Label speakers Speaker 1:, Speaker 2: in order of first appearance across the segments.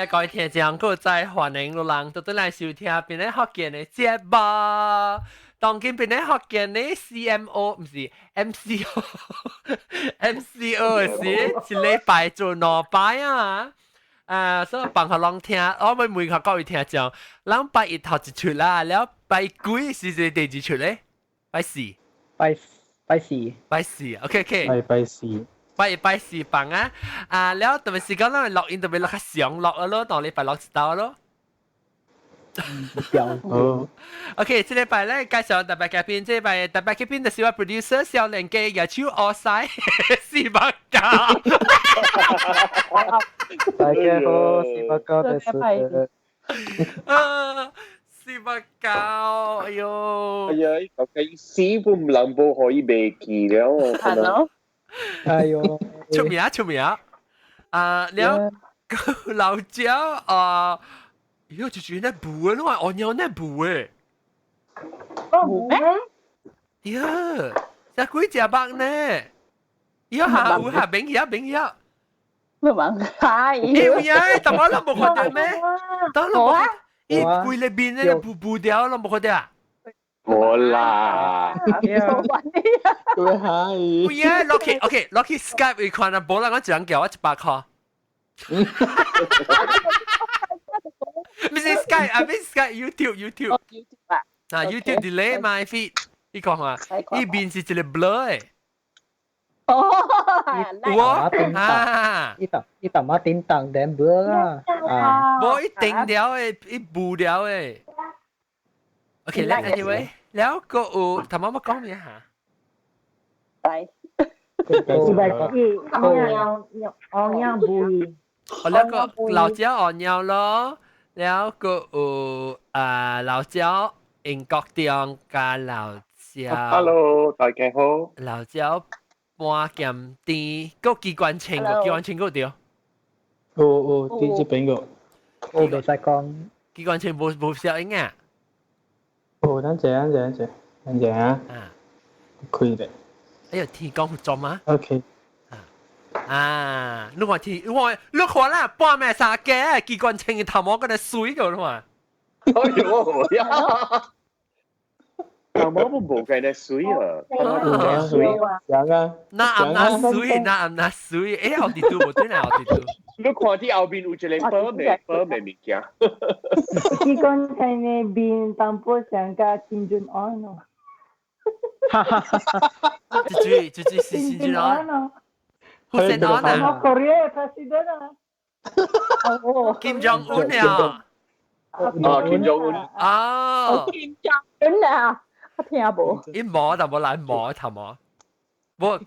Speaker 1: 啊，各位聽眾，閣再歡迎路人倒轉來收聽檳城福建的節目。當今檳城福建的 CMO 毋是 MCO，MCO 是一禮拜做兩擺啊。啊，所以放予攏聽，我欲問下各位聽眾，咱拜一頭一出啦，了拜幾是是第二出咧？拜四。
Speaker 2: 拜拜四。
Speaker 1: 拜四，OK OK。
Speaker 3: 拜拜四。
Speaker 1: 拜一拜四放啊！啊，了特別是講咱錄音特別錄較常錄啊咯，當禮拜六一道咯。
Speaker 3: 哦。
Speaker 1: OK，這禮拜咧介紹特別嘉賓，這禮拜特別嘉賓就是我 producer 少年家野手奧賽四百九。
Speaker 3: 大家好，四百九です。
Speaker 1: 啊，四百九，哎喲。
Speaker 4: 哎呀，究竟師傅唔能不可以袂記了？
Speaker 5: 係咯。
Speaker 3: 哎喲，
Speaker 1: 出名出名啊！了老椒啊，喲，就是那布的，你話我尿那布的。
Speaker 5: 哦，咩？
Speaker 1: 對，這幾隻目呢？喲下有下邊遐邊遐。
Speaker 5: 咩問係？
Speaker 1: 有影，但我攏無看著咩？當攏無看，伊規个面咧布布掉，攏無看著啊？
Speaker 4: 無啦，
Speaker 5: 冇玩啲啊！
Speaker 3: 對係。
Speaker 1: 有影，落去 OK，落去 Skype 伊看啊，無人我一人叫我100箍。毋是 Skype 啊，毋是 Skype YouTube YouTube。
Speaker 5: YouTube 啊。
Speaker 1: 啊，YouTube delay my feed，你看看，伊面是一個 blur 的。
Speaker 5: 哦，
Speaker 1: 有啊，
Speaker 2: 伊淡伊淡仔叮當點 blur 啦，啊，
Speaker 1: 無伊定了的，伊霧了的。OK，來 anyway，了個有，頭先我講咩嚇？
Speaker 5: 來，
Speaker 6: 四百四，貓貓貓布。
Speaker 1: 哦，了個老椒鱷鳥咯，了個有啊老椒英國中加老椒。
Speaker 4: Hello，大家好。
Speaker 1: 老椒半鹹甜，閣機關槍個機關槍閣對。
Speaker 3: 有有，佇這邊個。
Speaker 2: 我袂使講。
Speaker 1: 機關槍無無效應啊？
Speaker 3: 哦，等陣，等陣，等陣，等陣啊。
Speaker 1: 啊。
Speaker 3: 開咧。
Speaker 1: 哎呦，天光服裝嗎
Speaker 3: ？OK。
Speaker 1: 啊！你看天，我你看啦，半暝三更，機關槍的頭毛閣來媠個，你看。
Speaker 4: 哎呦呀！頭毛無無計咧媠啊，頭毛無計媠
Speaker 3: 啊。像啊。
Speaker 1: 那暗那媠，那暗那媠，哎，後地圖無對啦，後地圖。
Speaker 4: 你看佇後面有一個寶美寶美物件。
Speaker 6: 機關槍的面淡薄像佮金正恩哦。
Speaker 1: 哈哈哈哈哈！這句這句是金正恩哦。胡先安啊。
Speaker 6: Korea president 啊。
Speaker 5: 哦，
Speaker 1: 金正恩啊。
Speaker 4: 哦，金正恩。
Speaker 1: 哦。
Speaker 5: 金正恩啊，我聽無。
Speaker 1: 伊摸就無來摸頭毛。無。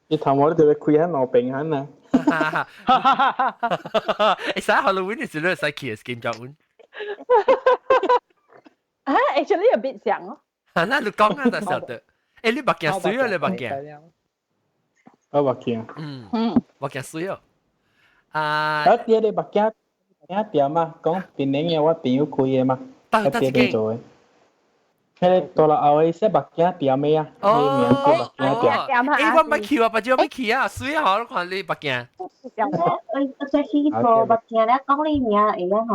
Speaker 3: 伊頭毛你特別開喺路邊喺啊。
Speaker 1: 哈哈哈哈！會使 Halloween 的時候會使去金正恩。
Speaker 5: 啊，actually 有 bit 像哦。
Speaker 1: 啊，那你講啊就曉得。欸，你目鏡媠哦，你目鏡。
Speaker 3: 我目鏡。
Speaker 1: 嗯嗯，目鏡媠哦。啊。
Speaker 3: 啊，啲你目鏡鏡店啊，講檳城的我朋友開的嘛，喺這邊做的。彼个大陸後的說目鏡店的啊，彼個名叫目鏡店。
Speaker 1: 欸，我毋捌去啊，別少欲去啊，媠啊，我看你目鏡。
Speaker 7: 我我再去做目鏡咧，講你名會啊吼。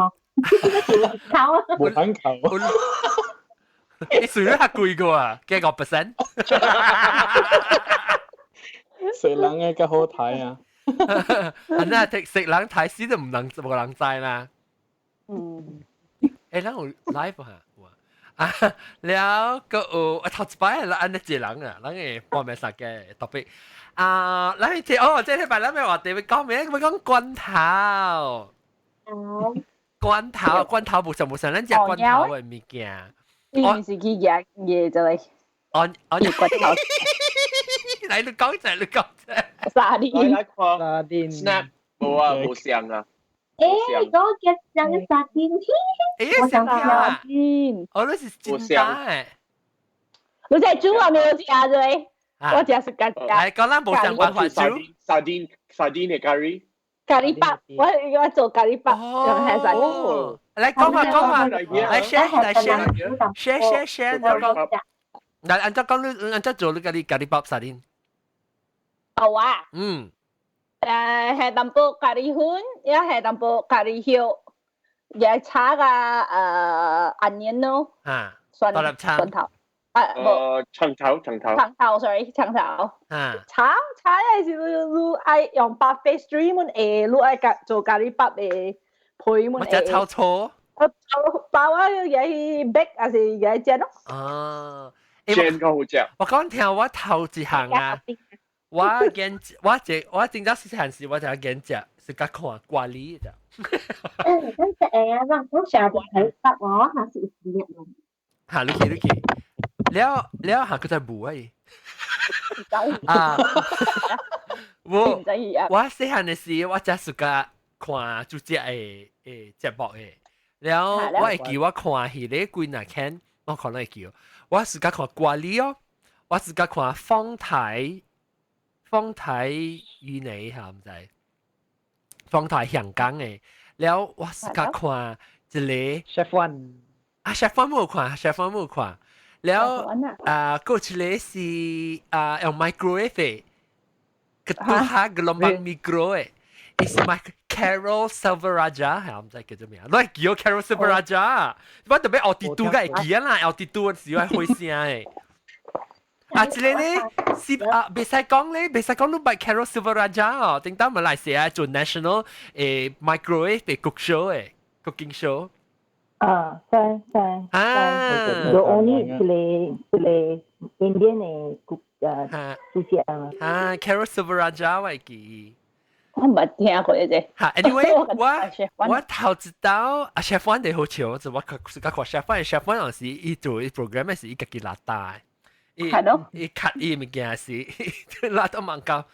Speaker 7: 頭。
Speaker 3: 無反口。
Speaker 1: 你媠較貴過啊，加5%。
Speaker 3: 食人的較好睇啊。
Speaker 1: 啊，那食人睇死都毋能無人知啦。
Speaker 5: 嗯。
Speaker 1: 欸，咱有 live 哈？啊，了閣有啊，頭一擺咱按呢一個人啊，咱會半暝三更特別啊，咱這哦，這禮拜咱欲話題欲講咩？欲講罐頭。罐頭，罐頭無像無像，咱食罐頭的物件。
Speaker 5: 你毋是去食嘢就嚟？
Speaker 1: 哦哦，
Speaker 5: 罐頭。
Speaker 1: 來，你講者，你講者。
Speaker 5: 沙丁。
Speaker 4: 來看。
Speaker 2: 沙丁。
Speaker 4: Snap，無啊，無像啊。
Speaker 7: 欸，嗰個像個沙丁，
Speaker 1: 欸，
Speaker 7: 我想
Speaker 1: 沙丁。哦，你是真大的。
Speaker 5: 你在煮啊？沒有食啫。我食是家食。
Speaker 1: 來，講咱無相辦法煮。
Speaker 4: 沙丁沙丁的咖喱。
Speaker 5: 咖喱包，我我做咖喱包，用係沙丁。
Speaker 1: 來講啊講啊，來 share 來 share share share share，講。來，按怎講你按怎做你咖喱咖喱包沙丁？
Speaker 5: 好啊。
Speaker 1: 嗯。
Speaker 5: 係淡薄咖喱粉，也係淡薄咖喱葉，也炒個onion 咯。
Speaker 1: 啊，
Speaker 5: 蒜
Speaker 1: 大粒葱
Speaker 5: 蒜頭。啊，無
Speaker 4: 葱頭葱頭。
Speaker 5: 葱頭，sorry，葱頭。
Speaker 1: 啊，
Speaker 5: 炒炒嘅時你愛用白 pastry 們會，你愛加做咖喱包的皮們
Speaker 1: 我只炒錯。
Speaker 5: 我包啊，嘢去 bake 還是嘢煎咯。
Speaker 1: 哦，
Speaker 4: 煎較好食。
Speaker 1: 我講聽我頭一項啊，我見我這我真正細漢時，我就見食是較看咖喱的。
Speaker 7: 誒，咱食會啊，咱我成日睇得我，還是有時間。
Speaker 1: 嚇，你去你去，了了下佢就無啊！啊，我我細漢的時，我才暑假看主角的節目的。了我會記我看戲咧幾若天，我可能會記。我暑假看咖喱哦，我暑假看風台風台魚泥嚇，毋知風台香港的。了我暑假看一個
Speaker 2: Chef One
Speaker 1: 啊，Chef One 無看，Chef One 無看。了啊，過一個是啊用 microwave 的，個拄下個龍幫 micro 的，伊是 Mic Carol Selvaraja，係我毋知叫做咩，你會記哦 Carol Selvaraja，我特別學地圖個會記啊啦，學地圖時我開聲的。啊，這個咧是啊，袂使講咧，袂使講你捌 Carol Selvaraja 哦，頂當馬來西亞做 national microwave 的 cook show 的 cooking show。
Speaker 6: 啊，是是
Speaker 1: 啊，
Speaker 6: 有 only 一個一個 Indian 的 cook 啊，主持啊。
Speaker 1: 啊，Carol Selvaraja 我會記。
Speaker 5: 我毋捌聽過這。
Speaker 1: 哈，anyway，我頭一道啊，Chef One 的好笑，就我自家看 Chef One，Chef One 有時伊做伊 program 是伊家己拉大。
Speaker 5: 係咯，
Speaker 1: 伊 cut 伊物件是拉到網高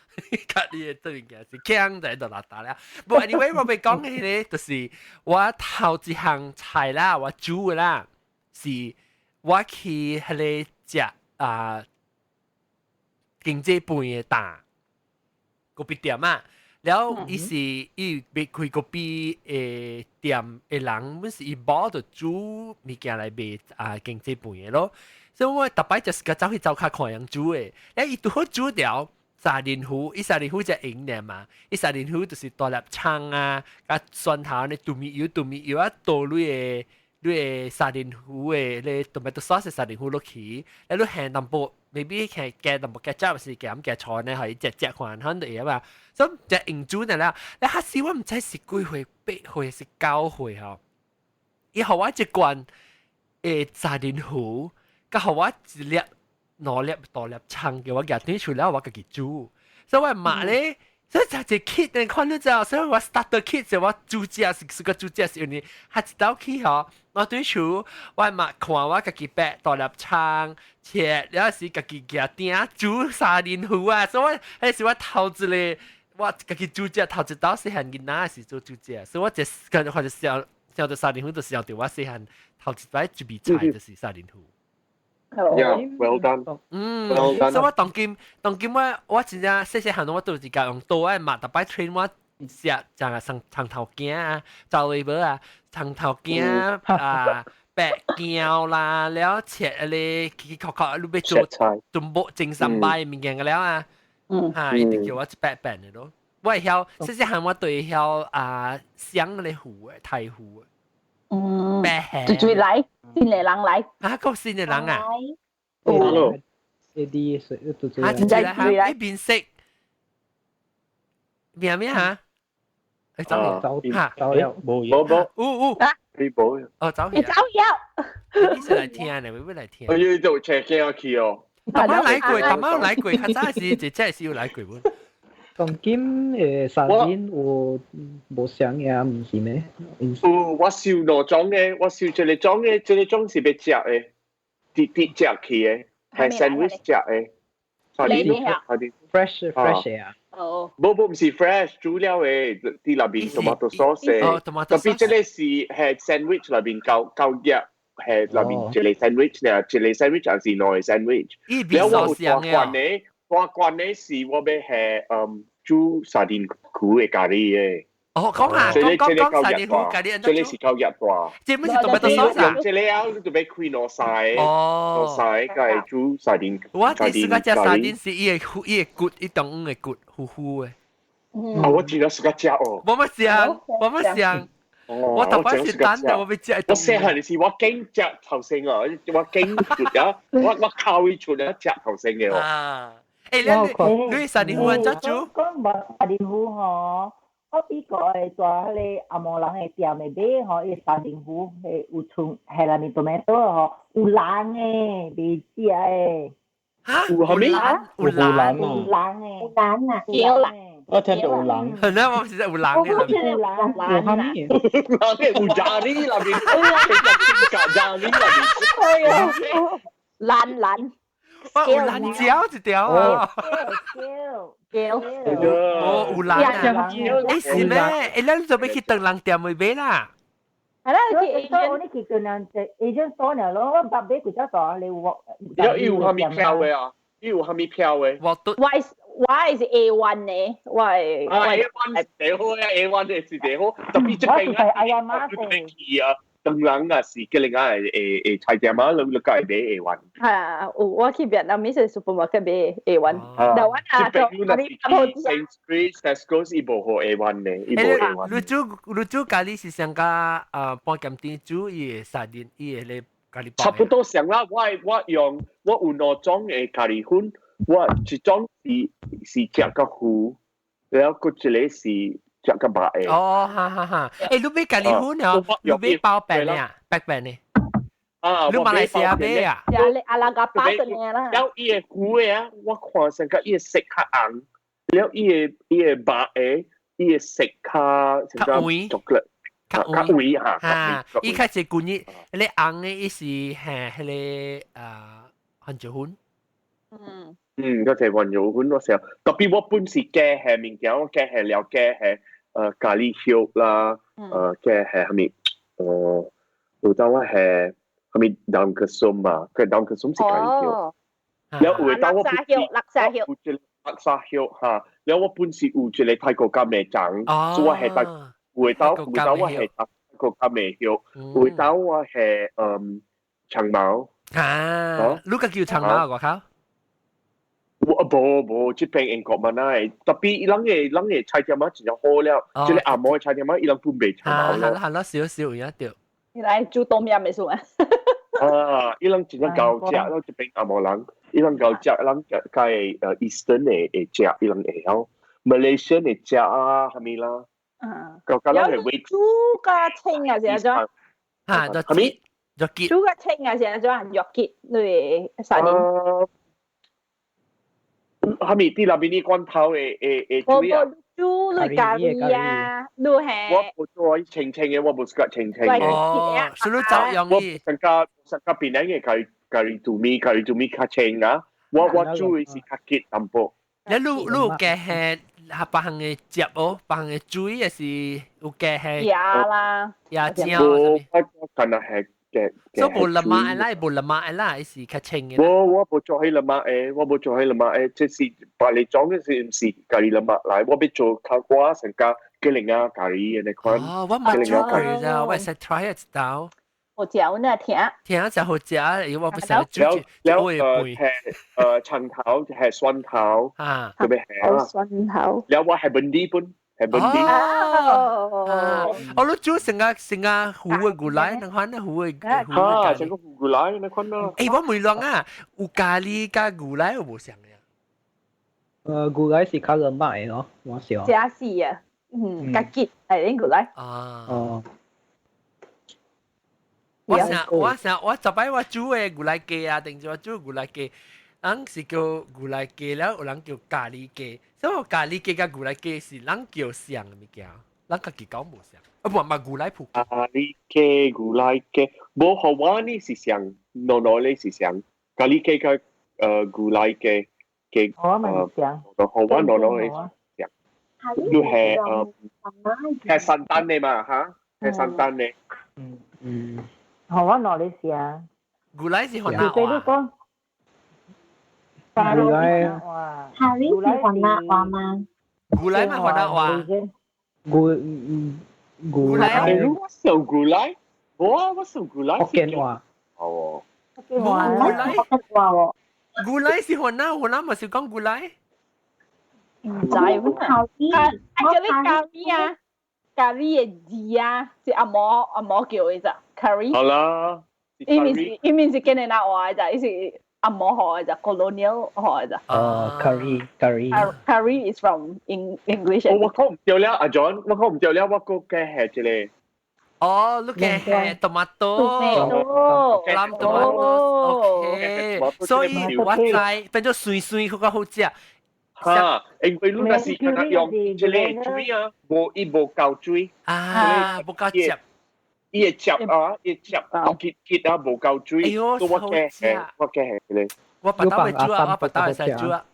Speaker 1: ，cut 伊的物件是強在度拉大了。不，anyway，我欲講的咧，就是我頭一項菜啦，我煮的啦，是我去彼个食啊經濟飯的檔咖啡店啊。了，伊是伊欲開咖啡的店的人，本是伊某就煮物件來賣啊經濟飯的咯。所以我逐擺就是個走去走較看人煮的，了伊拄好煮掉沙甸魚，伊沙甸魚才用的嘛，伊沙甸魚就是大粒葱啊，佮蒜頭呢，豆米油、豆米油啊，倒你的沙甸魚的你 tomato sauce 沙甸魚落去，了你下淡薄，maybe 加加淡薄加汁，是加加菜呢，可以食食看肯定啊嘛。所以就用煮的啦，你彼時我毋知是幾歲、8歲是9歲吼，伊予我一罐沙甸魚。佮予我一粒、兩粒大粒葱，叫我夾轉出來，我家己煮。所以我媽咧，所以就一 kit 你看到之後，所以我 starter kit 就我煮食是是個煮食是因為彼一道去吼，我對厝我媽看我家己掰大粒葱切，了是家己夾鼎煮沙甸魚啊，所以我彼是我頭一個我家己煮食頭一道細漢囡仔是做煮食，所以我就跟或者想想到沙甸魚，就想到我細漢頭一擺準備菜就是沙甸魚。
Speaker 4: Yeah, well done.
Speaker 1: 嗯，
Speaker 4: well done.
Speaker 1: 所以我當今當今我真正細細漢我都是共用刀仔嘛，逐擺 train 我食食個葱葱頭羹啊，走嚟無啊，葱頭羹啊，白薑啦，了切個起起殼殼，你欲做全部整三擺物件個了啊，哈，伊就叫我一擺擺的咯。我會曉細細漢我對會曉啊，香個魚的太魚。
Speaker 5: 嗯，最最來，新的人來。
Speaker 1: 啊，個新的人啊？
Speaker 4: 哦，
Speaker 2: 呢啲水都
Speaker 1: 啊，真係來，呢邊色咩咩嚇？誒走了，
Speaker 3: 走
Speaker 1: 嚇，
Speaker 3: 走了，
Speaker 4: 冇嘢，冇冇，
Speaker 1: 有有
Speaker 5: 啊，
Speaker 4: 你冇，
Speaker 1: 哦走
Speaker 5: 你走了，
Speaker 1: 你是來聽的，欲來聽。
Speaker 4: 我要做車鏡去哦。
Speaker 1: 大媽來過，大媽來過，較早時這這是有來過無？
Speaker 2: 當今沙甸有無相嘅毋是咩？
Speaker 4: 有，我燒兩種嘅，我燒一個種嘅，一個種是欲食的，直直食去的，係 sandwich 食的。沙甸沙甸
Speaker 2: fresh fresh 啊！
Speaker 5: 哦，
Speaker 4: 無無毋是 fresh 煮了的，佇內邊 tomato sauce 的。
Speaker 1: 哦，tomato
Speaker 4: 特別這個是係 sandwich 內邊夠夠熱，係內邊一個 sandwich 呢，一個 sandwich 還是兩個 sandwich。
Speaker 1: 了
Speaker 4: 我有大罐的，大罐的是我欲係煮沙甸魚的咖喱的。
Speaker 1: 哦，講下，講講講沙甸魚咖喱，
Speaker 4: 這個是較熱大。
Speaker 1: 這不是 tomato sauce 啊？
Speaker 4: 用這個啊，你就欲開兩三個，
Speaker 1: 哦，
Speaker 4: 兩三個來煮沙甸。
Speaker 1: 我第四個食沙甸是伊的伊的骨，伊中央的骨，糊糊的。
Speaker 4: 啊，我真係喜歡食哦。
Speaker 1: 冇乜想，冇乜想。我頭擺是等的，我欲食。
Speaker 4: 我細漢時我驚食頭先哦，我驚出啊，我靠伊出來食頭先的哦。
Speaker 1: 啊，欸，你沙丁魚按怎煮？
Speaker 6: 講無沙丁魚吼，我比過會蹛彼个紅毛人的店的買吼，伊沙丁魚彼有賰彼內面 tomato 吼，有人的，袂食的。
Speaker 1: 哈？
Speaker 4: 有啥物？
Speaker 1: 有人？
Speaker 6: 有人的。
Speaker 7: 有人啊？
Speaker 5: 有人。
Speaker 3: 我聽到有人。
Speaker 1: 係啦，我是有人的。
Speaker 6: 有人。
Speaker 4: 有啥物？有咖喱內面，咖喱內面。
Speaker 5: 哎呀，爛爛。
Speaker 1: 哇，有爛椒一條啊！
Speaker 5: 椒。
Speaker 1: 哦，有爛啊！欸，是咩？欸，咱做欲去唐人店買啦？
Speaker 5: 係啦，
Speaker 6: 去 agent，你去唐人 agent store 爾咯，我毋捌買幾隻大，你有無？
Speaker 4: 伊有啥物票的啊？伊有啥物票的？
Speaker 1: 我都。
Speaker 5: 我是 A1 呢，我係
Speaker 4: 啊 A1 是最好啊，A1 的是最好，特別這邊啊，去啊，唐人啊是叫人家會菜店啊，攏會買 A1。
Speaker 5: 係啊，我去越南是 supermarket 買 A1，但我啊，
Speaker 4: 這邊若是 Sainsbury、Tesco 伊無予 A1 呢，伊無 A1。
Speaker 1: 你煮咖喱是上加半鹹甜煮伊的沙丁，伊的咧咖喱。
Speaker 4: 差不多上啦，我用我有兩種的咖喱粉。我一種是食較糊，然後閣一个是食較白的。
Speaker 1: 哦，哈哈哈！欸，你買咖喱粉哦，你買包餅啊，白餅呢？
Speaker 4: 啊，
Speaker 1: 你馬來西亞買啊？
Speaker 5: 阿拉個包的啦。
Speaker 4: 了伊的糊的啊，我看上較伊的色較紅，了伊的白的，伊的色較
Speaker 1: 較黃，
Speaker 4: 較較黃哈。
Speaker 1: 哈，伊較濟舊年，彼个紅的伊是彼个啊番薯粉。
Speaker 5: 嗯。
Speaker 4: 嗯，嗰隻雲油粉我時候，特別我本是加係物件，我加係了加係咖喱葉啦，加係啥物，有當我係啥物 daun kesum 嘛，佢 daun kesum 是咖喱葉。了有當我
Speaker 5: 本是叻沙葉，
Speaker 4: 有一個叻沙葉哈，了我本是有一個泰國柑的種，所以我係帶有當我係泰國柑的葉，有當我係長毛。
Speaker 1: 啊，你個叫長毛外口？
Speaker 4: 我無無，這邊英國嘛那特別伊人的菜店仔真正好了，這个紅毛的菜店仔伊人本賣長毛
Speaker 1: 咯。係啦，少少有影著。
Speaker 5: 伊來煮冬陰的算。
Speaker 4: 啊，伊人真正𠢕食，咯這邊紅毛人，伊人𠢕食，人較會Eastern 的會食，伊人會曉，Malaysian 會食啊，啥物啦。
Speaker 5: 嗯。
Speaker 4: 個個人會
Speaker 5: 煮較清啊，是按怎？
Speaker 1: 哈，
Speaker 4: 啥物？
Speaker 1: 肉結。
Speaker 5: 煮較清啊，是按怎？肉結，你啥人？
Speaker 4: 啥物？佇內面啲罐頭的水啊？
Speaker 5: 煮你咖喱啊，你係
Speaker 4: 我無做清清的，我無喜歡清清的。
Speaker 1: 哦，所以就用
Speaker 4: 我上加檳榔的咖喱豆米，咖喱豆米較清啊。我煮的是較結淡薄。
Speaker 1: 你有加彼別項的汁哦，別項的水抑是有加彼？
Speaker 5: 椰啦，
Speaker 1: 椰漿。
Speaker 4: 無，我干焦係。
Speaker 1: 所以無 lemak 的啦，無 lemak 的啦，伊是較清的。
Speaker 4: 無，我無做彼 lemak 的，我無做彼 lemak 的，這是別個種的是毋是咖喱 lemak 來，我欲做較我成加吉寧仔咖喱的那款。
Speaker 1: 哦，我無煮過咋，我會使 try 一道。
Speaker 5: 好食，我那聽。
Speaker 1: 聽就好食，因為我不想煮。
Speaker 4: 了係葱頭係蒜頭，
Speaker 1: 啊，
Speaker 4: 特別係啊。
Speaker 5: 蒜頭。
Speaker 4: 了我係本地本。係本地。
Speaker 1: 哦，我你煮成個成個糊的牛奶，那款糊的糊的。
Speaker 4: 啊，成個糊牛奶那款咯。
Speaker 1: 欸，我問你啊，有咖喱佮牛奶有無相的？
Speaker 2: 牛奶是較 lemak 的咯，我想。
Speaker 5: 這是啊，嗯，較結係啲牛奶。
Speaker 1: 啊。
Speaker 2: 哦。
Speaker 1: 我想我十擺我煮的牛奶雞啊，定是我煮牛奶雞，人是叫牛奶雞了，有人叫咖喱雞。所以咖喱雞佮牛奶雞是人叫相的物件，咱家己講無相。啊，無嘛牛奶鋪。
Speaker 4: 咖喱雞、牛奶雞，無予我呢是相，儂儂咧是相。咖喱雞佮牛奶雞雞，
Speaker 6: 我嘛是相。
Speaker 4: 予我儂儂咧相。你係 santan 的嘛？哈，係 santan 的。
Speaker 2: 嗯嗯。
Speaker 6: 予我儂咧相。
Speaker 1: 牛奶是番仔話。
Speaker 2: 牛奶，
Speaker 7: 咖喱是番仔話嗎？
Speaker 1: 牛奶嘛番仔話。
Speaker 2: 牛牛奶，
Speaker 4: 我想牛奶，我想牛奶。
Speaker 2: 福建話。
Speaker 4: 哦。
Speaker 1: 牛奶，
Speaker 7: 福建話喎。
Speaker 1: 牛奶是番仔，番仔嘛是講牛奶。
Speaker 5: 唔知喎。啊，叫你咖喱啊，咖喱嘅字啊，是阿嬤阿嬤叫嘅咋，curry。
Speaker 4: 好啦。
Speaker 5: 伊面是跟你那話嘅咋，伊是阿嬤學嘅咋，colonial 學嘅咋。
Speaker 2: 哦，curry curry。
Speaker 5: Curry is from English。
Speaker 4: 我講唔對了，阿 John，我講唔對了，我個嘅係這個。
Speaker 1: 哦，你嘅係 tomato，藍 tomato，OK，所以我知變做酸酸，比較好食。
Speaker 4: 哈，因為你若是敢若用這個水啊，無伊無夠水。
Speaker 1: 啊，無夠汁。
Speaker 4: 伊會汁啊，伊汁結結啊，無夠水。
Speaker 1: 哎喲，
Speaker 4: 我嘅係，我嘅係咧。
Speaker 1: 我白刀會煮啊，我白刀會使煮啊。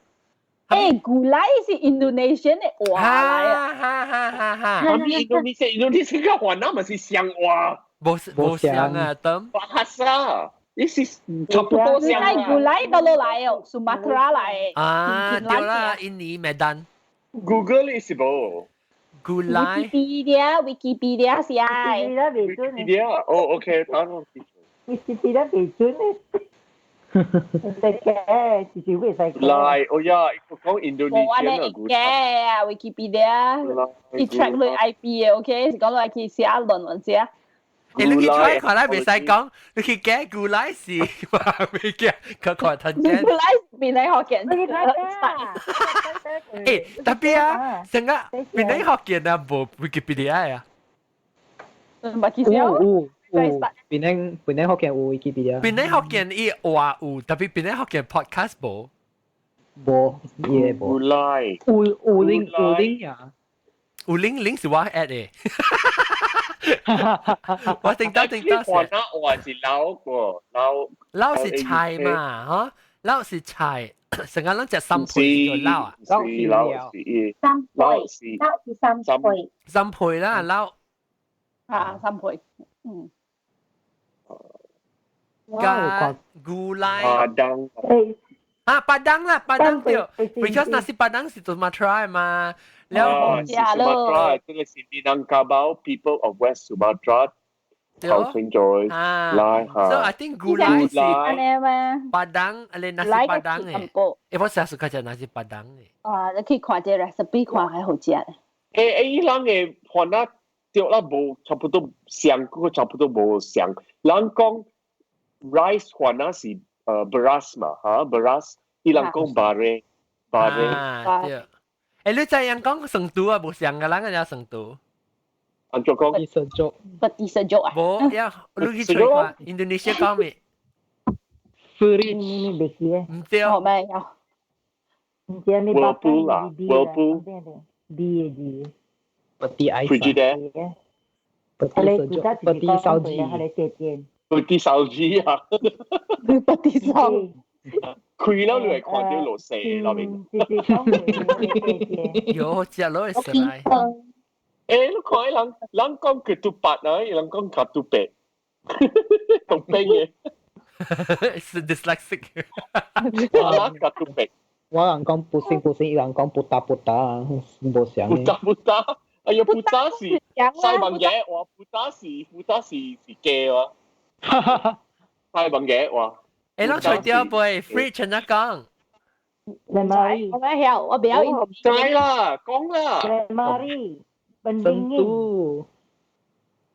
Speaker 5: 誒，gulai 是 Indonesian 的話來啊！
Speaker 1: 哈哈哈哈！
Speaker 4: 啊，印度尼西亞話那咪是相話，
Speaker 1: 無無相啊，等。
Speaker 4: Bahasa，伊是差不多相
Speaker 5: 啊。gulai 佗落來哦，Sumatra 來。
Speaker 1: 啊，對啦，印尼麥丹。
Speaker 4: Google 是無。
Speaker 1: Gulai。
Speaker 5: Wikipedia，Wikipedia 是啊。
Speaker 4: Wikipedia，哦，OK，等我。
Speaker 6: Wikipedia 未準咧。唔使嘅，直接會使。
Speaker 4: 來，哦呀，我講印度尼西亞
Speaker 5: 嘅 Wikipedia，伊 track 你 IP 嘅，OK，是講落去寫論文寫。
Speaker 1: 誒，你去 try 看來袂使講，你去講 gulai 是話未驚，佢看聽見。
Speaker 5: Gulai 檳城福建。
Speaker 1: 誒，特別啊，成個檳城福建啊，無 Wikipedia 啊。
Speaker 5: 唔係其實。
Speaker 2: 有有有，檳城檳城福建有 Wikipedia。
Speaker 1: 檳城福建伊話有，特別檳城福建 podcast 無。
Speaker 2: 無，伊個無。
Speaker 4: Gulai。
Speaker 2: 有有 link 有 link 呀。
Speaker 1: 有 link link 是我 add 的。我頂到頂到。
Speaker 4: 話那話是撈個撈。
Speaker 1: 撈是菜嘛，嗬？撈是菜，成個攏食三倍叫撈啊。
Speaker 4: 撈是撈是
Speaker 7: 三倍，撈是三倍。
Speaker 1: 三倍啦，撈。
Speaker 5: 啊，三倍，嗯。
Speaker 1: 加 gulai。
Speaker 4: Padang。
Speaker 1: 啊，Padang 啦，Padang 對，because nasi Padang 是 Sumatra 嘛。
Speaker 4: 了，是 Sumatra，這個是 Minangkabau people of West Sumatra 頭先做
Speaker 1: 啊，
Speaker 4: 來
Speaker 1: 嚇。So I think gulai 是 Padang，你 nasi Padang 誒。誒，我成日講 nasi Padang 誒。
Speaker 5: 啊，你去看這 recipe 看還好食。
Speaker 4: 誒誒，伊人嘅看那對啦，無差不多相，嗰個差不多無相。人講 rice 看那是beras 嘛，嚇 beras，伊人講 bare bare。
Speaker 1: 啊，對。誒，你知人講成都啊，無相嘅，人個叫成都。
Speaker 4: 按怎講？
Speaker 2: Peti sejuk。
Speaker 5: Peti sejuk 啊？
Speaker 1: 無，呀，你去揣看，印度尼西亞講咩
Speaker 2: ？Fridge。
Speaker 1: 唔對。
Speaker 5: 哦，咩有？
Speaker 6: 唔知咩
Speaker 4: Whirlpool 啦，Whirlpool。
Speaker 6: B 嘅字。
Speaker 2: Peti ais。
Speaker 4: Frigidaire。
Speaker 2: Peti sejuk。Peti salji。
Speaker 4: Peti salji 啊。
Speaker 5: Peti salji。
Speaker 4: 開了你會看到落雪那邊。
Speaker 1: 有食落會食來。
Speaker 4: 誒，你看人人講 ketupat 啊，人講 ketupat，同邊嘅。
Speaker 1: 是 dyslexic。
Speaker 4: 啊，ketupat。
Speaker 2: 我人講 pusing pusing，伊人講 putar putar，無相。
Speaker 4: Putar putar，哎呀，putar 是西文嘅，哇，putar 是 putar 是是假哇。西文嘅哇。
Speaker 1: 誒，攏除掉背，fridge 怎講？
Speaker 6: Lemari。
Speaker 5: 我咩曉？我不要。
Speaker 4: 唔知啦，講啦。
Speaker 6: Lemari。
Speaker 2: Tentu.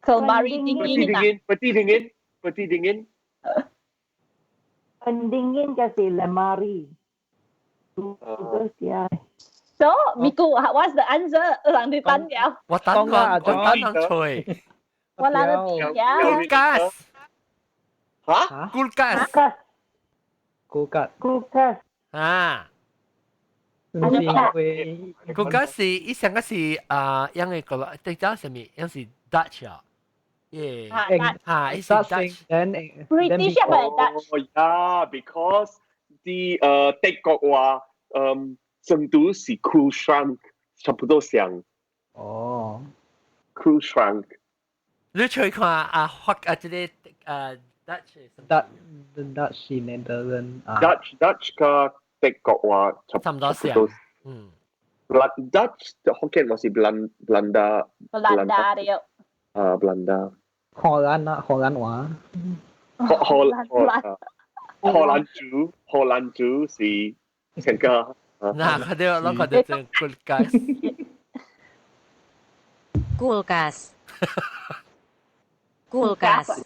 Speaker 5: Lemari dingin
Speaker 4: ah. Peti dingin, peti dingin.
Speaker 6: Pendingin 就是 lemari. Terus ya.
Speaker 5: So, Miku, what's the answer? 人哋等了。
Speaker 1: 我等我，我等人吹。
Speaker 5: 我懶得點呀。
Speaker 1: Kulkas。
Speaker 4: 嚇
Speaker 1: ？Kulkas。
Speaker 2: Kulkas。
Speaker 6: Kulkas。
Speaker 1: 啊。
Speaker 2: 唔是因為
Speaker 1: Kulkas 是伊上個是啊，樣嘅個，對叫什麼？樣是 Dutch 啊。耶。嚇，伊是 Dutch。
Speaker 5: British 係咪 Dutch？
Speaker 4: 哦呀，because 啲德國話，成都是 Kühlschrank，差不多像。
Speaker 2: 哦。
Speaker 4: Kühlschrank。
Speaker 1: 你吹看啊，法啊，這個Dutch。
Speaker 2: Dutch Dutch 是 Netherlands 啊。
Speaker 4: Dutch Dutch 加德國話
Speaker 1: 差唔多像。嗯。
Speaker 4: Dutch 福建話是 Belanda。
Speaker 5: Belanda 對。
Speaker 4: 啊，Belanda。
Speaker 2: 荷蘭啊，荷蘭話。
Speaker 4: 荷荷蘭荷蘭主，荷蘭主是成個
Speaker 1: 嗱，看到我看到這 kulkas。
Speaker 8: Kulkas. Kulkas.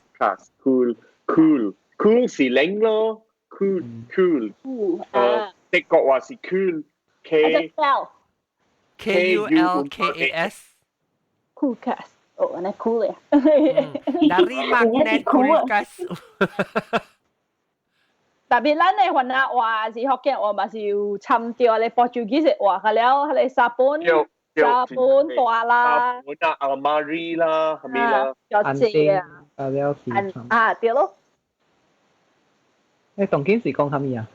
Speaker 4: Cool cool cool 是冷咯，cool cool。 德國話是 cool K
Speaker 1: K U L K A S。
Speaker 5: Kulkas。哦，那 cool 呀。
Speaker 1: Dari magnet kulkas。
Speaker 5: 特別咱的雲南話是福建話嘛，是有參著咧 Portuguese 的話，個了，彼個 sabun sabun 大啦，sabun
Speaker 4: 啊，almari 啦，係咪啦？
Speaker 5: 有這啊，
Speaker 2: 啊了是
Speaker 5: 啊對咯。
Speaker 2: 誒，當今是講啥物啊？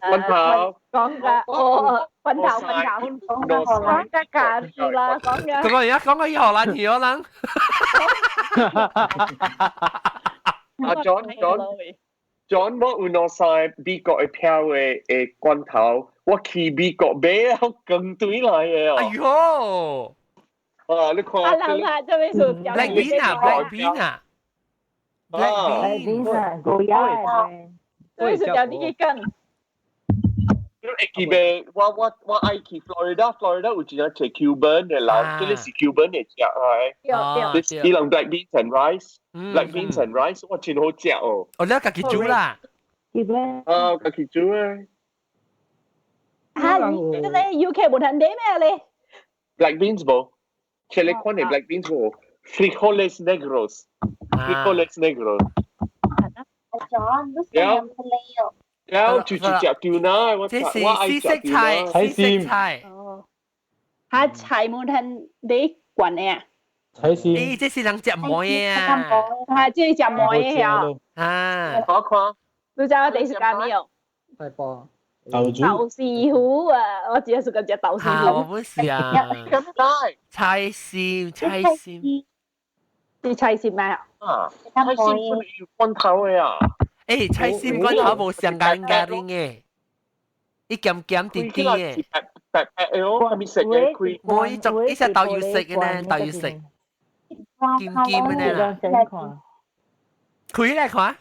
Speaker 4: 罐頭。
Speaker 5: 講嘅，哦，罐頭罐頭，講嘅咖喱啦，講嘅。
Speaker 1: 講個而家講個荷蘭語可能。
Speaker 4: 阿 John John John，我有攞晒美國的票的罐頭，我去美國買啊，更對來的哦。
Speaker 1: 哎喲！
Speaker 4: 啊，你看。
Speaker 5: 啊，人啊，這邊是
Speaker 1: Black bean 啊，Black bean 啊。
Speaker 6: Black bean 啊，高雅的。
Speaker 5: 這邊是掉你去跟。
Speaker 4: 你會記袂？我愛去 Florida，Florida 有一個食 Cuban 的人，這個是 Cuban 的食係。對。伊人 black beans and rice，black beans and rice，哇，真好食哦。
Speaker 1: 哦，你家己煮啦？
Speaker 4: 啊，家己煮啊。
Speaker 5: 啊，你這個 UK 無通買咩咧
Speaker 4: ？Black beans 無，這個款的 black beans 無，frijoles negros，frijoles negros。
Speaker 7: 阿 John，你食飲乜嘢？
Speaker 4: 有就就食牛奶，我我愛食
Speaker 1: 色菜，色菜。
Speaker 5: 哦，嚇菜無通買罐的啊？
Speaker 3: 菜心。
Speaker 1: 咦，這是人食糜啊！
Speaker 5: 嚇，這是食糜的啊！
Speaker 1: 啊，
Speaker 4: 好看。
Speaker 5: 你知我第一時間沒有？
Speaker 2: 大波。
Speaker 3: 豆
Speaker 5: 豆豉糊啊！我只係食緊隻豆豉糊。
Speaker 1: 我不是啊。菜心，菜心。
Speaker 5: 是菜心咩啊？
Speaker 4: 啊，菜心有罐頭的啊。
Speaker 1: 誒，菜心罐頭無上咖喱咖喱嘅，伊鹹鹹甜甜嘅。
Speaker 4: 白白白哦，係咪食嘅開？
Speaker 1: 無，伊做伊隻豆油色嘅呢，豆油色，金金嘅呢啦。開來看。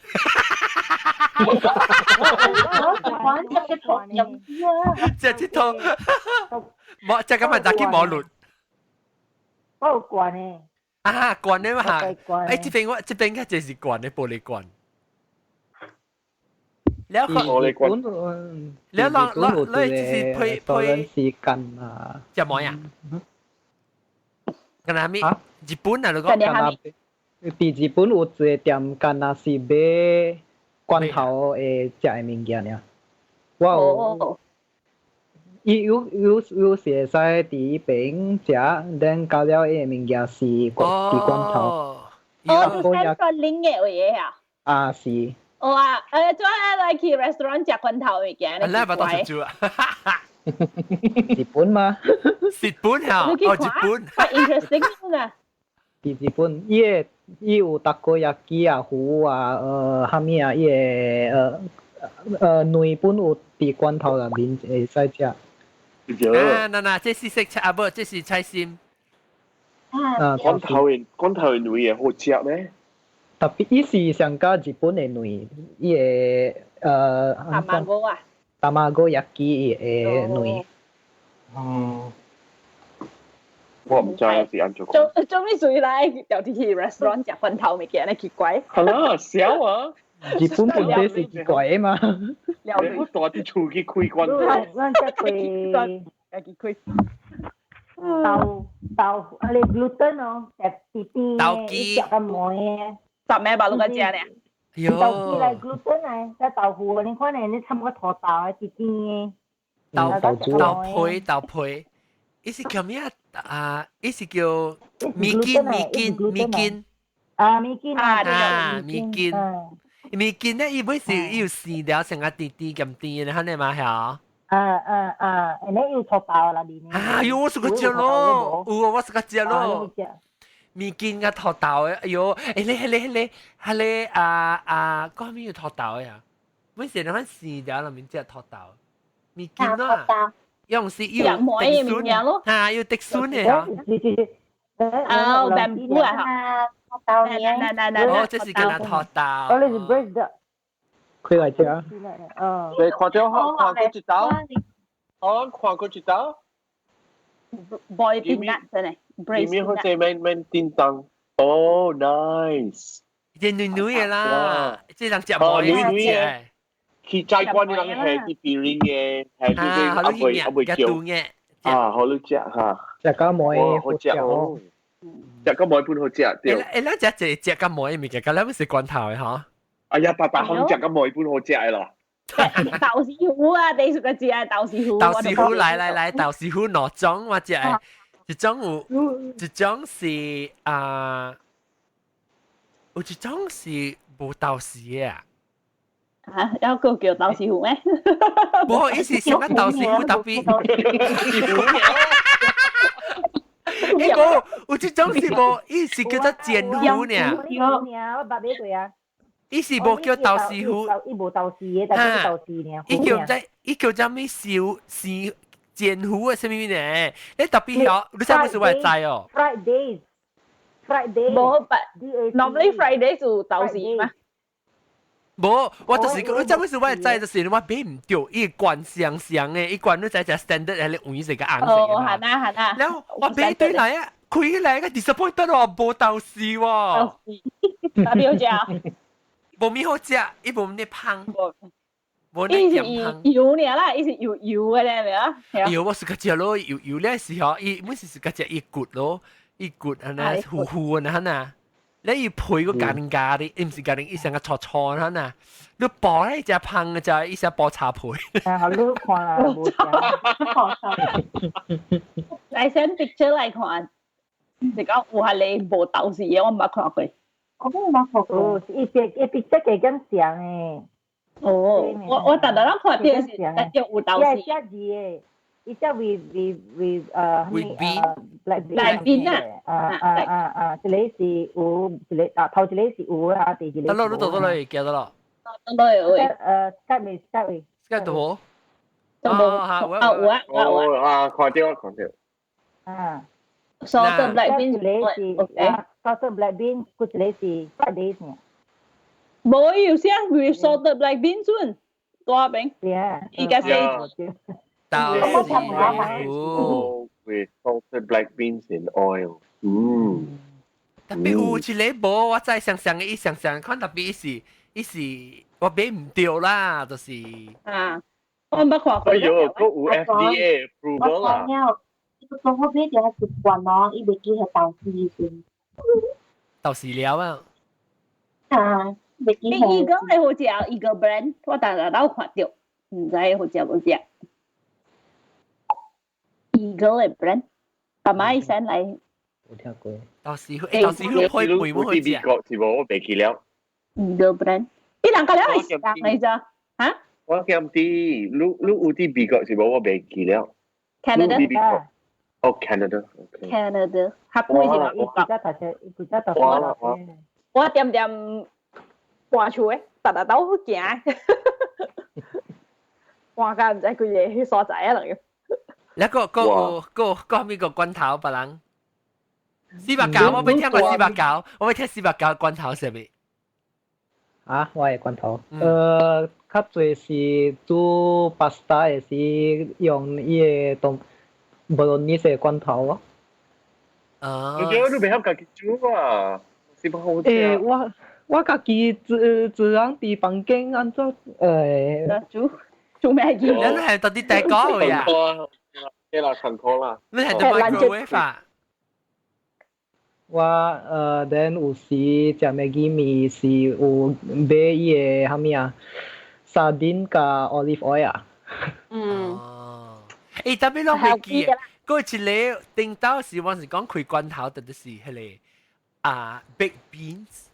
Speaker 1: 食這套，無食咁啊，就去無論。
Speaker 6: 我有罐的。
Speaker 1: 啊，罐的嘛嚇！誒，這邊我這邊較濟是罐的玻璃罐。了
Speaker 2: 個，
Speaker 1: 了人人你就是配配
Speaker 2: 時間啊，
Speaker 1: 食糜啊？敢若啥物？日本啊，你講。
Speaker 2: 佇日本有一個店，敢若是買罐頭的食的物件爾。我有，伊有是會使佇彼邊食，咱加了伊的物件是罐佇罐頭。
Speaker 5: 哦，是個零嘅話啊。
Speaker 2: 啊是。
Speaker 5: 哦啊，做下來去 restaurant 食罐頭物件，
Speaker 1: 你捌到食啊？
Speaker 2: 日本嗎？
Speaker 1: 日本啊，哦日本。
Speaker 5: interesting 啊！
Speaker 2: 佇日本，伊個伊有たこ焼き啊、糊啊、啥物啊，伊個卵本有佇罐頭內面會使食。
Speaker 1: 啊，嗱嗱，這是色菜啊，不，這是菜心。
Speaker 2: 啊，
Speaker 4: 罐頭的卵會好食咩？
Speaker 2: 特別伊是上加日本的卵，伊個
Speaker 5: 卵啊，
Speaker 2: 卵焼き的卵。
Speaker 3: 哦。
Speaker 4: 我唔知是按怎講。
Speaker 5: 做咩事來掉啲去 restaurant 食罐頭物件，你奇怪。
Speaker 4: 係啦，小啊。
Speaker 2: 日本本身是奇怪的嘛。
Speaker 4: 我大佇厝去開罐頭。
Speaker 6: 咱食過。
Speaker 5: 家己開。
Speaker 6: 豆豆啊，你 gluten 哦，食甜甜的，食個糜的。
Speaker 5: 十咩白滷個食呢？
Speaker 6: 豆腐來 gluten 來，食豆腐你看呢，你摻個土豆的甜甜的。
Speaker 1: 豆皮豆皮，伊是叫咩啊？伊是叫米筋米筋米筋。
Speaker 6: 啊米筋
Speaker 1: 啊米筋米筋咧，伊本是伊有生了成個甜甜咁甜的，安尼嘛嚇？
Speaker 6: 啊啊啊！你有土豆啦裡面。
Speaker 1: 哎喲，我是個食咯，有我是個食咯。米筋甲土豆的，哎喲，欸你彼個彼個彼個啊啊，講啥物有土豆的啊？本是那款生了內面食土豆，米筋啊，用是有竹筍咯，啊有竹筍的啊。
Speaker 5: 哦，bamboo 啊，
Speaker 7: 土豆
Speaker 5: 來來來來，
Speaker 1: 哦，這是叫做土豆。
Speaker 6: 哦，你是 bread 的。
Speaker 2: 開來食。
Speaker 6: 哦。
Speaker 4: 你看到看過一道？我看過一道。
Speaker 5: Boil peanut 真係。
Speaker 4: 裡面好似免免叮當。哦，nice。
Speaker 1: 這女女的啦，這人食糜
Speaker 4: 女女的。去齋關啲人係啲表演嘅，係啲阿妹阿妹叫。啊，好你食嚇。
Speaker 2: 食到糜
Speaker 4: 好食哦。食到糜本好食對。
Speaker 1: 誒，咱食這食到糜物件，敢咱是罐頭的嗬。
Speaker 4: 哎呀，白白空食到糜本好食的咯。
Speaker 5: 豆豉糊啊，你熟個字啊，豆豉糊。
Speaker 1: 豆豉糊來來來，豆豉糊兩種我食的，一種有，一種是啊，有一種是無豆豉的啊。
Speaker 5: 嚇，有個叫豆豉糊咩？
Speaker 1: 無，伊是什麼豆豉糊特別？欸，無，有一種是無，伊是叫做煎糊呢。
Speaker 6: 我捌買過啊。
Speaker 1: 伊是無叫豆豉糊，
Speaker 6: 伊無豆豉的，但是豆豉呢。
Speaker 1: 伊叫在，伊叫做咩燒生煎糊啊？啥物呢？你特別曉，你知唔知我會知哦
Speaker 6: ？Fridays，Friday。
Speaker 5: 無，but normally Friday 就豆豉嘛。
Speaker 1: 無，我就是，你知唔知我會知？就是我買毋著，伊罐雙雙的，伊罐你知食 standard 係你黃色個紅色
Speaker 5: 哦，係啊係啊。
Speaker 1: 然後我買對來啊，開起來個 disappointed 喎，無豆豉喎。
Speaker 5: 特別好食。
Speaker 1: 無物好食，伊無呢芳，無呢
Speaker 5: 伊是油爾啦，伊是油油的咧，咪啊？
Speaker 1: 油我是個食咯，油油咧時候，伊每次是個食伊骨咯，伊骨按呢糊糊按呢呐，你伊配個咖喱咖喱，伊毋是咖喱，伊成個炒炒按呢，你煲咧食芳的食，伊成煲茶配。
Speaker 6: 啊，你看啦，無食。
Speaker 5: 來 send picture 來看，是講有係你無豆豉的，我毋捌看過。
Speaker 7: 我都冇看過。
Speaker 6: 哦，伊隻伊隻這個咁像誒。
Speaker 5: 哦，我逐逐人看到是特有豆豉。
Speaker 6: 伊隻字的，伊隻為為為
Speaker 1: 為
Speaker 6: 邊
Speaker 5: 來邊啊！
Speaker 6: 啊啊啊啊！一個是有，一個啊頭一個是有啊，第二個。
Speaker 1: 得咯，你到到嚟記得咯。
Speaker 5: 到到嚟會。
Speaker 6: Skype 未 Skype 未。
Speaker 1: Skype 到無？
Speaker 5: 到無？啊有啊有
Speaker 4: 啊。啊，看到看到。
Speaker 6: 啊。
Speaker 5: Salted black beans
Speaker 6: 一個是啊，salted black bean，佮一個是 fried days 呢。
Speaker 5: 無有寫 with salted black beans 陣，大邊。
Speaker 6: Yeah。
Speaker 5: 伊個是。
Speaker 1: 豆豉糊
Speaker 4: with salted black beans in oil。嗯。
Speaker 1: 特別有一個無，我再想想伊想想看，特別伊是伊是我買毋著啦，就是。
Speaker 5: 啊，我毋捌看過。
Speaker 4: 哎喲，閣有 FDA approval 啦。
Speaker 7: 我我買著一罐哦，伊袂記係豆豉先。
Speaker 1: 豆豉料啊！
Speaker 7: 啊，袂記係。
Speaker 5: 伊講係好食，伊個 brand，我逐日都看著，毋知好食無食。伊個嘅 brand，阿媽伊 send 來。
Speaker 2: 有聽過。
Speaker 1: 豆豉糊，豆豉糊配配冇好食。
Speaker 4: 美國是無，我袂記了。
Speaker 5: 伊個 brand，伊人家了係食嚟咋？嚇？
Speaker 4: 我記得，你你有佇美國是無？我袂記了。
Speaker 5: Canada。
Speaker 4: 哦，Canada，OK。
Speaker 5: Canada，較貴是嘛？
Speaker 6: 伊古早讀書，伊古早讀書。
Speaker 5: 我點點搬厝的，逐日都行，搬到毋知幾個去所在啊！嚟。
Speaker 1: 你個個個個咩個罐頭別人？四百九，我未聽過四百九，我未聽四百九罐頭是啥物？
Speaker 2: 啊，我的罐頭，較濟是煮 pasta 的時用伊個當 bolognese 罐頭咯。
Speaker 1: 啊！
Speaker 4: 我覺得你袂曉家己煮啊，是不好食。
Speaker 2: 欸，我家己自自人佇房間按怎
Speaker 5: 煮煮咩嘢？
Speaker 1: 你係到底第個呀？
Speaker 4: 對啦，上課啦。
Speaker 1: 你係點 microwave 啊？
Speaker 2: 我then 有時食 Maggi 麵是有買伊個啥物啊？sardine 佮 olive oil 啊。
Speaker 5: 嗯。
Speaker 1: 哦。欸，特別攏袂記，嗰一個頂到時我是講開罐頭，就是彼個啊 baked beans。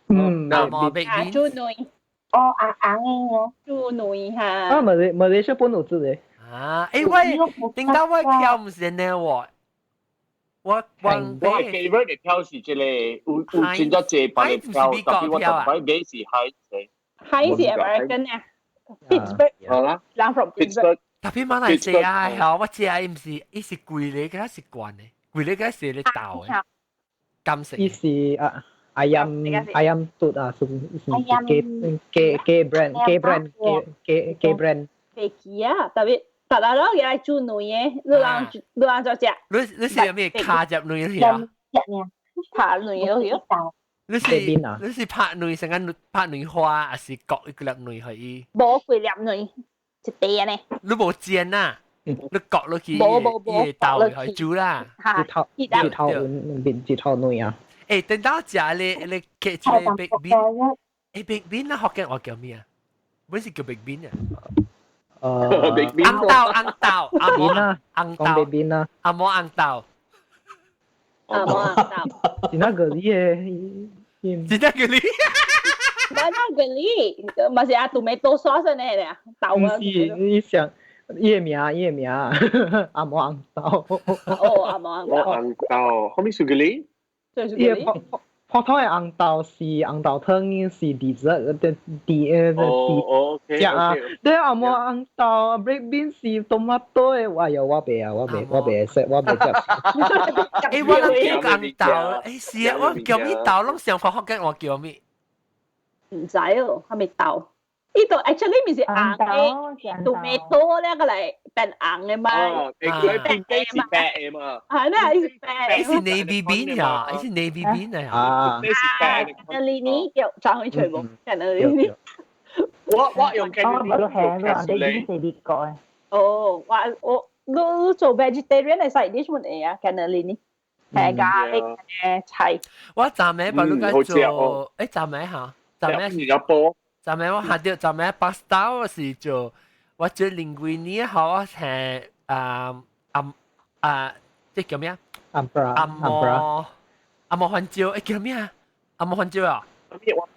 Speaker 2: 嗯，
Speaker 1: 那麼 baked beans。
Speaker 5: 煮卵。
Speaker 7: 哦，紅紅的哦。
Speaker 5: 煮卵哈。
Speaker 2: 啊，馬來西亞本有煮的。
Speaker 1: 啊，欸，我頂到我票毋是按呢喎。我我
Speaker 4: 我 favorite 的票是這個，有有真正濟別的票，特別我特別買是海鮮。
Speaker 5: 海是 American 啊，Pittsburgh。
Speaker 4: 好啦，
Speaker 5: 人 from Pittsburgh。
Speaker 1: 特別馬來西亞吼，我食伊毋是，伊是貴咧，敢是懸的，貴咧敢是咧豆的，甘食。
Speaker 2: 伊是啊， Ayam ayam 嘟啊，是是雞雞雞 brand 雞 brand 雞雞雞 brand。
Speaker 5: 飛機啊，特別特別咯，佢來煮卵嘅，你人你人做食。
Speaker 1: 你你是有咩卡入卵去啊？
Speaker 5: 拍卵落去。
Speaker 1: 你是你是拍卵成間拍卵花，還是割一粒卵去伊？
Speaker 5: 無幾粒卵，一塊呢。
Speaker 1: 你無煎啊？你割落去，
Speaker 5: 無無無，
Speaker 1: 伊豆去煮啦。
Speaker 2: 一頭一頭變一頭卵啊！
Speaker 1: 誒，等到食咧，你客一個白面，誒白面啦，福建話叫咩啊？本是叫白面啊。紅豆紅豆，阿摩紅豆，
Speaker 2: 講白面啊，
Speaker 1: 阿摩紅豆，
Speaker 5: 阿摩紅豆。
Speaker 2: 是那個你嘅？
Speaker 1: 是那個你？
Speaker 5: 哪個你？嘛是阿 tomato sauce 呢？豆啊！
Speaker 2: 唔是，你想。伊个名，伊个名，阿摩紅豆。
Speaker 5: 哦，阿摩紅豆。
Speaker 4: 紅豆，後面是個你？
Speaker 2: 伊個普普通的紅豆是紅豆湯，是 dessert 的甜的甜食啊。對阿摩紅豆，black bean 是 tomato 的。哎呦，我袂啊，我袂，我袂識，我袂食。
Speaker 1: 誒，我諗叫紅豆，誒是啊，我叫咩豆，攏想法福建話叫咩？
Speaker 5: 唔知哦，係咪豆？呢度 actually 唔是紅嘅，tomato 咧個嚟變紅嘅嘛。
Speaker 4: 哦，佢變雞是白嘅嘛。
Speaker 5: 係咩？是白。
Speaker 1: 是 navy bean 呀，是 navy bean 啊。
Speaker 2: 啊。
Speaker 4: 呢是白嘅。
Speaker 5: Cannellini 叫爭去全部 cannellini。
Speaker 4: 我用 cannellini
Speaker 6: 做 cassoulet。
Speaker 5: 哦，我我我做 vegetarian 係 side dish 乜嘢啊？Cannellini 係咖喱嘅菜。
Speaker 1: 我昨暝把你個做，誒昨暝嚇，昨暝
Speaker 4: 新加坡。
Speaker 1: 昨暝我下掉，昨暝 pasta 我是做，我做 linguine 好，我係啊啊啊，這叫咩啊？
Speaker 2: 阿
Speaker 1: 摩阿摩番椒，誒叫咩啊？阿摩番椒啊？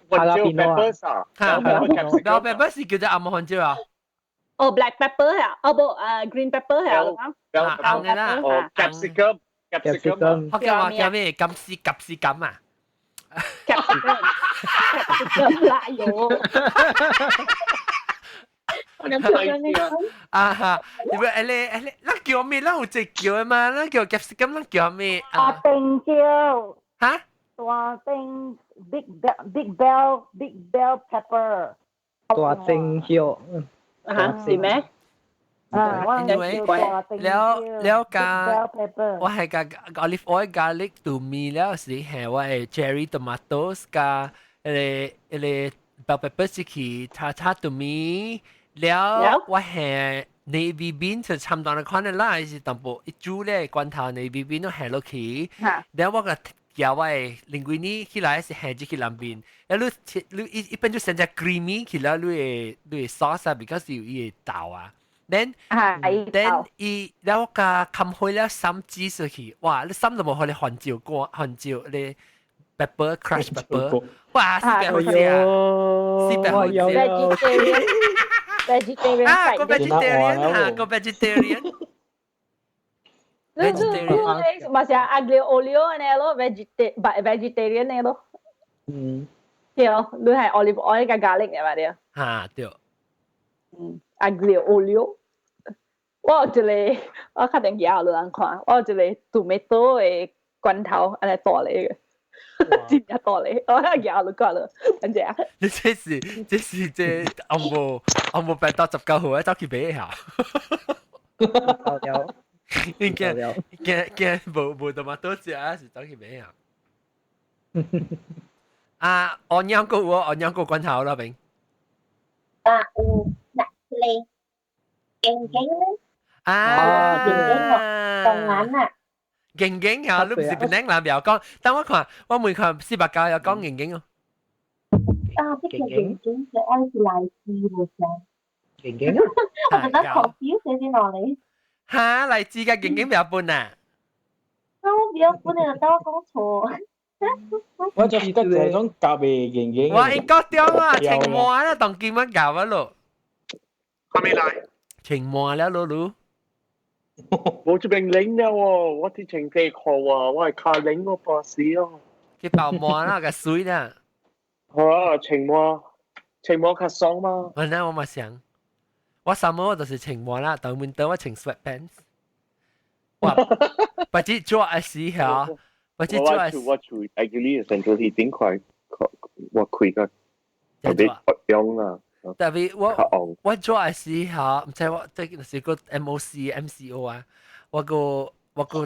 Speaker 4: 番椒 pepper 啊？
Speaker 1: 嚇，bell pepper 是叫做阿摩番椒啊？
Speaker 5: 哦，black pepper 啊，哦不，啊 green pepper 啊，
Speaker 1: 紅嘅啦，
Speaker 4: 哦，capsicum capsicum，
Speaker 1: 我叫話叫咩？金絲夾絲錦啊？
Speaker 5: capsicum capsicum 辣油。
Speaker 1: 啊哈！你唔誒你誒你，咱叫咩？咱有一個叫的嘛？咱叫 capsicum，咱叫咩？
Speaker 6: 大丁椒。
Speaker 1: 哈？
Speaker 6: 大丁 big bell big bell big bell pepper。
Speaker 2: 大丁椒。
Speaker 5: 啊，是咩？
Speaker 6: 啊，我
Speaker 1: 因為了了加，我係加 olive oil garlic 豆麵了是係我係 cherry tomatoes 加一個 bell pepper 去炒炒豆麵了，我係 navy bean 就差唔多款的啦，是淡薄一煮咧罐頭 navy bean 都下落去，了我個叫我的 linguine 起來是下入去內面，啊你你一一般就成隻 creamy 起來，你的 sauce 啊，because 有伊的豆啊。Then 伊了我加冚開了三支出去，哇！你三就無予你番椒乾，番椒你 pepper crush pepper，哇！四百好食啊，四百好食。
Speaker 5: vegetarian
Speaker 1: 啊，個 vegetarian 嚇，個 vegetarian。
Speaker 5: 你你嘛是 aglio olio 按呢咯，vegetarian 呢咯。對，你係 olive oil 加 garlic 嘅嘛對。
Speaker 1: 嚇對。
Speaker 5: 嗯，aglio olio。我有一個，我確定記下有人看，我有一個 tomato 的罐頭，按呢大粒嘅，真正大粒，我記下你看了，按這樣。
Speaker 1: 你這是這紅無紅無白到19號，走去買下。
Speaker 2: 了。
Speaker 1: 驚驚驚無無 tomato 食，是走去買啊。啊，onion 個有 onion 個罐頭啦，邊？
Speaker 7: 啊有，嗱你勁勁咧。
Speaker 1: 啊，
Speaker 7: 勁勁動眼啊！
Speaker 1: 勁勁啊，你唔是檳城人不要講，但我看我每看489有講勁勁哦。
Speaker 7: 啊，這個勁勁是愛是來自無相。
Speaker 2: 勁勁啊！
Speaker 7: 我覺得 confuse 先落嚟。
Speaker 1: 哈，來自嘅勁勁不要分啊！
Speaker 7: 我不要分啊，等我講錯。
Speaker 3: 我就是得這種夾的勁勁。
Speaker 1: 我應該中啊，清麻啦，當今乜夾啊咯？
Speaker 4: 還沒來。
Speaker 1: 清麻了，魯魯。
Speaker 4: 我這邊冷了哦，我啲穿底褲啊，我係卡冷個巴士哦。
Speaker 1: 去爆麻啦，個水啦。
Speaker 4: 好啊，穿麻，穿麻較爽嘛。
Speaker 1: 我呢，我嘛想，我三毛就是穿麻啦，但係我穿 sweatpants。哇，不知做嘅時候，我這
Speaker 4: 我厝我厝 actually central heating 快，我開個特別用啊。
Speaker 1: 特別我做嘅時候，毋知我即係個 MOC MCO 啊，我個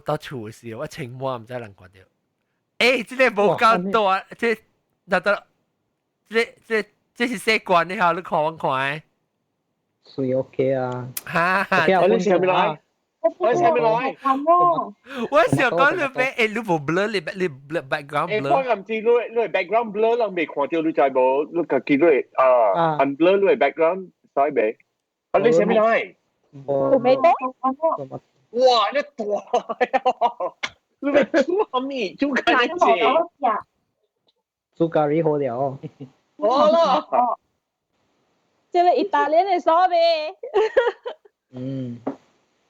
Speaker 1: 到厝嘅時候，我清摸毋知人看到。這個無夠大，這那得，這是細罐的哈，你看我看。
Speaker 2: 水 OK 啊。
Speaker 1: 哈哈，
Speaker 4: 你啥物來？我啥物來？
Speaker 1: 我想講你咩？你無 blur，你 blur background blur。
Speaker 4: 我唔知你 background blur，人未看到你知無？你家己你啊，unblur 你 background 使未？啊，你啥物來？
Speaker 5: 冇多。
Speaker 4: 哇！你大呀！你咪煮啥物？煮咖喱
Speaker 2: 煮咖喱好了。
Speaker 4: 好啦。
Speaker 5: 這個意大利的燒味。
Speaker 2: 嗯。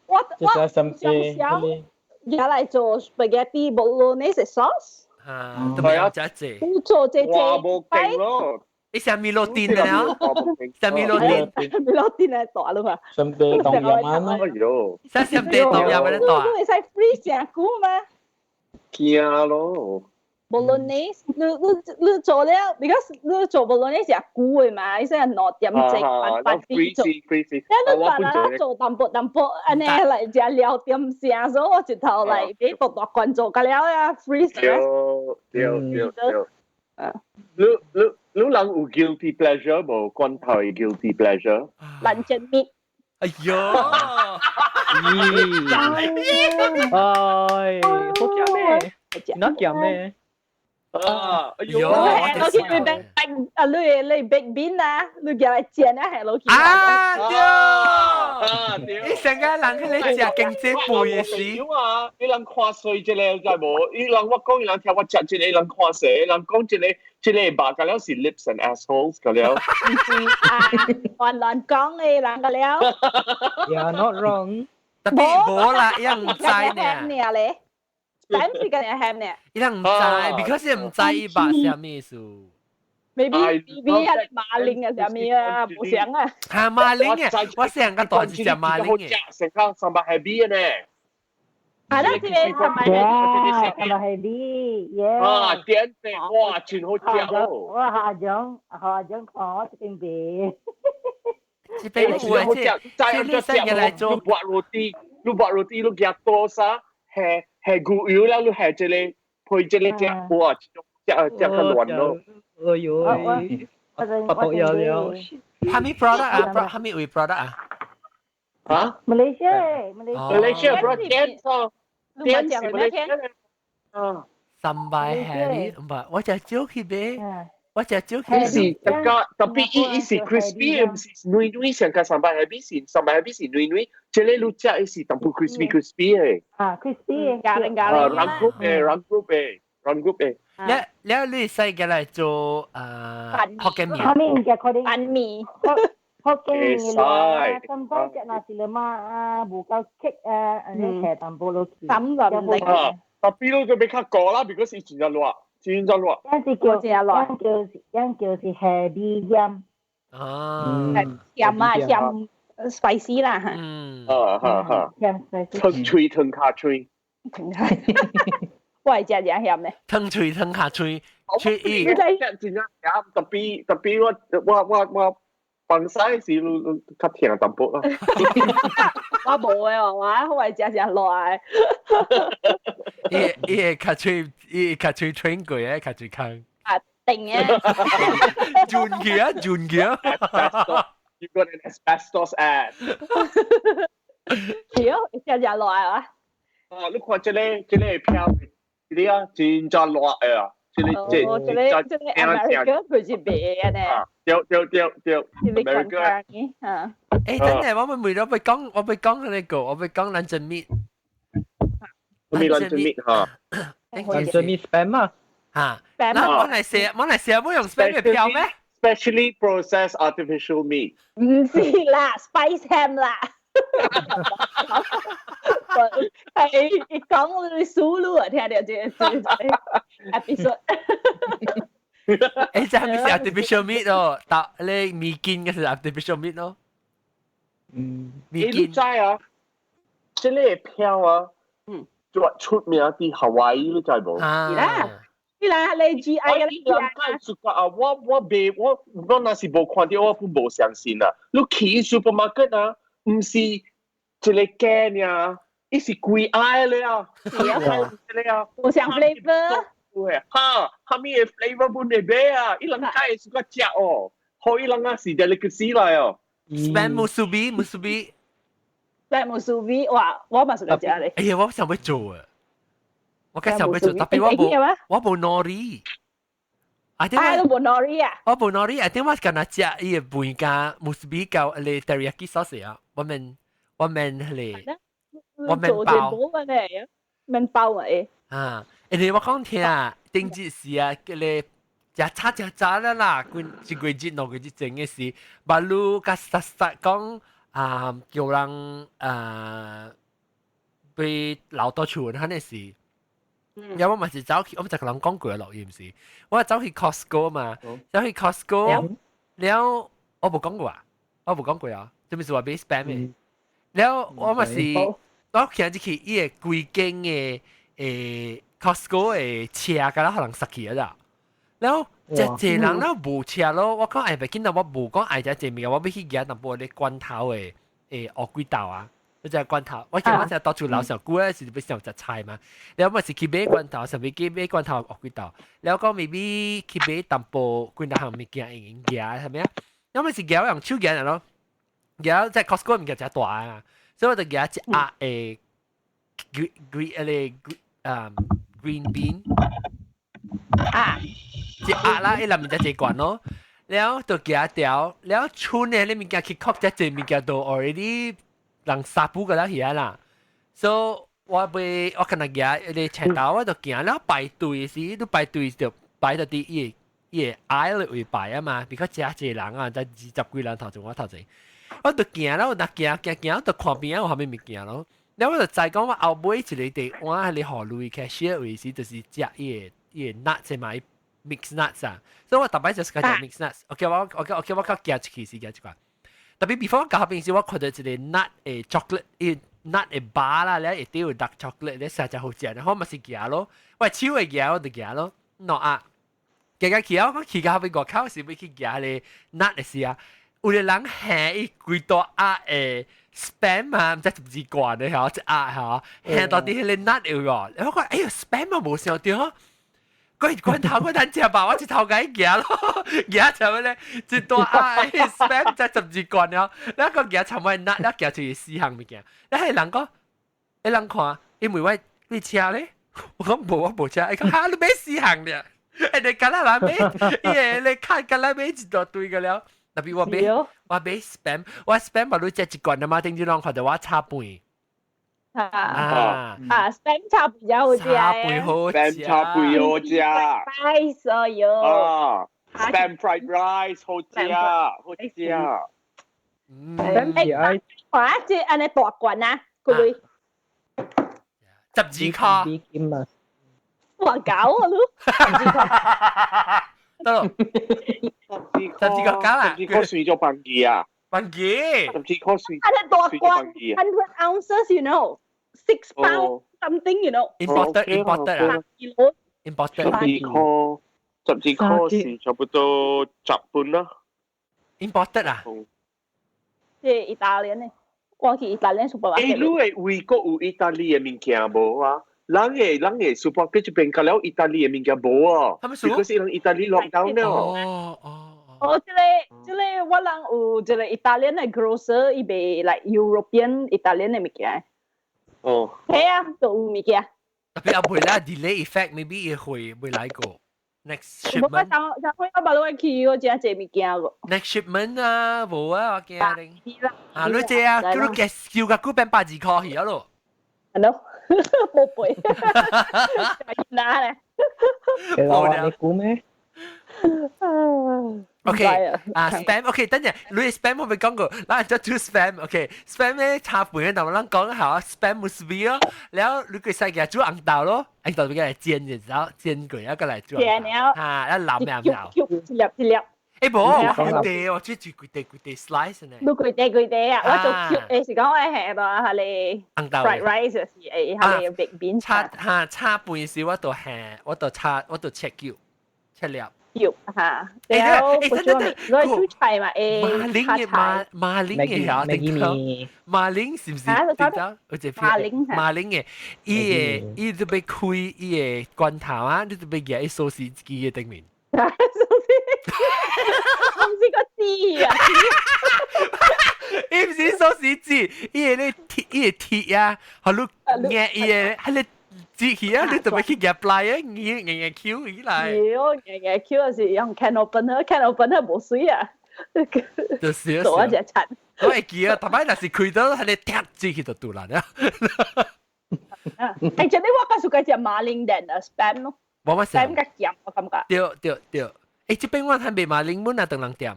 Speaker 5: 我想想，也來做 spaghetti bolognese sauce。
Speaker 1: 啊，都係啊，這這。
Speaker 5: 做這這。
Speaker 4: 哇，無勁咯！
Speaker 1: 你食米洛丁了？食米洛丁？
Speaker 5: 米洛丁來大了嘛？
Speaker 3: 什地冬陰啊？
Speaker 4: 哎喲！
Speaker 1: 食什地冬陰來大？
Speaker 5: 你會使 freeze 成久嗎？
Speaker 4: 驚咯！
Speaker 5: Bolognese，你做了，because 你做 bolognese 是久的嘛，伊說2點鐘8點做。你把它做淡薄淡薄，按呢來食了點聲，所以我一頭來俾大大罐做個了啊，freeze。
Speaker 4: 對對對對。你人有 guilty pleasure 無？罐頭的 guilty pleasure？
Speaker 5: luncheon meat。
Speaker 1: 哎喲！
Speaker 2: 咦！哎，好食咩？哪食咩？
Speaker 4: 啊！哎喲！
Speaker 5: 我去你冰啊，你 baked bean 啊，你叫來煎啊，係落去。
Speaker 1: 啊對！你成個人去你食經濟背的事。
Speaker 4: 啊！你人看衰這個知無？伊人我講，伊人聽我食這個，人看衰，人講這個這個肉，個了是 lips and assholes 個了。
Speaker 5: 啊！亂亂講的人個了。
Speaker 2: You're not wrong。
Speaker 1: 特別無啦，伊人毋知呢。
Speaker 5: 咧。咱是個人喊呢？
Speaker 1: 伊人毋知，because 伊毋知伊肉啥物意思。
Speaker 5: Maybe maybe 係馬鈴啊，啥物啊，無想啊。
Speaker 1: 嚇馬鈴嘅，我成個大是食馬鈴嘅。
Speaker 4: 成個 sambal heavy 嘅呢。
Speaker 5: 啊，那這個 sambal
Speaker 6: heavy，sambal heavy，耶。
Speaker 4: 啊，點點哇，真好食哦。
Speaker 6: 我下種下種看我這邊賣。
Speaker 1: 這邊有啊，這這你使來做。
Speaker 4: 你薄 roti，你薄 roti，你夾多少？係係牛油啦，你係這個配這個食，哇，食食較亂咯。
Speaker 2: 哎呦，我都有了。
Speaker 1: 哈咪 product 啊？哈咪位 product 啊？
Speaker 4: 啊
Speaker 6: ？Malaysia，
Speaker 4: Malaysia product 點錯？點是 Malaysia？啊，
Speaker 1: Sambal heavy 唔係，我就少去買，我就少去。
Speaker 4: 是特價特別伊伊是 crispy，毋是軟軟，上個 sambal heavy 是 sambal heavy 是軟軟，這個你食伊是淡薄 crispy crispy 的。
Speaker 6: 啊，crispy
Speaker 5: 咖喱咖喱。
Speaker 4: 軟骨的，軟骨的，軟骨的。
Speaker 1: 你你使過來做啊福建麵？
Speaker 6: 蝦米物件可能？
Speaker 5: 板麵。
Speaker 6: 福建麵啦，淡薄食 nasi lemak 啊，無夠 cake 啊，按呢下淡薄落去。
Speaker 5: 咁就唔
Speaker 4: 啊，特別你就比較高啦，because 伊真正熱，真正熱。
Speaker 6: 樣是叫，樣叫是樣叫是 heavy 鹽。
Speaker 1: 啊，
Speaker 5: 鹹啊鹹，spicy 啦嚇。
Speaker 1: 嗯。
Speaker 4: 啊哈哈。
Speaker 6: 鹹 spicy。
Speaker 4: 湯喙湯卡喙。
Speaker 5: 湯卡。我係食食鹹咧。
Speaker 1: 湯喙湯卡喙，喙伊。
Speaker 4: 真正鹹，特別特別我放屎時較疼淡薄啦。
Speaker 5: 我無的哦，我係食食熱的。
Speaker 1: 伊伊會較喙，伊較喙穿過啊，較喙空。
Speaker 5: 啊，定啊。
Speaker 1: 轉去啊，轉去啊。
Speaker 4: You got an asbestos ass。
Speaker 5: 對，食食熱啊。
Speaker 4: 啊，你看這個這個票，這個啊，真正熱的啊！這個這
Speaker 5: 這個這個 America 佢是賣的呢。
Speaker 4: 對對對對，America。
Speaker 5: 嚇。
Speaker 1: 誒，真係我咪每咗被講，我被講那個，我被講 luncheon meat。
Speaker 4: 咩 luncheon meat 嚇
Speaker 2: ？luncheon meat spam 啊？
Speaker 1: 嚇。那我嚟寫，我嚟寫，冇用 spam 嘅票咩
Speaker 4: ？Specially processed artificial meat。
Speaker 5: 唔是啦，spice ham 啦。係伊講你輸入啊，聽到這個 episode。
Speaker 1: 誒，這係咪是 artificial meat 哦？但你米筋嘅是 artificial meat 咯。
Speaker 2: 嗯，
Speaker 4: 米筋。你知啊？這個票啊，出名佇夏威夷，你知無？
Speaker 1: 啊，
Speaker 5: 是啦，你啦，你 GI 嘅
Speaker 4: 你人介紹啊，我若是無看著，我本無相信啊。你去 supermarket 啊，毋是一個雞爾，伊是規矮咧啊，
Speaker 5: 是啊，
Speaker 4: 咧啊，
Speaker 5: 無相 flavor。
Speaker 4: 對哈，啥物的 flavor 本會買啊？伊人介是個食哦，予伊人啊是 delicacy 來哦。
Speaker 1: Spam musubi musubi。
Speaker 5: Spam musubi，哇，我嘛是來食咧。
Speaker 1: 哎呀，我想欲做啊！我較想欲做，tapi 我無 nori。啊，
Speaker 5: 啊，都無 nori 啊！
Speaker 1: 我無 nori，啊，點我敢若食伊个飯加 musubi 佮彼个 teriyaki sauce 啊？我免彼个，我免包。
Speaker 5: 免包啊！
Speaker 1: 啊，因為我講聽啊，頂一時啊，彼个食早食早啦啦，幾一個月2個月前的時，馬路較實實講啊，叫人啊被老多厝嗰陣時。有我嘛是走去，我唔就同人講過落去毋是，我走去 Costco 嘛，走去 Costco 了，我無講過啊，我無講過啊，這咪是話買 spam 的，了我嘛是，我行入去伊个規間的Costco 的車，敢若予人塞去啊咋，了真濟人了無車咯，我講哎袂緊啦，我無講愛食濟物件，我欲去夾淡薄咧罐頭的烏龜豆啊。你隻罐頭，我記我成日到處樓上久咧是欲想食菜嘛，了我是去買罐頭，上面去買罐頭烏龜豆，了講 maybe 去買淡薄幾若項物件會用夾係咪啊？了我是夾用手夾咯，夾在 Costco 物件誠大啊，所以我就夾一盒的 green green 彼個green bean
Speaker 5: 啊，
Speaker 1: 一盒啦，伊內面才一罐咯，了就夾條，了剩的彼物件去確這濟物件都 already 人殺補個了遐啦，所以我買我敢若夾彼个青豆，我就行了排隊時，你排隊就排到佇伊個 aisle 位排啊嘛，比較誠濟人啊，才20幾人頭前我頭前，我就行了，我若行行行，就看邊仔有啥物物件咯。了我就知講我後尾一個地碗彼個予鐳 cashier 位時，就是食伊個 nuts 嘛，mix nuts 啊，所以我逐擺就是食 mix nuts。OK，我 OK OK 我較行出去時行一寡。tapi before 我到彼邊時，我看到一個 nut 的 chocolate，伊 nut 的 bar 啦，了下底有 dark chocolate，咧實在好食，然後嘛是行咯，我手會行我就行咯，喏啊，行行去啊，我去到彼外口是欲去行彼個 nut 的時啊，有個人下伊規大盒的 spam 啊，毋知12罐的吼，一盒吼，下到佇彼個 nut 有哦，我講哎喲 spam 啊無想著。嗰罐頭我等食吧，我一頭共伊行咯，行啥物咧？一大盒 spam 才12罐了，了閣行差不多那了行出去四項物件，了彼人講，彼人看，因為我你車咧，我講無我無車，伊講哈你買四項咧，欸你敢若人買，伊個你看敢若買一大堆個了，tapi 我買 spam，我 spam 嘛你食一罐啊嘛，頂陣攏看著我炒飯。
Speaker 5: 啊啊！spam 炒飯好食，
Speaker 1: 炒飯好食
Speaker 4: ，spam 炒飯好食
Speaker 5: ，rice 哎喲，
Speaker 4: 啊，spam fried rice 好食，好食。
Speaker 2: 嗯，
Speaker 5: 欸，哇，這按呢大罐啊，幾鐳？
Speaker 1: 12塊。
Speaker 5: 哇，搞啊你！12塊。
Speaker 1: 得咯，12塊九啦，
Speaker 4: 12塊算做半斤啊？
Speaker 1: 半斤。
Speaker 4: 12塊算。
Speaker 5: 按呢大罐，100 ounces，you know。6 pound something.
Speaker 1: Imported, imported 啊，imported。
Speaker 4: 12塊，12塊是差不多10磅啦。
Speaker 1: Imported 啊？
Speaker 5: 是意大利的，我去意大利 supermarket。
Speaker 4: 欸，你的外國有意大利的物件無啊？人的 supermarket 這邊較了意大利的物件無啊？
Speaker 1: 他們說，
Speaker 4: 可是人意大利 lockdown 了。
Speaker 1: 哦哦。
Speaker 5: 哦，這個我人有一個意大利的 grocer，伊賣 like European 意大利的物件。
Speaker 4: 哦。
Speaker 5: 係啊，都有物件。
Speaker 1: tapi 啊，袂啦，delay effect，maybe 伊會會來過 next shipment。
Speaker 5: 上上回我捌落去，我真濟物件個。
Speaker 1: Next shipment 啊，無啊，我驚你。啊，你這啊，叫你嘅叫個股變82塊去啊咯。
Speaker 5: 係咯，冇背。哪咧？
Speaker 2: 冇你估咩？
Speaker 1: OK 啊，spam，OK，等陣，你 spam 我未講過，咱就做 spam，OK，spam 咧炒飯，但我咱講下 spam musubi 咯，然後你可以使佢煮紅豆咯，紅豆俾佢煎嘅，然後煎過一個來煮。
Speaker 5: 煎了。
Speaker 1: 啊，一淋涼涼。
Speaker 5: 一粒一粒。
Speaker 1: 欸無，我規地哦，這是規地規地 slice 呢。
Speaker 5: 你規地規地啊！我做 cube 的是講我係到係你 fried rice 就是會係你 baked beans。
Speaker 1: 炒哈炒飯時我就下，我就炒，我就切球，切粒。
Speaker 5: 肉嚇，然後嗰種我煮菜嘛，誒，
Speaker 1: 馬鈴嘅馬馬鈴嘅嚇，定講馬鈴是唔是？點講？有一
Speaker 5: 馬鈴
Speaker 1: 馬鈴嘅，伊個伊就欲開伊个罐頭啊，你就欲夾伊壽司機嘅頂面。
Speaker 5: 壽司，唔是個字啊！
Speaker 1: 伊毋是壽司機，伊個咧鐵，伊個鐵啊，予你夾伊個，彼个折起啊，你就欲去夾 plier，硬硬硬 Q 起來。
Speaker 5: 對，硬硬 Q 就是用 can opener，can opener 無水啊。
Speaker 1: 就是
Speaker 5: 做一隻柒。
Speaker 1: 我會記啊，逐擺若是開到，彼个貼折起就拄爛啊。
Speaker 5: 欸，這裡我較喜歡食馬鈴 than 啊 spam 咯。
Speaker 1: 我我
Speaker 5: spam 較鹹，我感覺。
Speaker 1: 對對對，欸，這邊我趁賣馬鈴本啊，當人店。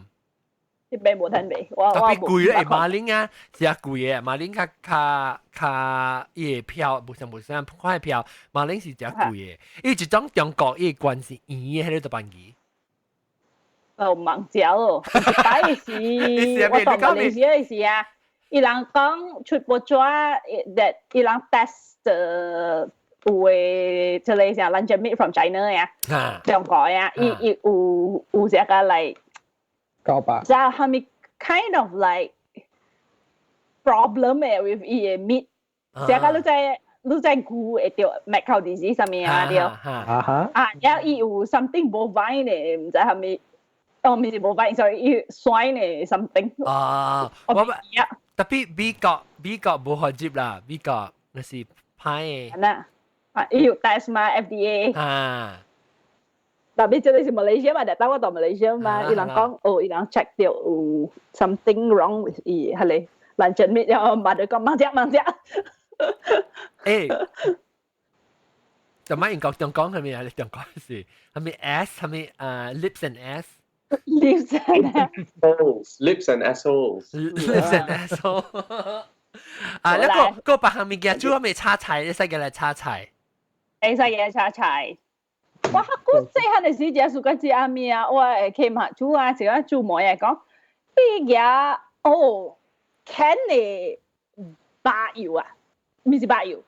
Speaker 5: 這邊無趁賣，我
Speaker 1: 特別貴啊！馬鈴啊，是啊貴的，馬鈴較較較伊的票無像無像款的票，馬鈴是誠貴的。因為一種中國伊的罐是圓的，彼個就便宜。
Speaker 5: 哦，忘食咯，一擺是，我到馬來西亞時啊，伊人講出報紙，that 伊人 test 有的這個啥 luncheon meat from China 呀，中國呀，伊伊有有這個 like。
Speaker 2: 高吧？
Speaker 5: 就係咪 kind of like problem 誒 with 伊个 meat？這個你知你知牛會著 mad cow disease 啥物啊對？
Speaker 2: 啊哈！
Speaker 5: 啊，然後伊有 something bovine 的，毋知係咪？哦，毋是 bovine，sorry，伊 swine 的 something。
Speaker 1: 啊，
Speaker 5: 我
Speaker 1: 我特別美國美國無法入啦，美國那是歹的。
Speaker 5: 啊，啊，伊有 test 嘛 FDA。
Speaker 1: 啊。
Speaker 5: 特別這個是馬來西亞嘛，就當我到馬來西亞嘛，伊人講哦，伊人 check 到有 something wrong with 伊，係咧，luncheon meat 了，嘛就講忙食忙食。
Speaker 1: 欸，就買英國中講係咪啊？你中國是係咪 S 係咪啊？Lips and S。
Speaker 5: Lips and
Speaker 4: assholes, lips and assholes,
Speaker 1: lips and assholes。啊，那個個別項物件主要咪炒菜，你使個來炒菜。
Speaker 5: 會使個炒菜。我較古細漢的時，陣暑假食物啊，我會去嘛煮啊，一個煮糜來講，伊舉哦，can 的肉油啊，毋是肉油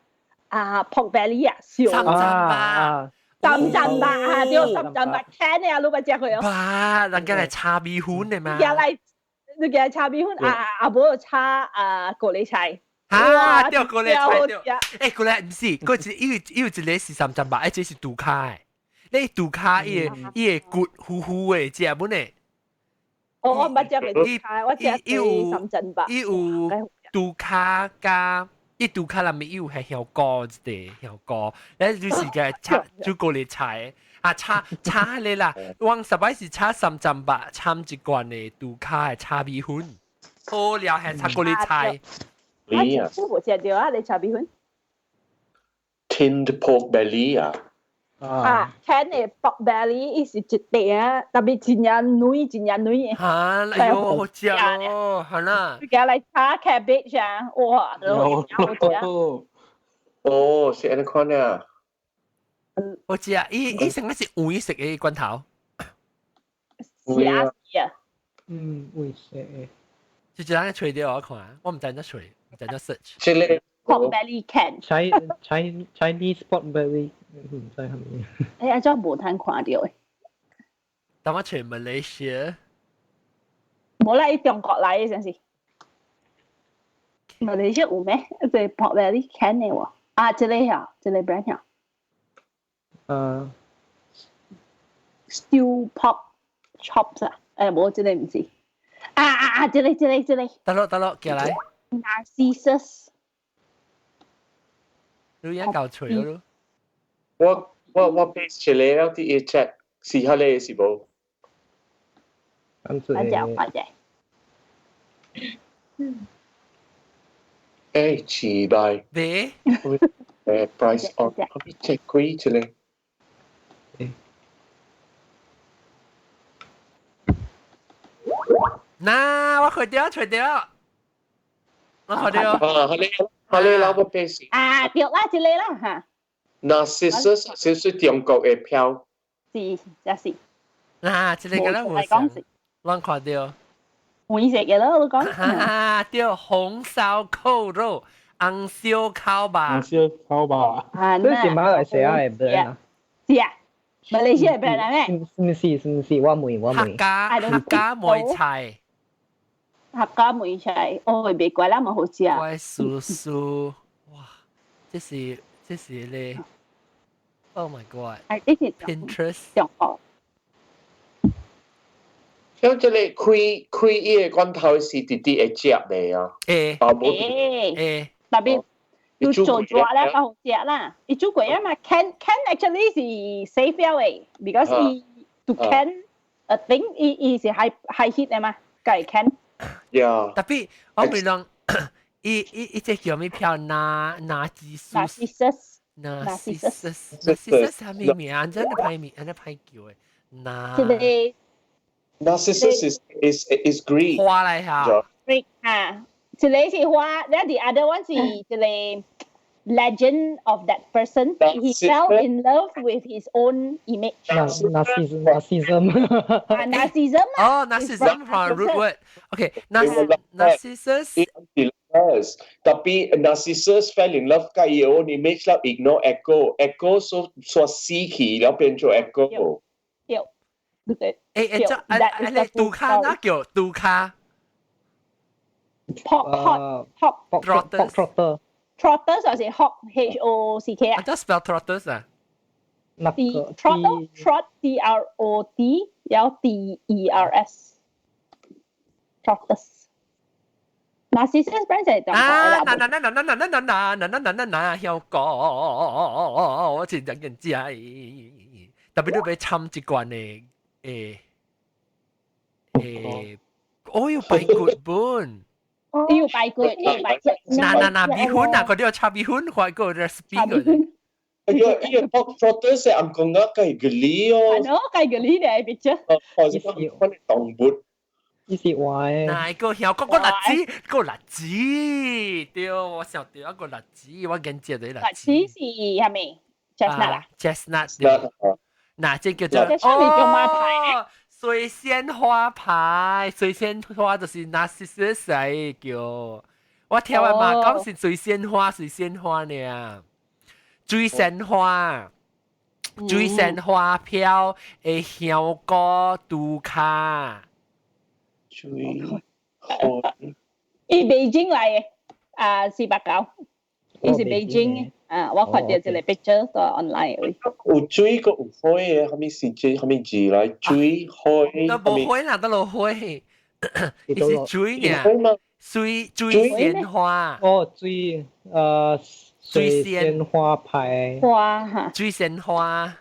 Speaker 5: 啊，pork belly 啊，燒
Speaker 1: 三層肉，
Speaker 5: 三層肉啊，對，三層肉 can 的啊，你捌食過哦？
Speaker 1: 哇，人家來炒米粉的嘛？
Speaker 5: 舉來，你舉來炒米粉啊啊，無炒啊高麗菜。
Speaker 1: 啊，對，高麗菜對。欸，高麗毋是，嗰一伊有一個是三層肉，一個是豬跤的。你豬跤伊个伊个骨糊糊的，食本的。
Speaker 5: 哦，我毋捌食過豬跤，我食過三層肉。
Speaker 1: 伊有豬跤加伊豬跤內面伊有係香菇一個香菇，咧就是個炒煮高麗菜啊，炒炒彼个啦。我十擺是炒三層肉，摻一罐的豬跤的炒米粉，好料係炒高麗菜。
Speaker 5: 啊，我無食著啊，你炒米粉。
Speaker 4: Tinned pork belly 啊。
Speaker 5: 啊，can 的 pork belly 伊是一塊啊，特別真正軟，真正軟的。
Speaker 1: 哈，哎喲，好食咯，係啦。
Speaker 5: 佢來炒 cabbage 啊，哇，好食。
Speaker 4: 哦，是按呢款啊。
Speaker 1: 我知啊，伊伊成個是黃色的罐頭。
Speaker 5: 是啊是啊。
Speaker 2: 嗯，黃色的。
Speaker 1: 就一人揣著我看，我毋知怎揣，毋知怎 search。
Speaker 4: 這個
Speaker 5: pork belly can。
Speaker 2: Chinese pork belly，毋知係咪。
Speaker 5: 哎呀，這無通看著的。
Speaker 1: 等我揣 Malaysia。
Speaker 5: 無啦，伊中國來的，真是。馬來西亞有咩？這 pork belly can 的喎。啊，這個呀，這個 brand 呀。Stew pork chops 啊，欸，無這個毋是。啊啊啊！這個這個這個。
Speaker 1: 得咯得咯，寄來。
Speaker 5: Narcissus。
Speaker 1: 你已經夠揣咯。
Speaker 4: 我我我 paste 出來了，佇伊 chat 是彼个是無？
Speaker 2: 我
Speaker 5: 只我只。
Speaker 4: 欸，奇怪。
Speaker 1: 咩？
Speaker 4: 欸，price on，我 check 過一下。
Speaker 1: 嗱，我看著揣著，我看著。
Speaker 4: 啊，彼个彼个老母 paste。
Speaker 5: 啊，對啦，這個啦嚇。
Speaker 4: Narcissus 是是中國的票。
Speaker 5: 是，這是。
Speaker 1: 嗱，這個敢若有像。攏看著。
Speaker 5: 黃色嘅咯，你講。
Speaker 1: 哈，對，紅燒扣肉、紅燒烤肉。
Speaker 3: 紅燒烤肉。
Speaker 5: 啊，
Speaker 2: 這是馬來西亞的 brand 啊。
Speaker 5: 是啊，馬來西亞 brand 啊咩？
Speaker 2: 唔是唔是，我問我問。
Speaker 1: 客家梅菜。
Speaker 5: 客家梅菜，哦，別怪啦，嘛好食。
Speaker 1: 我叔叔，哇，這是咧，Oh my God！
Speaker 5: 係呢是
Speaker 1: Pinterest。
Speaker 5: 中國。
Speaker 4: 像這個開開伊个罐頭是直直會食的啊？
Speaker 1: 會。
Speaker 4: 啊，無
Speaker 5: 會。特別要做做咧較好食啦。伊煮過啊嘛，can actually 是 safe 了的，because 伊 to can a thing，伊伊是 high heat 的嘛，該 can。
Speaker 4: Yeah。
Speaker 1: 特別我咪講，伊伊伊這叫咩票？拿拿吉蘇。
Speaker 5: Narcissus。
Speaker 1: Narcissus。Narcissus 係咩名？真係歹名，真係歹叫的。拿。
Speaker 5: 這個。
Speaker 4: Narcissus is Greek。
Speaker 1: 花來下。
Speaker 5: Greek 啊，一個是花，then the other one 是一個 legend of that person. He fell in love with his own image.
Speaker 2: Narcissism.
Speaker 5: 啊，narcissism
Speaker 1: 哦，narcissism from root word. Okay, narcissus.
Speaker 4: Tapi Narcissus fell in love 佮伊 own image 啦，ignore echo，echo 所所死去了變做 echo。
Speaker 5: 對。對。
Speaker 1: 誒誒，這啊啊，你杜卡那叫杜卡？
Speaker 5: Hawk hawk hawk
Speaker 1: trotters
Speaker 2: trotter
Speaker 5: trotters 就是 hawk H O C K 啊。
Speaker 1: 啊，spell trotters 啊。
Speaker 5: D trot trot T R O T 然後 T E R S trotters。 Narcissus brand 就係
Speaker 1: 啊！嗱嗱嗱嗱嗱嗱嗱嗱嗱嗱嗱嗱，曉講，我真正認知，特別你欲摻一罐的誒誒，我有排骨本。
Speaker 5: 有排骨，有排骨。
Speaker 1: 嗱嗱嗱，米粉啊，嗰啲有炒米粉，或個 recipe 嗰啲。
Speaker 4: 哎呀，伊個 pork trotter 是暗講啊，計個梨哦。
Speaker 5: 係咯，計個梨嚟別啫。
Speaker 4: 哦，是講講動物。
Speaker 2: 伊是話的。
Speaker 1: 嗱個曉個個栗子，個栗子，對，我想著一個栗子，我緊接對栗
Speaker 5: 子。栗子是係咪？chestnut 啊
Speaker 1: ？chestnut 對。嗱，這叫做哦，水仙花牌，水仙花就是 narcissus 嚟叫。我聽我媽講是水仙花，水仙花呢。水仙花，水仙花飄的香菇杜卡。
Speaker 4: 水花。
Speaker 5: 伊北京來的，啊，489，伊是北京啊，我看著一個 picture 在 online。
Speaker 4: 有水閣有火的，啥物時節，啥物字來？水火。
Speaker 1: 都無火啦，都落火。伊是水呢，水水仙花。
Speaker 2: 哦，水水仙花牌。
Speaker 5: 花哈。
Speaker 1: 水仙花。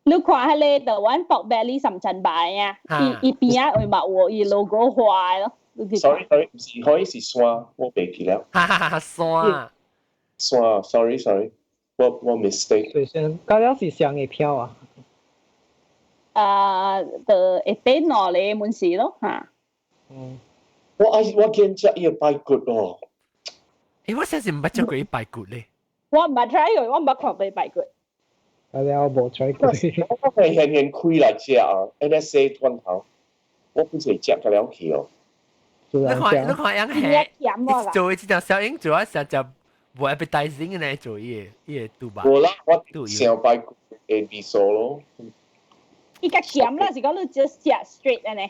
Speaker 5: 你看彼個台灣 pork belly 三層白啊，伊伊邊仔會嘛有伊 logo 花咯。
Speaker 4: Sorry sorry，毋是火是山，我袂記了。
Speaker 1: 哈哈哈，山。
Speaker 4: 山，sorry sorry，我 mistake。
Speaker 2: 水仙，到了是啥個票啊？
Speaker 5: 啊，就會變兩個門市咯，嚇。
Speaker 2: 嗯。
Speaker 4: 我愛我見食伊個排骨哦。
Speaker 1: 誒，我真是毋捌食過伊排骨咧。
Speaker 5: 我毋捌 try 過，我毋捌看過排骨。
Speaker 2: 啊了，無 try 過。
Speaker 4: 我係現現開來食啊，NSA 罐頭，我本是食個了去哦。
Speaker 1: 你看，你看樣係做這條小英做啊，成隻無 appetizing 嘅做伊個伊個豬肉。
Speaker 4: 無啦，我上排骨的味素咯。
Speaker 5: 伊較鹹啦，是講你只食 straight 按呢？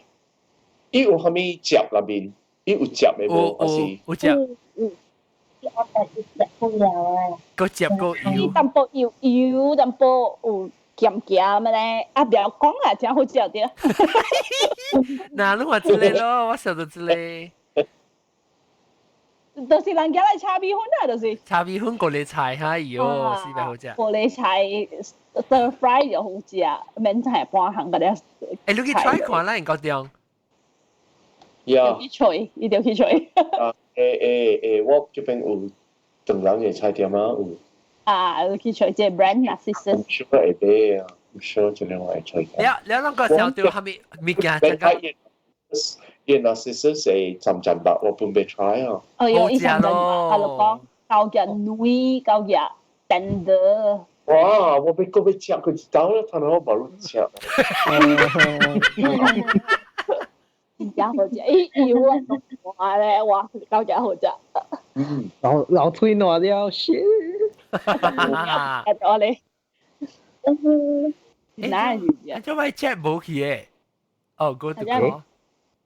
Speaker 4: 伊有啥物汁內面？伊有汁的無？還是
Speaker 1: 有汁？
Speaker 7: 有。我第一食不了啊。
Speaker 1: 閣汁閣油。
Speaker 5: 伊淡薄油油，淡薄有鹹鹹的咧，啊，不要講啦，真好食對。
Speaker 1: 嗱，你話這個咯，我想到這個。
Speaker 5: 就是人家來炒米粉啊，就是。
Speaker 1: 炒米粉高麗菜哈，喲，是咪好食？
Speaker 5: 高麗菜 stir fry 就好食，免菜半項個咧。
Speaker 1: 誒，你去 try 看啦，應該點？
Speaker 4: 呀。
Speaker 5: 去揣，一定去揣。
Speaker 4: 啊，誒誒誒，我這邊有唐人的菜店啊，有。
Speaker 5: 啊，去揣這 brand Narcissus。
Speaker 4: 唔 sure 會買啊，唔 sure 這兩個會揣。
Speaker 1: 了了，咱個小對蝦米物件？這個。
Speaker 4: 伊 Narcissus 係浸浸白，我本未 try 啊。
Speaker 5: 哎喲，伊浸浸白，啊，就講夠嘅軟，夠嘅 tender。
Speaker 4: 哇！我欲閣欲食，佢一道咧，他們我無論食。
Speaker 5: 真正好食，伊油啊，哇咧，哇，夠食好食。
Speaker 2: 老老喙爛了，死。
Speaker 5: 我咧，哪是
Speaker 1: 啊？做咩 chat 無去嘅？哦，go to go。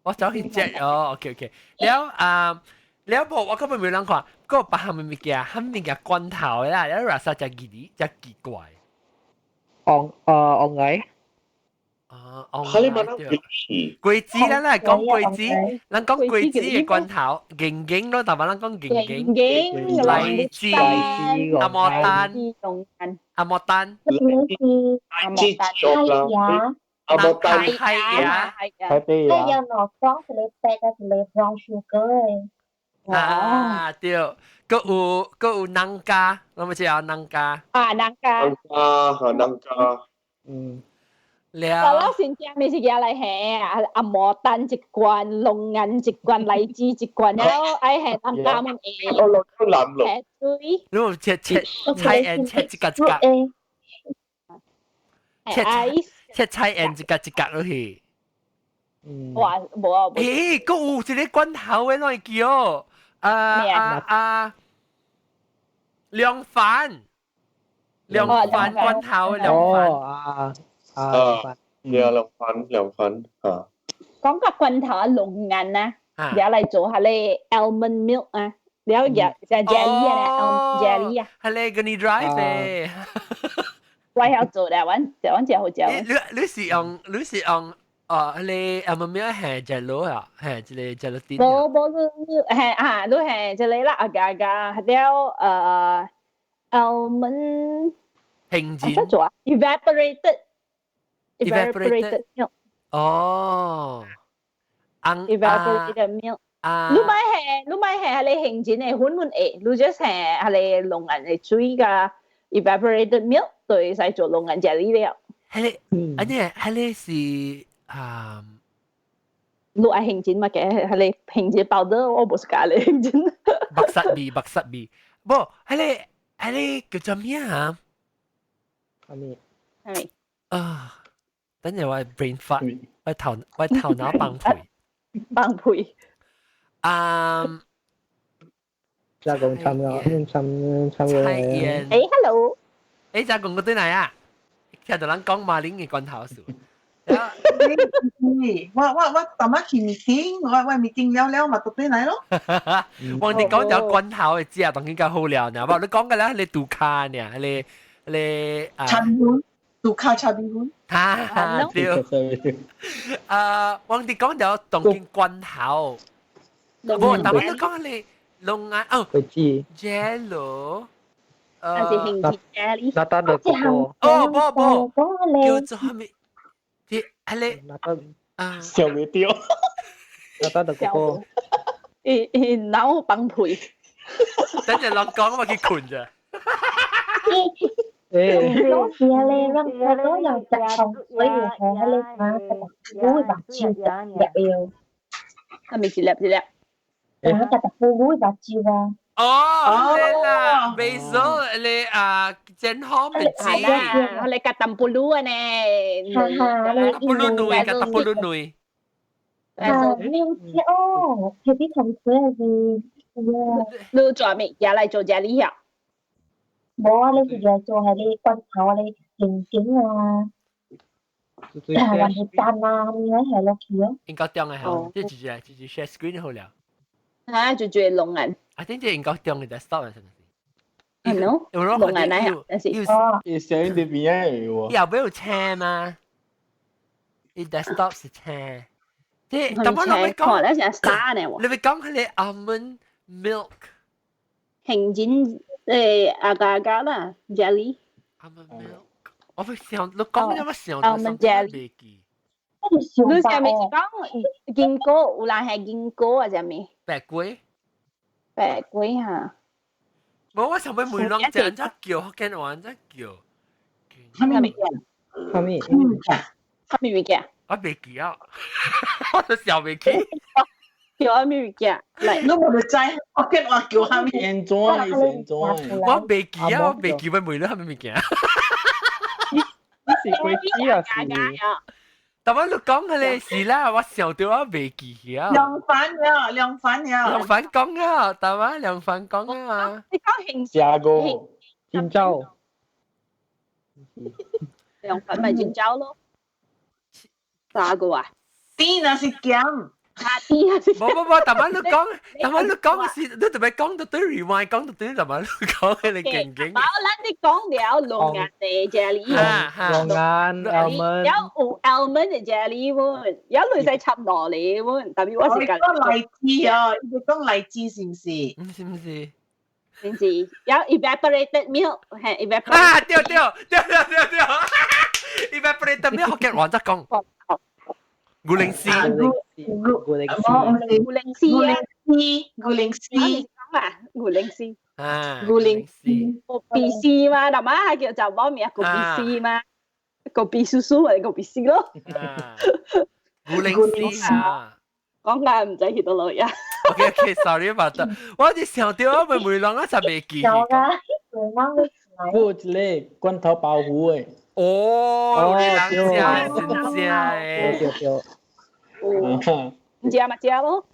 Speaker 1: 我走去 chat 哦，OK OK。了啊，了無我根本沒人看，個別項物件，項物件罐頭啦，了垃圾真奇真奇怪。
Speaker 2: 紅啊紅矮。
Speaker 1: 啊，紅果子咱來講果子，咱講果子的罐頭，硬硬咯，大把咱講硬
Speaker 5: 硬，
Speaker 1: 荔枝、阿摩丹、阿摩丹、
Speaker 7: 荔枝、
Speaker 4: 阿摩丹、阿摩丹、
Speaker 1: 係呀，
Speaker 3: 係
Speaker 7: 呀，有攞裝一個白嘅一個 brown sugar
Speaker 1: 的。啊，對，閣有閣有南瓜，我們知啊南瓜。
Speaker 5: 啊，南瓜。
Speaker 4: 南瓜，哈南瓜。
Speaker 2: 嗯。
Speaker 1: 了。
Speaker 5: 我先食咪是寄來下啊，阿摩丹一罐，龍眼一罐，荔枝一罐，了愛下南瓜們會。
Speaker 4: 我落咗南龍。
Speaker 5: 水。
Speaker 1: 你有切切菜鹽切一格一格。切切菜鹽一格一格落去。
Speaker 5: 哇，無啊！
Speaker 1: 咦，閣有一個罐頭的，哪會叫？啊啊啊！涼粉，涼粉罐頭的涼粉。
Speaker 2: 啊
Speaker 4: 啊！對啊，涼粉涼粉啊。
Speaker 5: 講個罐頭啊，龍眼啊，也來做下咧 almond milk 啊，了也就 jelly 啊，almond jelly 啊。
Speaker 1: 係咧，跟你 drive 嘅。
Speaker 5: 我曉做咧，阮阮食好食。
Speaker 1: 你你是用你是用哦，你 almond milk 係 jello 啊，係這個 gelatin。
Speaker 5: 無無你係啊，你係這個啦，啊加加了almond。
Speaker 1: 平靜。
Speaker 5: 怎做啊？evaporated。evaporated milk。
Speaker 1: 哦。
Speaker 5: evaporated milk。
Speaker 1: 啊！
Speaker 5: 你買係你買係係你形成的粉粉會，你 just 係係你龍眼的水加 evaporated milk 就會使做龍眼 jelly 了。
Speaker 1: 係你，啊你係你是啊？
Speaker 5: 你愛形成嘛？嘅係你形成包的，我無是教你形成。
Speaker 1: 白色味，白色味，無係你係你叫做咩啊？
Speaker 2: 係咪？
Speaker 5: 係咪？
Speaker 1: 啊！等陣我 brain fart，我頭腦崩潰。
Speaker 5: 崩潰。
Speaker 1: 啊！
Speaker 2: 加工參個，參參個。
Speaker 1: 菜鹽。
Speaker 5: 誒，hello。
Speaker 1: 誒，加工個對嚟啊！聽到人講馬鈴嘅罐頭數。
Speaker 8: 我頭仔去 meeting，我 meeting 了了嘛，就對來咯。
Speaker 1: 我哋講條罐頭嘅知啊，當然較好料呢。無你講嘅咧，你杜卡呢？你你啊？
Speaker 8: 茶米粉，杜卡茶米粉。
Speaker 1: 哈對。啊，我哋講條當今罐頭。無，但係你講你龍眼哦。
Speaker 2: 果子。
Speaker 1: Jello。
Speaker 5: 還是杏子 jelly。
Speaker 2: 那得就個。
Speaker 1: 哦，無無，叫做啥物？啲係你啊，
Speaker 3: 笑未掉，
Speaker 2: 那得就個。
Speaker 5: 伊伊腦崩潰。
Speaker 1: 等陣落講我去困咋。
Speaker 2: 誒，
Speaker 7: 攏是啊咧，咱我攏有食糖水有紅迄個嘛，我會目睭一粒藥。
Speaker 5: 係咪一粒一粒？
Speaker 7: 啊，逐逐個我目睭啊。
Speaker 1: 哦，你啦，basil 你啊，健康咪知。
Speaker 5: 啊，你夾淡薄滷啊呢？
Speaker 7: 哈哈，
Speaker 1: 淡薄滷類，夾淡薄滷類。
Speaker 7: 啊，你有食哦，特別糖水還是？
Speaker 5: 你做咩？也來做這裡啊？
Speaker 7: 無啊，你是來做迄個罐頭啊，你杏仁啊，還是蛋啊，你來下落去哦。
Speaker 1: 應該中嘅嚇，這直接直接 share screen 好了。
Speaker 5: 啊，就做龍眼。
Speaker 1: 啊，點解應該中嘅 desktop 啊？
Speaker 5: 係咯，龍眼啊，但是
Speaker 7: 哦，
Speaker 3: 伊聲音佇邊仔有喎。
Speaker 1: 又要有車嗎？伊 desktop 是車。即係，但我諗你講，
Speaker 5: 你成沙呢喎。
Speaker 1: 你咪講佢哋 almond milk。
Speaker 5: 杏仁誒阿加加啦，jelly。
Speaker 1: almond milk，我會想，你講有乜想？
Speaker 5: almond jelly。你上面是講堅果，有人係堅果啊，啥物？
Speaker 1: 白龜。
Speaker 5: 白龜哈。
Speaker 1: 無，我想欲問人這按怎叫福建話按怎叫？
Speaker 8: 啥物物件？
Speaker 2: 啥物？
Speaker 5: 啥物物件？
Speaker 1: 我袂記啊，我都想袂起。
Speaker 5: 叫啥物物件？來，
Speaker 8: 你無就知福建話叫啥物？
Speaker 3: 現怎？現怎？
Speaker 1: 我袂記啊，我袂記，欲問你啥物物件？
Speaker 2: 你是果子啊？是？
Speaker 1: 但我你講嘅咧是啦，我想到我未記起啊。
Speaker 8: 涼粉呀，涼粉呀。
Speaker 1: 涼粉講啊，但我涼粉講啊嘛。
Speaker 5: 你講興
Speaker 3: 食過
Speaker 2: 珍珠。
Speaker 5: 涼粉咪珍珠咯。炸過啊？
Speaker 8: 甜啊是鹹。
Speaker 5: 啊甜啊是。
Speaker 1: 無無無，但我你講，但我你講嘅是，你特別講到對 rewind，講到對，但我你講嘅你勁勁。
Speaker 5: 冇，咱你講了龍眼的啫喱。
Speaker 2: 龍眼 almond。
Speaker 5: 有有 almond 的啫喱碗，有女仔插羅梨碗，特別我是
Speaker 8: 講荔枝啊，你講荔枝是唔是？
Speaker 1: 唔是唔是。
Speaker 5: 唔是，有 evaporated milk 係 evaporated。
Speaker 1: 啊對對對對對對，evaporated milk 福建話則講。牛奶絲，
Speaker 2: 牛奶絲，
Speaker 5: 牛奶絲啊，
Speaker 8: 牛奶絲，
Speaker 5: 講啊，牛奶絲，
Speaker 1: 啊，
Speaker 8: 牛奶絲，
Speaker 5: 個 B C 嘛，大媽係叫就冇名個 B C 嘛，個 B 叔叔咪個 B C 咯。
Speaker 1: 牛奶絲啊，
Speaker 5: 講緊唔使去到老呀。
Speaker 1: OK OK，sorry about that。我哋想到我咪每人我就未記。
Speaker 7: 有啊，
Speaker 3: 我有一個罐頭包糊的。
Speaker 1: 哦，你人食真正
Speaker 2: 對對對。
Speaker 5: 唔食咪食咯，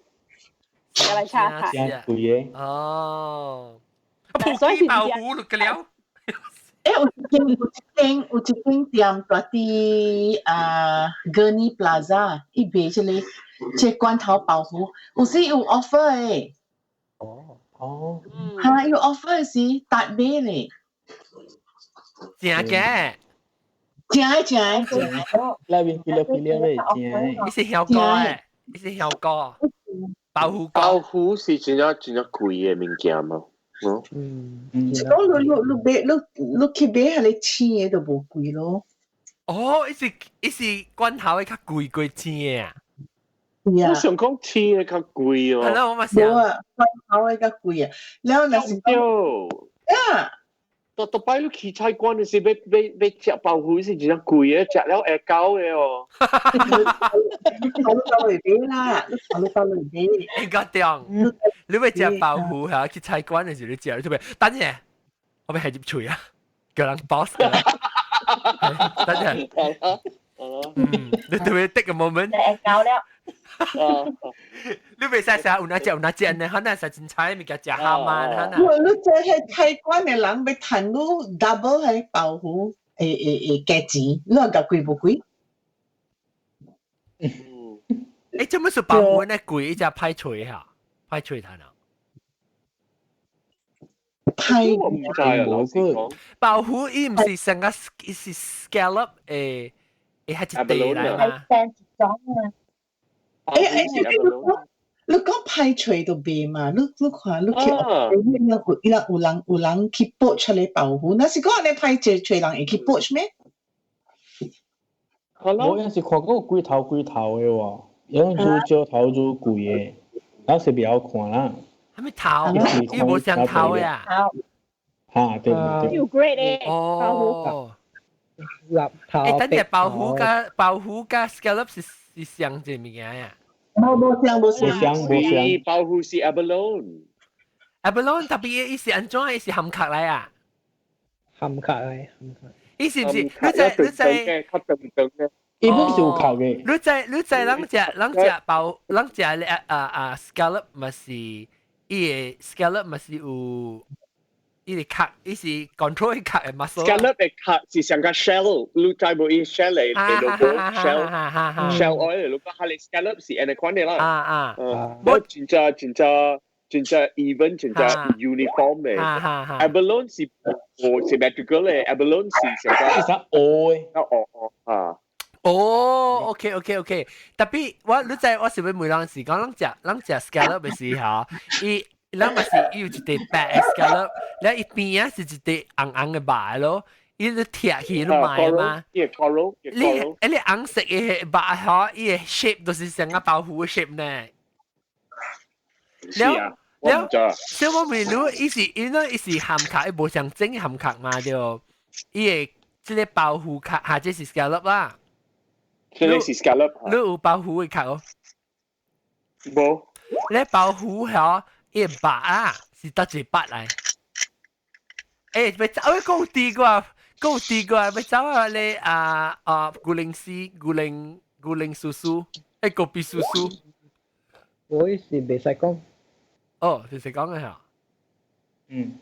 Speaker 5: 食來查下。
Speaker 3: 真貴的。
Speaker 1: 哦。所以包糊就了。
Speaker 8: 誒，有一間店蹛佇啊 Gurney Plaza，伊賣這個罐頭包糊，有時有 offer 的。
Speaker 3: 哦哦。
Speaker 8: 哈，有 offer 時達買咧。
Speaker 1: 正嘅。
Speaker 8: 正的正的正的。
Speaker 3: 內面幾粒幾粒的正的。
Speaker 1: 伊是香膏的，伊是香膏。包糊
Speaker 4: 包糊是真正真正貴的物件嘛？哦。
Speaker 2: 嗯。
Speaker 8: 是講你買你去買彼個青的就無貴咯。
Speaker 1: 哦，伊是罐頭的較貴過青的啊。
Speaker 4: 我想講青的較貴哦。
Speaker 1: 係咯，我嘛想。
Speaker 8: 無啊，罐頭的較貴啊。了若是
Speaker 4: 講，
Speaker 8: 啊。
Speaker 4: 逐逐擺你去菜館的時，欲欲欲食包糊是真正貴的，食了會狗的哦。
Speaker 8: 你頭路到裏買啦，你頭路到裏買。
Speaker 1: 應該對，你欲食包糊嚇，去菜館的時你食，你特別等下，我欲下入喙啊，叫人 boss。等下，嗯，你特別 take a moment。
Speaker 7: 會狗了。
Speaker 1: 你袂使食有哪隻有哪隻呢？可能食真菜物件食蝦嘛，可能。
Speaker 8: 你這係菜館的人欲趁你 double 彼包糊，會加錢，你話貴無貴？
Speaker 1: 欸，做乜事包糊呢貴？伊只歹揣哈，歹揣他呢？
Speaker 8: 歹，
Speaker 4: 我毋知啊，老實講。
Speaker 1: 包糊伊毋是成個，伊是 scallop 誒，會係一地來嘛？
Speaker 7: 係一種啊。
Speaker 8: 欸欸，你講歹揣都袂嘛？你看你去，伊人有人去 poach 出來包糊，若是講按呢歹揣揣人會去 poach 咩？
Speaker 3: 我有時看過幾頭幾頭的喎，有煮少頭煮貴的，咱是袂曉看啦。
Speaker 1: 啥物頭？伊無相頭的啊？
Speaker 3: 哈，對對對。
Speaker 5: 有 grade 的。
Speaker 1: 哦。
Speaker 2: 立頭。
Speaker 1: 欸，等下包糊佮包糊佮 scallop 是相這物件呀？
Speaker 8: 無無相無相
Speaker 3: 無相。
Speaker 4: 包糊是 abalone。
Speaker 1: abalone 特別伊是按怎？伊是含殼來啊？
Speaker 2: 含殼來，含殼。
Speaker 1: 伊是毋是？你知你知？
Speaker 4: 較長長的。
Speaker 3: 伊本是有殼的。
Speaker 1: 你知人食包，人食咧啊啊 scallop 嘛是伊的 scallop 嘛是有伊的殼，伊是 control 伊殼的 muscle。
Speaker 4: scallop 的殼是像個 shell，你知無？伊 shell 的 logo shell shell oil 的 logo，它的 scallop 是按呢款的啦。
Speaker 1: 啊啊。
Speaker 4: 我真正真正真正 even 真正 uniform 的。abalone 是無 symmetrical 的，abalone 是像個
Speaker 3: 是啥烏的。
Speaker 4: 哦哦啊。
Speaker 1: 哦，OK OK OK，特別我你知我是欲問人是講咱食 scallop 的時候，伊咱嘛是伊有一塊白的 scallop，了伊邊仔是一塊紅紅的肉咯，伊你拆去你買嘛？
Speaker 4: 伊 coral，
Speaker 1: 你你紅色的肉吼，伊的 shape 都是像個包糊的 shape 呢。了了，所以我問你，伊是因為伊是含殼，伊無像整含殼嘛對？伊的這個包糊殼，下這是 scallop 啦。
Speaker 4: 這個是 scallop。
Speaker 1: 你有包糊的殼哦？
Speaker 4: 無。
Speaker 1: 你包糊吼，伊肉啊，是佗一筆來？欸，欲走，欸，閣有滴過，閣有滴過，欲走啊！你啊啊，牛奶絲，牛奶牛奶 susu，kopi susu。
Speaker 2: 我是袂使講。
Speaker 1: 哦，袂使講嘅嚇。
Speaker 3: 嗯。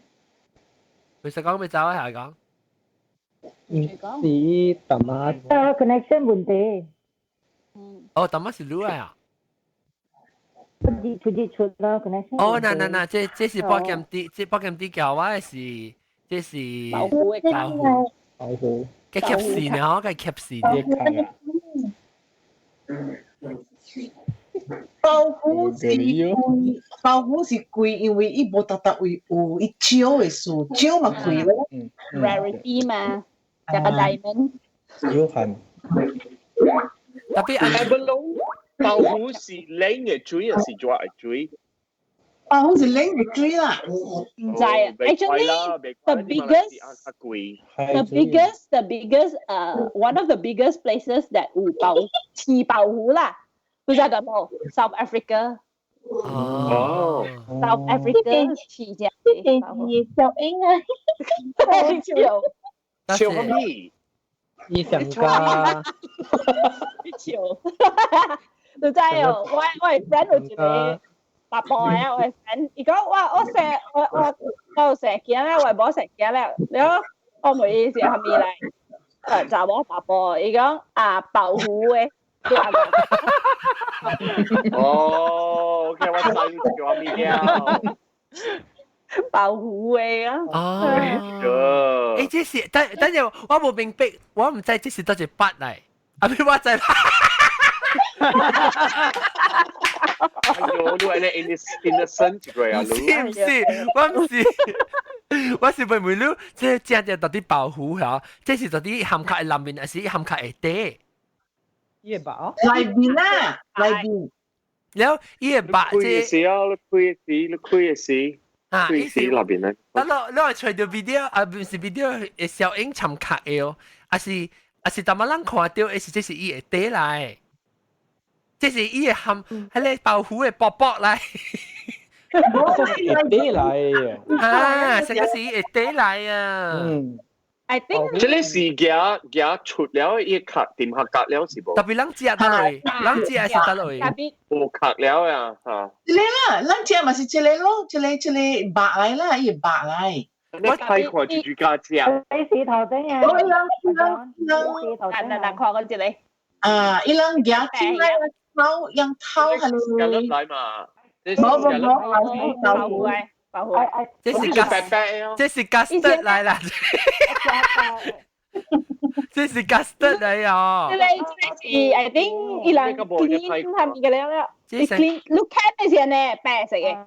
Speaker 1: 袂使講咪走啊，係講。
Speaker 2: 唔是淡仔。
Speaker 6: Connection 問題。
Speaker 1: 哦，淡仔是你啊？
Speaker 6: 出出出出啦，connection。
Speaker 1: 哦，嗱嗱嗱，這是保險啲，這保險啲教我的是，這是
Speaker 5: 豆腐的
Speaker 1: 豆腐，
Speaker 2: 豆腐。
Speaker 1: 嘅夾線呢？嗬，嘅夾線。
Speaker 8: 豆腐是貴，豆腐是貴，因為伊無逐逐位有，伊少的數，少嘛貴咯。
Speaker 5: Rarity 嘛，一個 diamond。
Speaker 3: 少份。
Speaker 1: 特別
Speaker 4: abalone 豆腐是冷嘅水還是熱嘅水？
Speaker 8: 豆腐是冷嘅水啦。
Speaker 5: 唔知啊，actually the biggest one of the biggest places that 有豆飼豆腐啦，不知道冇？South Africa。
Speaker 4: 哦
Speaker 5: ，South Africa 飼隻。
Speaker 7: 這個是小英啊。
Speaker 5: 笑。
Speaker 4: 笑乜嘢？
Speaker 2: 伊上加。
Speaker 5: 笑。你知哦，我 friend 有一個爸爸啊，我 friend，伊講我成我成驚咧，我無成驚咧，了我問伊是蝦米來？查某爸爸，伊講啊豆腐的。
Speaker 4: 哦，OK，我知叫咩了。
Speaker 5: 豆腐的啊。
Speaker 1: 哦。這是等等陣，我無明白，我唔知這是佗一筆嚟，啊，咪我知。
Speaker 4: 哎呦，你係你 innocent 一個啊，
Speaker 1: 唔是唔是，我唔是，我是問問你，這正正到底豆腐嚇，這是到底含殼的內面，還是含殼下底？
Speaker 2: 伊個肉？
Speaker 8: 內面啊，內面。
Speaker 1: 了，伊個肉
Speaker 4: 這是啊，你開的時，你開的時，
Speaker 1: 啊，
Speaker 4: 開時內面咧。
Speaker 1: 等我，你來揣著 video 啊，唔是 video 會小影參殼的哦，還是還是淡仔人看著，還是這是伊下底來？這是伊個含，彼個豆腐的薄薄來。
Speaker 3: 下底來
Speaker 1: 啊，這個是下底來啊。
Speaker 3: 嗯。
Speaker 5: I think
Speaker 4: 這個是夾夾出了，伊殼點下隔了是無？
Speaker 1: 特別人食得落，人食是得落。
Speaker 4: 無殼了啊，嚇。
Speaker 8: 這個啦，咱食嘛是這個咯，這個這個肉來啦，伊肉來。
Speaker 4: 我睇看就住家食。
Speaker 6: 你舌頭頂啊！
Speaker 8: 我人人
Speaker 6: 舌頭頂
Speaker 5: 嗱嗱看過這個。
Speaker 8: 啊，伊人夾進來頭，用頭係
Speaker 4: 咪？來嘛。
Speaker 8: 無無無，
Speaker 5: 豆腐來，豆腐。
Speaker 1: 這是 custard，這是 custard 來啦。這是 custard 來哦。
Speaker 5: 這個這個是 I think 伊人 clean 他們嘅了了。你 clean 你看的時呢，白色嘅。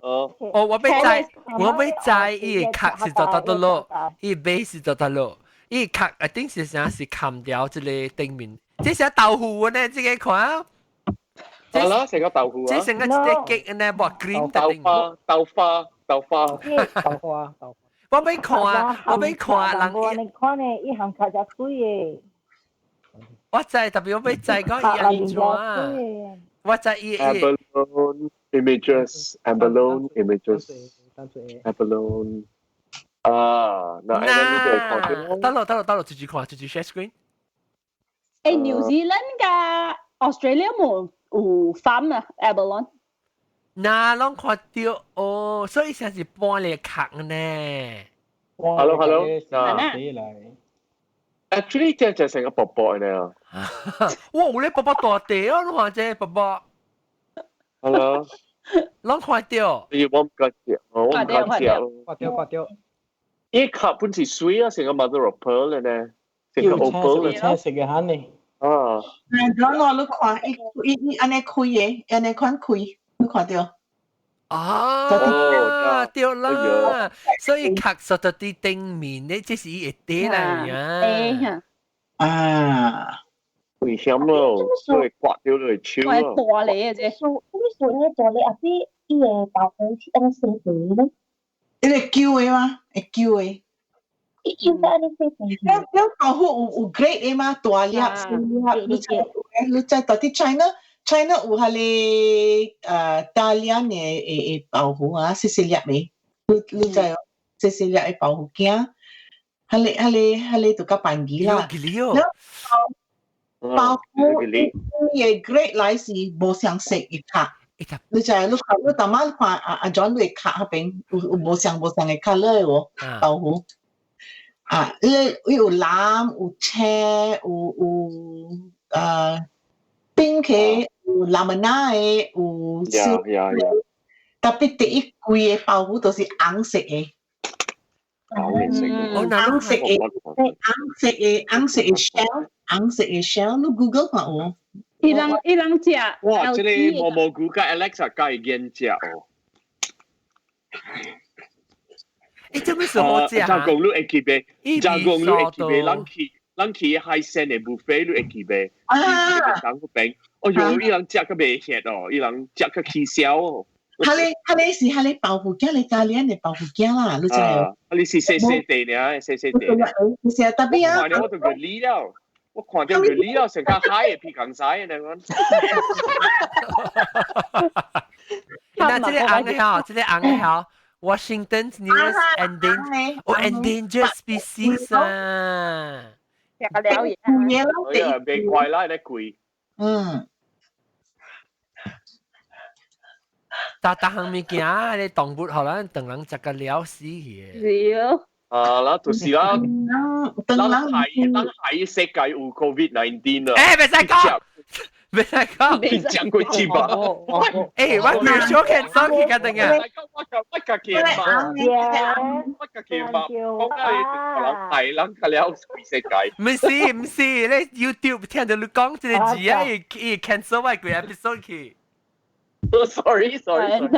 Speaker 4: 哦。
Speaker 1: 哦，我欲知，我欲知伊個殼是做得到咯，伊個尾是做得咯，伊個殼一定是啥是冚掉這個頂面，這是豆腐呢，這個看。
Speaker 4: 係啦，成個豆腐啊！
Speaker 1: 這成個一個結呢，薄 cream
Speaker 4: 豆花、豆花、豆花、
Speaker 2: 豆花、豆花。
Speaker 1: 我欲看，我欲看人。
Speaker 6: 你看呢，伊行較較水的。
Speaker 1: 我知，特別我欲知講伊安怎。我知伊。
Speaker 4: Abalone images, abalone images, abalone。啊，嗱，
Speaker 1: 嗱，得咯得咯得咯，直接看，直接 share screen。
Speaker 5: 誒，New Zealand 加 Australia 冇有 farm 啊，abalone。
Speaker 1: 嗱，攏看到哦，所以先是搬嚟殼呢。
Speaker 4: Hello hello，
Speaker 3: 嗱，
Speaker 4: Actually，這就成個薄薄呢。
Speaker 1: 哇，有咧薄薄大地哦，你看這薄薄。
Speaker 4: Hello。
Speaker 1: 攏看到。
Speaker 4: 你我唔敢食，我唔敢食。
Speaker 2: 看到看到。
Speaker 4: 伊殼本是水啊，成個 mother of pearl 呢，成個 opal
Speaker 3: 咧。青色嘅嚇呢。
Speaker 4: 啊。
Speaker 8: 嗱，我你看，伊伊伊按呢開的，按呢款開，你看到？
Speaker 1: 啊，對啦，所以確實就佇頂面呢，這是伊下底來啊。
Speaker 8: 啊。
Speaker 4: 危險咯，都會刮掉你手咯。
Speaker 5: 大嚟嘅啫。
Speaker 7: 數，你數呢大嚟，後邊伊個豆腐是按呢細肥咧？
Speaker 8: 伊會揪的嗎？會揪的。
Speaker 7: 伊揪得按呢細肥。
Speaker 8: 了了豆腐有有 grade 的嗎？大粒、細粒，你知你知到底 China 有彼個大粒的的豆腐啊，細細粒的，你你知哦？細細粒的豆腐羹，彼個彼個彼個就較便宜啦。包括伊嘅 grade 來是無相色一卡。你就係你看你逐晚看阿阿 John 你卡嗰邊有無相嘅 colour 喎，豆腐。啊，伊伊有藍有青有冰嘅，有藍麥的，有
Speaker 4: 呀呀呀！
Speaker 8: 特別第一貴嘅包袱都是紅色嘅。
Speaker 4: 紅色嘅，
Speaker 8: 紅色嘅，紅色嘅 shell，紅色嘅 shell，你 Google 看有。
Speaker 5: 伊人食。
Speaker 4: 哇！這個毛毛菇佮 Alexa 佮研食哦。
Speaker 1: 伊做咩事好食啊？
Speaker 4: 就講你會記袂？就講你會記袂？咱去海鮮的 buffet 你會記袂？啊！人個邊，哦喲，伊人食個袂熱哦，伊人食個起痟哦。
Speaker 8: 彼是彼個包袱囝，你家裡的包袱囝啦，你知無？
Speaker 4: 彼是細細地爾，細細地。
Speaker 8: 是啊，特別啊。
Speaker 4: 我看到我就熱理了，我看到熱理了，成個海的皮公仔那款。
Speaker 1: 那這個紅的吼，這個紅的吼，Washington's newest endangered 哦 endangered species 啊。
Speaker 5: 食個了嘢。
Speaker 8: 嘢咯，
Speaker 4: 哎呀，袂怪啦，咧貴。
Speaker 8: 嗯。
Speaker 1: 逐逐項物件，你動物，予咱唐人食甲了死去。
Speaker 5: 是哦。
Speaker 4: 啊啦，就是啦。
Speaker 8: 咱
Speaker 4: 咱係世界有 COVID-19 啊。
Speaker 1: 欸，袂使講，袂使講。
Speaker 4: 你食過雞吧？
Speaker 1: 欸，我規小 cancel 去甲等下。
Speaker 4: 我家己嘛，我家己嘛，講到人係人甲了規世界。
Speaker 1: 毋是，你 YouTube 聽到你講這個字啊，伊伊 cancel 我規 episode 去。
Speaker 4: Sorry sorry sorry，我唔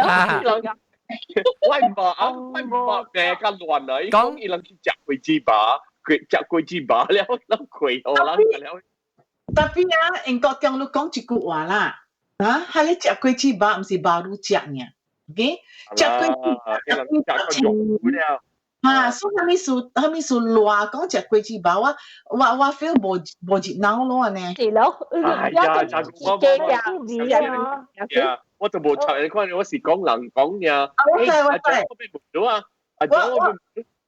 Speaker 4: 捌啊，我唔捌病較亂啊！伊講伊人去食果子吧，食果子吧了，咱開哦，咱了。
Speaker 8: 特別啊，英國中你講一句話啦，啊，彼個食果子吧，毋是 baru 食爾，OK？食果子，食個肉了。啊，所以啥物事，啥物事亂講食果子吧，我 feel 無熱鬧咯按呢。
Speaker 5: 是咯，
Speaker 4: 哎呀，就我我就無插你看，我是講人講爾。
Speaker 8: 我知我知。
Speaker 4: 我問啊，阿我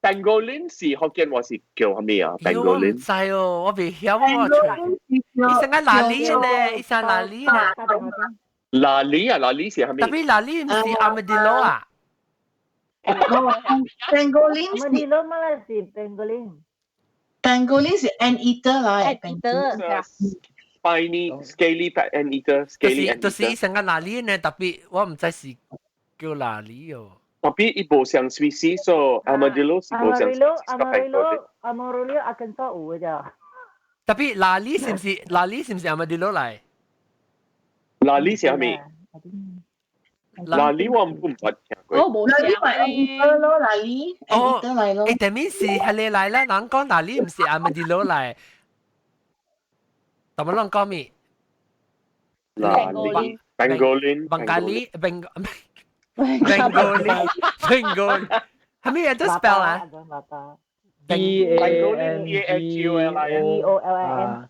Speaker 4: Pangolin 是福建話是叫啥物啊？Pangolin
Speaker 1: 唔知哦，我未曉我。伊成個哪裡呢？伊成哪裡呢？
Speaker 4: 哪裡啊？哪裡是啥物？
Speaker 1: 特別哪裡毋是 armadillo 啊？
Speaker 8: Pangolin
Speaker 6: 是 Armadillo 嘛是 pangolin。
Speaker 8: Pangolin 是 anteater 啦
Speaker 5: ，anteater。
Speaker 4: Spiny, scaly anteater, scaly anteater。
Speaker 1: 就是伊成個哪裡呢？特別我毋知是叫哪裡哦。
Speaker 4: 特別伊無像 species，所以 armadillo 是無像 species。
Speaker 6: Armadillo Arkansas 有的咋？
Speaker 1: 特別哪裡是毋是哪裡是毋是 armadillo 來？
Speaker 4: 哪裡是啥物？哪裡我唔捌聽過。
Speaker 5: 我無
Speaker 8: 哪裡咪 anteater 咯，哪裡 anteater 來咯。
Speaker 1: 欸，但面是係你來啦，人講哪裡毋是 armadillo 來？怎麼攏講咩？
Speaker 4: 哪裡？Pangolin。
Speaker 1: Bengali Beng Pangolin Pangolin，係咩嘢都 spell 啊
Speaker 2: ？B A
Speaker 4: N G O L I N
Speaker 6: O L I N。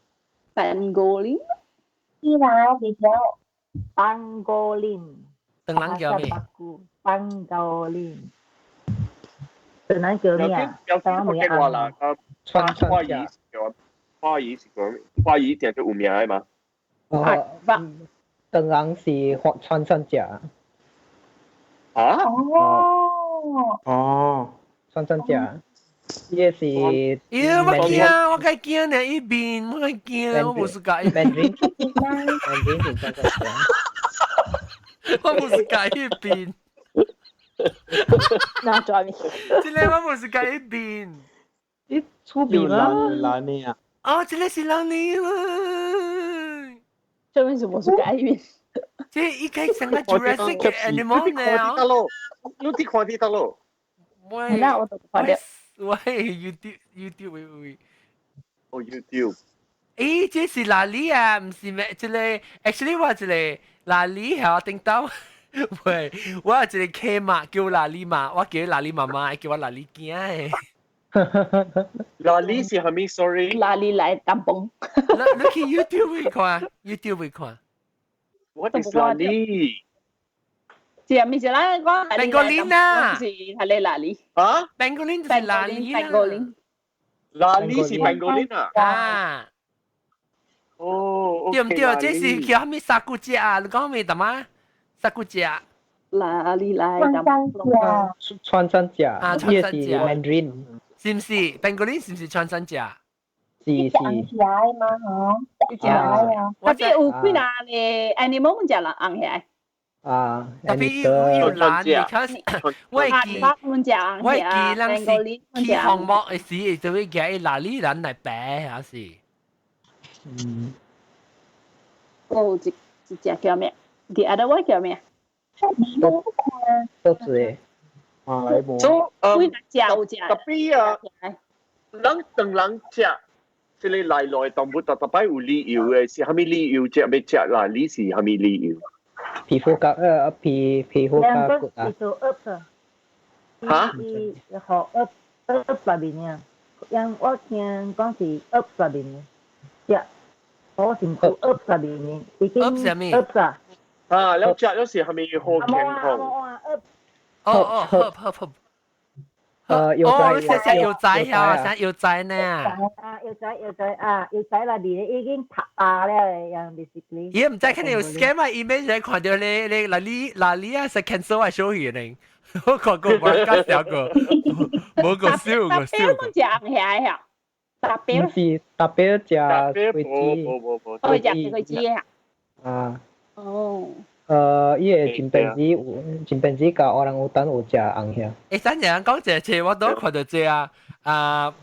Speaker 5: Pangolin。
Speaker 7: 伊啦，袂曉。
Speaker 6: Pangolin。
Speaker 1: 唐人叫咩
Speaker 6: ？Pangolin。唐人叫咩啊？
Speaker 4: 有聽福建話啦，啊，花魚叫花魚是講花魚定做有名的嘛？
Speaker 2: 哦，唐人是穿山甲。
Speaker 4: 啊？
Speaker 7: 哦。
Speaker 3: 哦，
Speaker 2: 穿山甲，伊個是。
Speaker 1: 咦！我驚，我較驚呢，伊面我較驚，我無是佮意。
Speaker 2: Mandarin Mandarin 是穿山甲。
Speaker 1: 我無是佮意面。
Speaker 5: 那抓你。
Speaker 1: 這個我無是佮意面。
Speaker 2: 你出面啦？
Speaker 3: 難呢啊？
Speaker 1: 哦，這個是人呢啦。
Speaker 5: 這邊是無是佮意面？
Speaker 1: 這應該成個 Jurassic animal 呢？
Speaker 4: 你佇看佇倒咯？
Speaker 1: 喂，
Speaker 5: 那我都看到。
Speaker 1: 喂，YouTube YouTube 喂喂。
Speaker 4: 哦，YouTube。
Speaker 1: 咦，這是哪裡啊？毋是咩？這個 actually 我這個哪裡係頂到？喂，我有一個契媽叫哪裡媽，我叫哪裡媽媽，叫我哪裡囝的。
Speaker 4: 哪裡是啥物？Sorry。
Speaker 5: 哪裡來淡薄？
Speaker 1: 你去 YouTube 會看，YouTube 會看。
Speaker 4: What is 哪裡？
Speaker 5: 是啊，毋是咱講
Speaker 1: Pangolin 啊，
Speaker 5: 是係你哪裡？
Speaker 4: 啊
Speaker 1: ？Pangolin 就是哪裡啦？
Speaker 5: Pangolin。
Speaker 4: 哪裡是 Pangolin 啊？
Speaker 1: 啊。
Speaker 4: 哦，
Speaker 1: 對唔對？這是叫啥物沙骨食啊？你講咩大媽？沙骨食。
Speaker 5: 哪裡來？
Speaker 7: 穿山甲。
Speaker 2: 穿山甲，
Speaker 1: 啊，穿山
Speaker 2: 甲。Mandarin。
Speaker 1: 是唔是？Pangolin 是唔是穿山甲？
Speaker 2: 是是。
Speaker 7: 紅起來嘛，嗬。
Speaker 5: 隻啊！特別有幾若個 animal 食人紅起來。
Speaker 2: 啊，
Speaker 1: 特別有藍，because 我會記，我會記人是去項目的時，就會寄哪裡人來白還是？
Speaker 2: 嗯。
Speaker 5: 哦，一一隻叫咩？The other one 叫咩？
Speaker 2: 多謝。
Speaker 3: 馬來貘。
Speaker 4: 所
Speaker 5: 以，幾隻有隻。
Speaker 4: 特別啊，人當人食，這個來來動物特特擺有理由的，是啥物理由食欲食啦？你是啥物理由？
Speaker 2: 皮膚甲皮膚較骨啊。
Speaker 6: 做 up 啊。
Speaker 4: 嚇？
Speaker 6: 伊學 up up 內面啊，因我聽講是 up 內面嘅，食好辛苦 up 內面，已經 up 啊。
Speaker 4: 啊，你食咗是係咪好健康？
Speaker 1: 哦哦，好好好。
Speaker 2: 有
Speaker 1: 哦，食食藥材啊，食藥材呢。
Speaker 6: 啊，藥材藥材啊，藥材內面已經塌啊了，樣 basically。
Speaker 1: 伊毋知肯定有 scam 啊，email 就看到你你哪裡哪裡啊，是 cancel 啊，小魚呢。我看過無較小個，無個笑個笑。
Speaker 5: 特別食紅起呀，特別。
Speaker 2: 唔是特別食果子。
Speaker 5: 哦，食果子啊。
Speaker 2: 啊。
Speaker 5: 哦。
Speaker 2: 伊個金片子有金片子佮orang utan 有食紅遐。
Speaker 1: 欸，等陣講這這我都看到這啊，啊，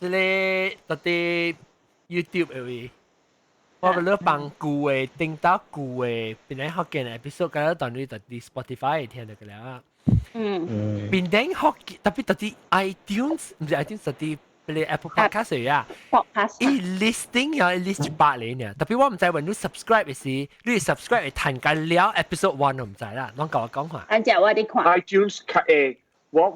Speaker 1: 這個到底 YouTube 的位，我覺得放舊的，頂到舊的，檳城福建的 episode，佮當你到底 Spotify 聽就個了啊。檳城福建特別到底 iTunes，毋是 iTunes，到底你 Apple Podcast 啊，伊 listing 有 list 100個呢，特別我毋知話你 subscribe 的時，你 subscribe 會彈緊了 episode one 我毋知啦，攏共我講看。
Speaker 5: 按照我哋看。
Speaker 4: iTunes 我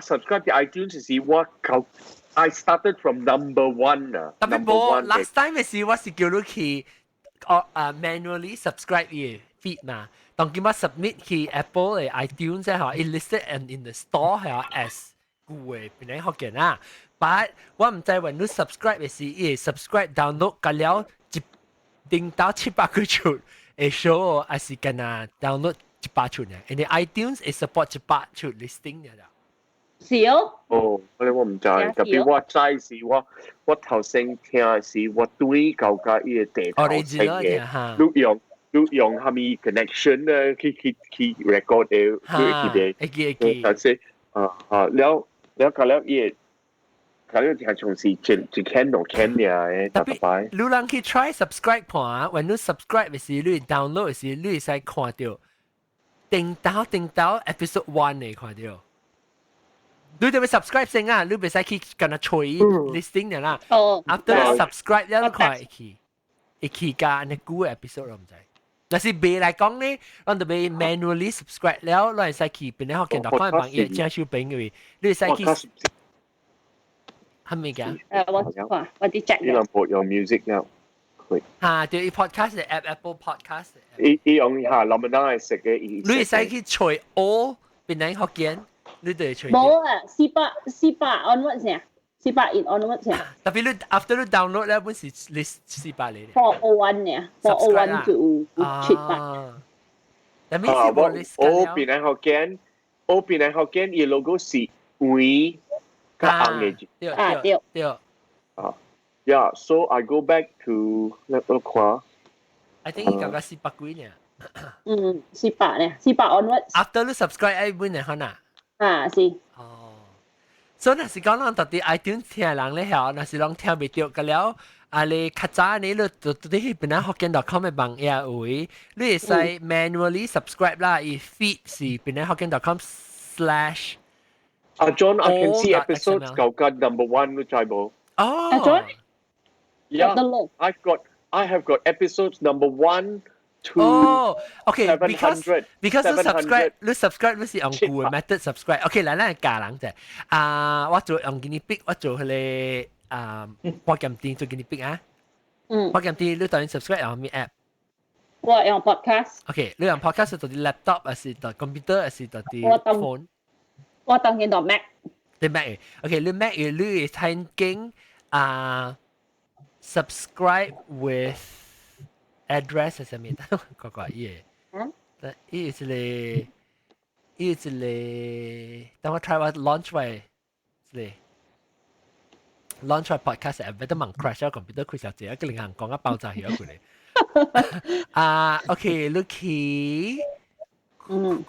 Speaker 4: subscribe 嘅 iTunes 是我靠，I started from number one 啊。
Speaker 1: 特別無 last time 的時，我是叫你去哦啊 manually subscribe 伊 feed 嘛，當今我 submit 去 Apple 的 iTunes 吼，伊 listed and in the store 係 as 舊的檳城福建啊。But 我毋知話你 subscribe 的時，伊會 subscribe download 甲了一頂到700幾出會 show，還是干那 download 100出呢？因為 iTunes 會 support 100出 listing 嘅啦。
Speaker 5: 是哦。
Speaker 4: 哦，我毋知，特別我知是我頭先聽是我對舊家伊個地頭先嘅，你用啥物 connection 咧去去去 record 的，你會記得？
Speaker 1: 會記會記。
Speaker 4: 但是啊啊了了甲了伊個。咁樣聽從是一一 can 兩 can 爾的，特別。
Speaker 1: 你人去 try subscribe 看啊，when 你 subscribe 的時，你 download 的時，你會使看到頂到頂到 episode one 的看到。你就欲 subscribe 先啊，你袂使去干那揣 listing 的啦。
Speaker 5: 哦。
Speaker 1: After subscribe 了，你看會去，會去加那舊 episode 我毋知。若是袂來講呢，咱就欲 manually subscribe 了，你會使去檳城福建 .com 網頁正手邊嘅位，你會使去。係咪㗎？
Speaker 5: 我看，我啲 check。
Speaker 4: 伊人冇用 music 了，佢。
Speaker 1: 嚇，對，伊 podcast 的 app Apple Podcast。
Speaker 4: 伊伊用下，林文係食嘅伊。
Speaker 1: 你會使去揣 all 檳城福建，你就會揣。
Speaker 5: 冇啊，400 400 onward 先，400 in onward 先。
Speaker 1: 特別你 after 你 download 咧，本是 list 400嚟。
Speaker 5: 401呢，401就有700。
Speaker 1: 但係是冇 list
Speaker 4: 我檳城福建，我檳城福建伊 logo 是黃。較紅的字。
Speaker 5: 啊對
Speaker 1: 對。
Speaker 4: 啊，Yeah, so I go back to 我看。
Speaker 1: I think 伊感覺400幾呢。
Speaker 5: 嗯，四百呢，400 onward。
Speaker 1: After 你 subscribe 愛本嚟可能。
Speaker 5: 啊是。
Speaker 1: 哦。所以若是講咱到底 iTunes 聽人咧曉，若是攏聽袂著，個了啊你較早呢，你就到底去檳城福建 .com 的網頁位，你會使 manually subscribe 啦，伊 feed 是檳城福建 .com slash。
Speaker 4: 啊，John, I can see episodes 舊間 number one 你知無？
Speaker 1: 哦。
Speaker 5: 阿 John。
Speaker 4: Yeah, I have got episodes number one to
Speaker 1: 哦，OK，because because 你 subscribe 你 subscribe 你是用舊的 method subscribe。OK，來咱教人者啊，我做用 guinea pig，我做彼個啊，保險店做 guinea pig 啊。保險店你當然 subscribe 用咩 app？
Speaker 5: 我用 podcast。
Speaker 1: OK，你用 podcast 到底 laptop 還是到 computer 還是到底 phone？
Speaker 5: 我當然到 Mac。
Speaker 1: 你 Mac，OK，你 Mac 你會聽經啊。Subscribe with address 係啥物？怪怪伊個。但伊是咧，伊是咧，等我 try 我 launch 位，是 launch 位 podcast app，得猛 crash 啊，computer 開小姐，一個銀行講啊爆炸起過嚟。啊，OK，Lucky。
Speaker 5: 嗯。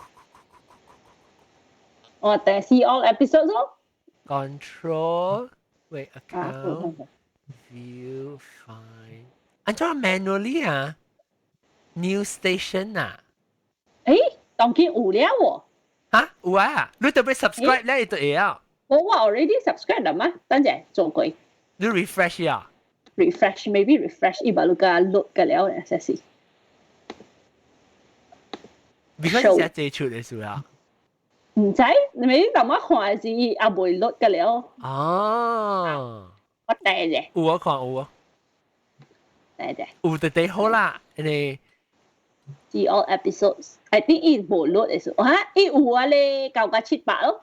Speaker 5: 我第 see all episodes 咯。
Speaker 1: Control wait account view find 按怎 manually 啊？New station 啊？
Speaker 5: 誒，當見有了喎。
Speaker 1: 嚇，有啊！你特別 subscribe 咧，就會啊。
Speaker 5: 我 already subscribe 啦嘛，等陣做過。
Speaker 1: 你 refresh 啊
Speaker 5: ？refresh maybe refresh 伊把你個 load 個了咧，這是。
Speaker 1: because 是這出的數啊。
Speaker 5: 唔知，你咪淡仔看是伊也未 load 個了。
Speaker 1: 哦。
Speaker 5: 我第啫。
Speaker 1: 有啊，看有啊。
Speaker 5: 第啫。
Speaker 1: 有就第好啦，你。
Speaker 5: See all episodes. I think 伊無 load 的時候，哈，伊有啊咧，九加七百咯。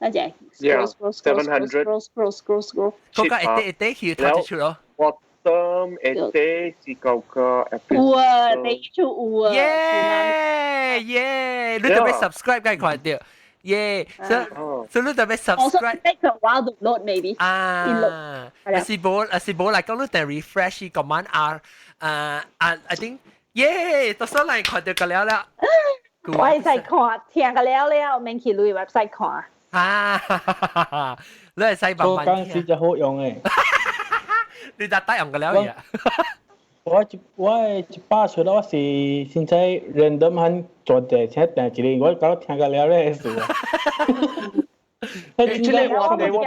Speaker 5: 等陣。
Speaker 4: Yeah, 700.
Speaker 5: Scroll scroll scroll scroll。
Speaker 1: 嗰個一啲一啲去睇得出咯。
Speaker 4: 我當一啲是九個 episode。
Speaker 5: 有啊，第一出有啊。
Speaker 1: 耶耶，你特別 subscribe 梗係看到。耶，所以你特別 subscribe。
Speaker 5: Take a while to load maybe。
Speaker 1: 啊，啊是無啊是無嚟講，你等 refresh 個 command R 啊啊，I think 耶，到時嚟看到個了了。
Speaker 5: 我係使看聽個了了，免去你 website 看。
Speaker 1: 啊，你係使慢慢
Speaker 3: 聽。做工時就好用誒。
Speaker 1: 你就得用個了嘢。
Speaker 3: 我一百出我是現在 random 很做者，請訂一個，我搞聽個了咧事。
Speaker 4: 這個話題我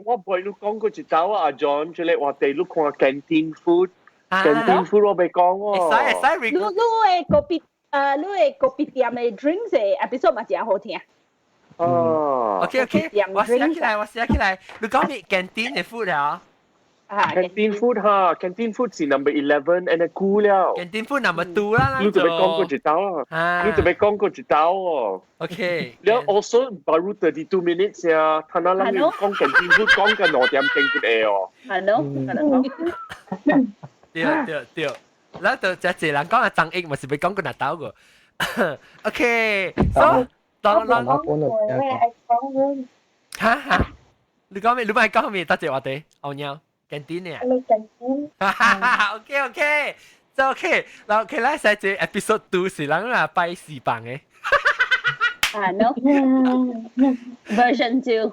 Speaker 4: 我陪你講過一道啊，阿 John，這個話題你看 canteen food，canteen food 我未講喎。
Speaker 1: 會使會使。
Speaker 5: 你你的咖啡你的咖啡店的 drinks 的 episode 嘛真好聽。
Speaker 4: 哦。
Speaker 1: OK OK，我寫起來，我寫起來。你講咩 canteen 的 food 啊？
Speaker 5: 啊
Speaker 4: ，canteen food 哈，canteen food 是 number 11，and 久了。
Speaker 1: canteen food number 2 啦。
Speaker 4: 你就欲講過一道啊？你就欲講過一道哦。
Speaker 1: OK。
Speaker 4: 了 also baru 32 minutes 呀，他那人講 canteen food 講緊2點鐘就會哦。
Speaker 5: 係咯，係咯。
Speaker 1: 對對對，咱就這一人講啊，張益嘛是欲講過哪道個？OK，so 當當。哈哈，你講咩？你咪講咩？多謝我哋，後娘。canteen 啊？
Speaker 7: 你 canteen。
Speaker 1: OK OK，就 OK。然後佢咧寫這 episode 2 是人啊拜四棒嘅。
Speaker 5: 啊 no。Version 2。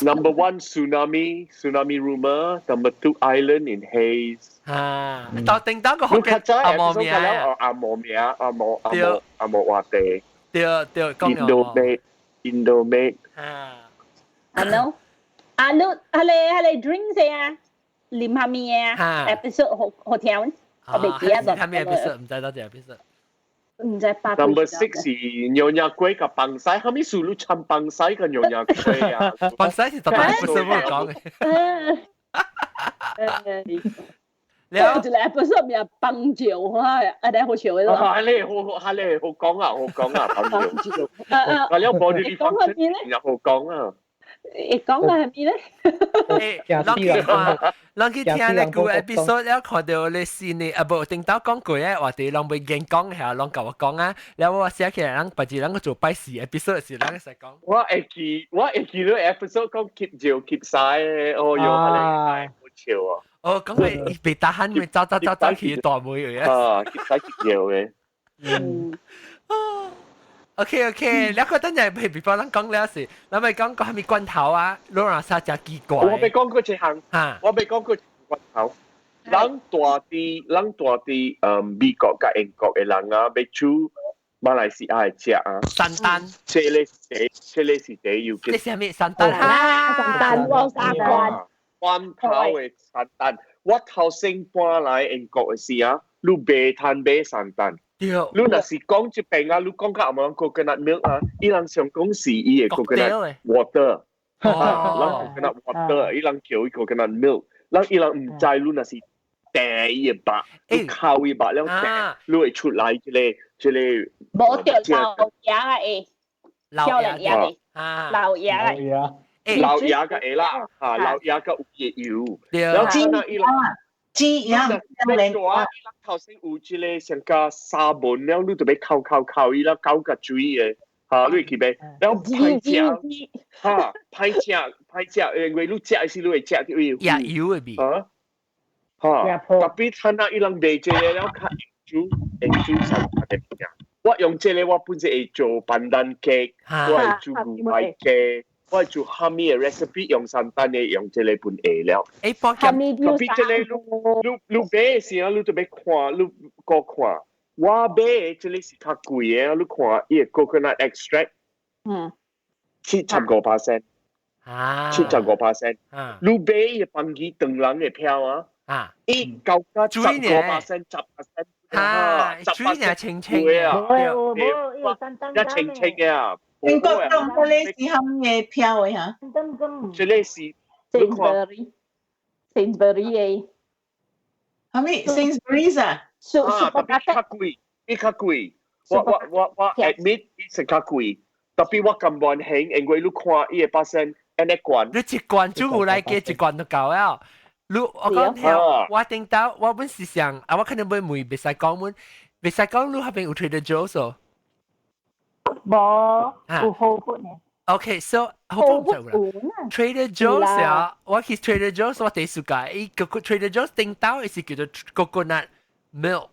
Speaker 4: Number one tsunami tsunami rumor. Number two island in haze.
Speaker 1: 啊，到頂當個福建阿毛名
Speaker 4: 啊，阿毛名阿毛阿毛阿毛話地。
Speaker 1: 對對，講
Speaker 4: Indomate Indomate。
Speaker 1: 啊。
Speaker 5: 啊 no。啊你啊你啊你 drink 啊？啉下咩啊？episode 好好聽，我未記得。
Speaker 1: 係咩 episode？唔知多謝 episode。
Speaker 5: 唔知八。
Speaker 4: Number six 是 Nyonya 粿佮放屎，後面數你摻放屎佮 Nyonya 粿啊？
Speaker 1: 放屎是特別不是我講嘅。
Speaker 5: 你有一個 episode 名幫酒啊，啊你好笑嘅咯。
Speaker 4: 係你好，係你好講啊，好講啊，幫酒。啊你 body function 又好講啊。
Speaker 5: 會講係咩咧？
Speaker 1: 誒，人去看，人去聽咧個 episode 了，看到你新的啊，無頂到講過嘅話題，攏袂言講下，攏共我講啊。了我寫起來，人別時人做拜四 episode 時，人會使講。
Speaker 4: 我會記，我會記你 episode 講 keep 照 keep 晒，哦喲，係好笑啊！
Speaker 1: 哦，講佢被打鼾，咪走走走走去大妹嘅。
Speaker 4: 啊，keep 晒 keep 照嘅。
Speaker 5: 嗯。
Speaker 1: OK OK，你個等陣譬如咱講了是，咱咪講個係咪罐頭啊？攞人啥真奇怪。
Speaker 4: 我未講過一項，我未講過罐頭。咱大啲，咱大啲，美國佮英國的人啊，欲煮馬來西亞的食啊。
Speaker 1: 山丹。
Speaker 4: 這個是這個是第要
Speaker 1: 緊。這是咩山丹？
Speaker 5: 啊，山丹，我三罐。
Speaker 4: 罐頭的山丹，我頭先搬來英國的時啊，你袂通買山丹。
Speaker 1: 對。
Speaker 4: 你若是講這邊啊，你講較紅 coconut milk 啊，伊人想講是伊的 coconut water，啊，人 coconut water，伊人叫伊 coconut milk，人伊人毋知你若是掟伊的肉，你烤伊肉了掟，你會出來這個這個。
Speaker 5: 無著老爺啊會，少年爺的，老爺啊。
Speaker 1: 誒，
Speaker 4: 老爺個會啦，嚇老爺個有葉油，然後
Speaker 8: 那伊人煮樣，
Speaker 4: 你做啊，伊人頭先有一個像個沙門了，你就欲摳摳摳伊啦，搞個水的，嚇，你會記袂？然後歹食，嚇，歹食歹食，因為你食的時你會食到伊
Speaker 1: 葉油的味，
Speaker 4: 嚇，嚇，特別睇那伊人賣這個了，較煮會煮啥物件？我用這個我本身會做 pandan cake，我會煮牛排雞。我會做蝦米的 recipe 用山丹的用這個本會了。
Speaker 1: 欸，
Speaker 4: 特別這個你你買的時候，你就欲看，你閣看。我買的這個是較貴的，你看伊的 coconut extract，75%，75%。你買伊的放去長人的票啊，伊高到15%，10%。
Speaker 1: 啊，水呢清清
Speaker 4: 嘅啊，一清清嘅啊。
Speaker 8: 英國當嗰個是蝦米票的嚇？
Speaker 4: 這個是
Speaker 5: Sainsbury，Sainsbury 的。
Speaker 8: 蝦米 Sainsbury's 啊？
Speaker 4: 啊，特別較貴，伊較貴。我 admit 伊是較貴，特別我甘願興，因為你看伊的 percent 按呢懸。
Speaker 1: 你一罐煮有來加一罐就夠了。你我講聽，我頂到我本是想啊，我可能會問，袂使講阮，袂使講你彼邊有 Trader Joe's 哦。
Speaker 6: 無，有 Whole Foods 呢。
Speaker 1: OK，so Whole Foods 有啦。Trader Joe's 啊，我去 Trader Joe's 我第一屆，伊個 Trader Joe's 頂到是叫做 coconut milk，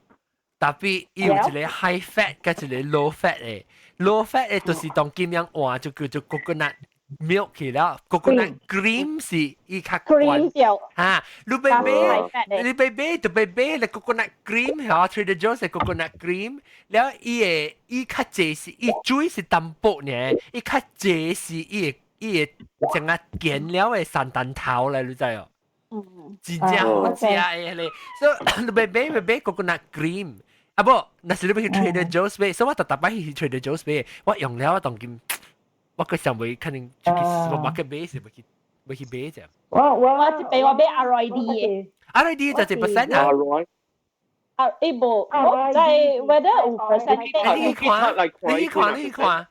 Speaker 1: 特別伊有一個 high fat 佮一個 low fat 的，low fat 的就是當今樣換就叫做 coconut milk 去了，coconut cream 是伊較懸。嚇，你欲買，你欲買就欲買咧 coconut cream 嚇，Trader Joe's 的 coconut cream，了伊的伊較濟是伊水是淡薄呢，伊較濟是伊的伊的成啊鹹了的山丹頭咧，你知哦？真正好食的咧，所以你欲買欲買 coconut cream，啊無，若是你欲去 Trader Joe's 買，所以我逐逐擺去 Trader Joe's 買，我用了我當今。我個想袂可能去 supermarket 買是袂去袂去買啫。
Speaker 5: 我一擺我買 Aroy-D 的。
Speaker 1: Aroy-D 就一 percent 啊。
Speaker 5: 啊，伊無，我知 whether 有 percent。
Speaker 1: 你去看，你去看，你去看。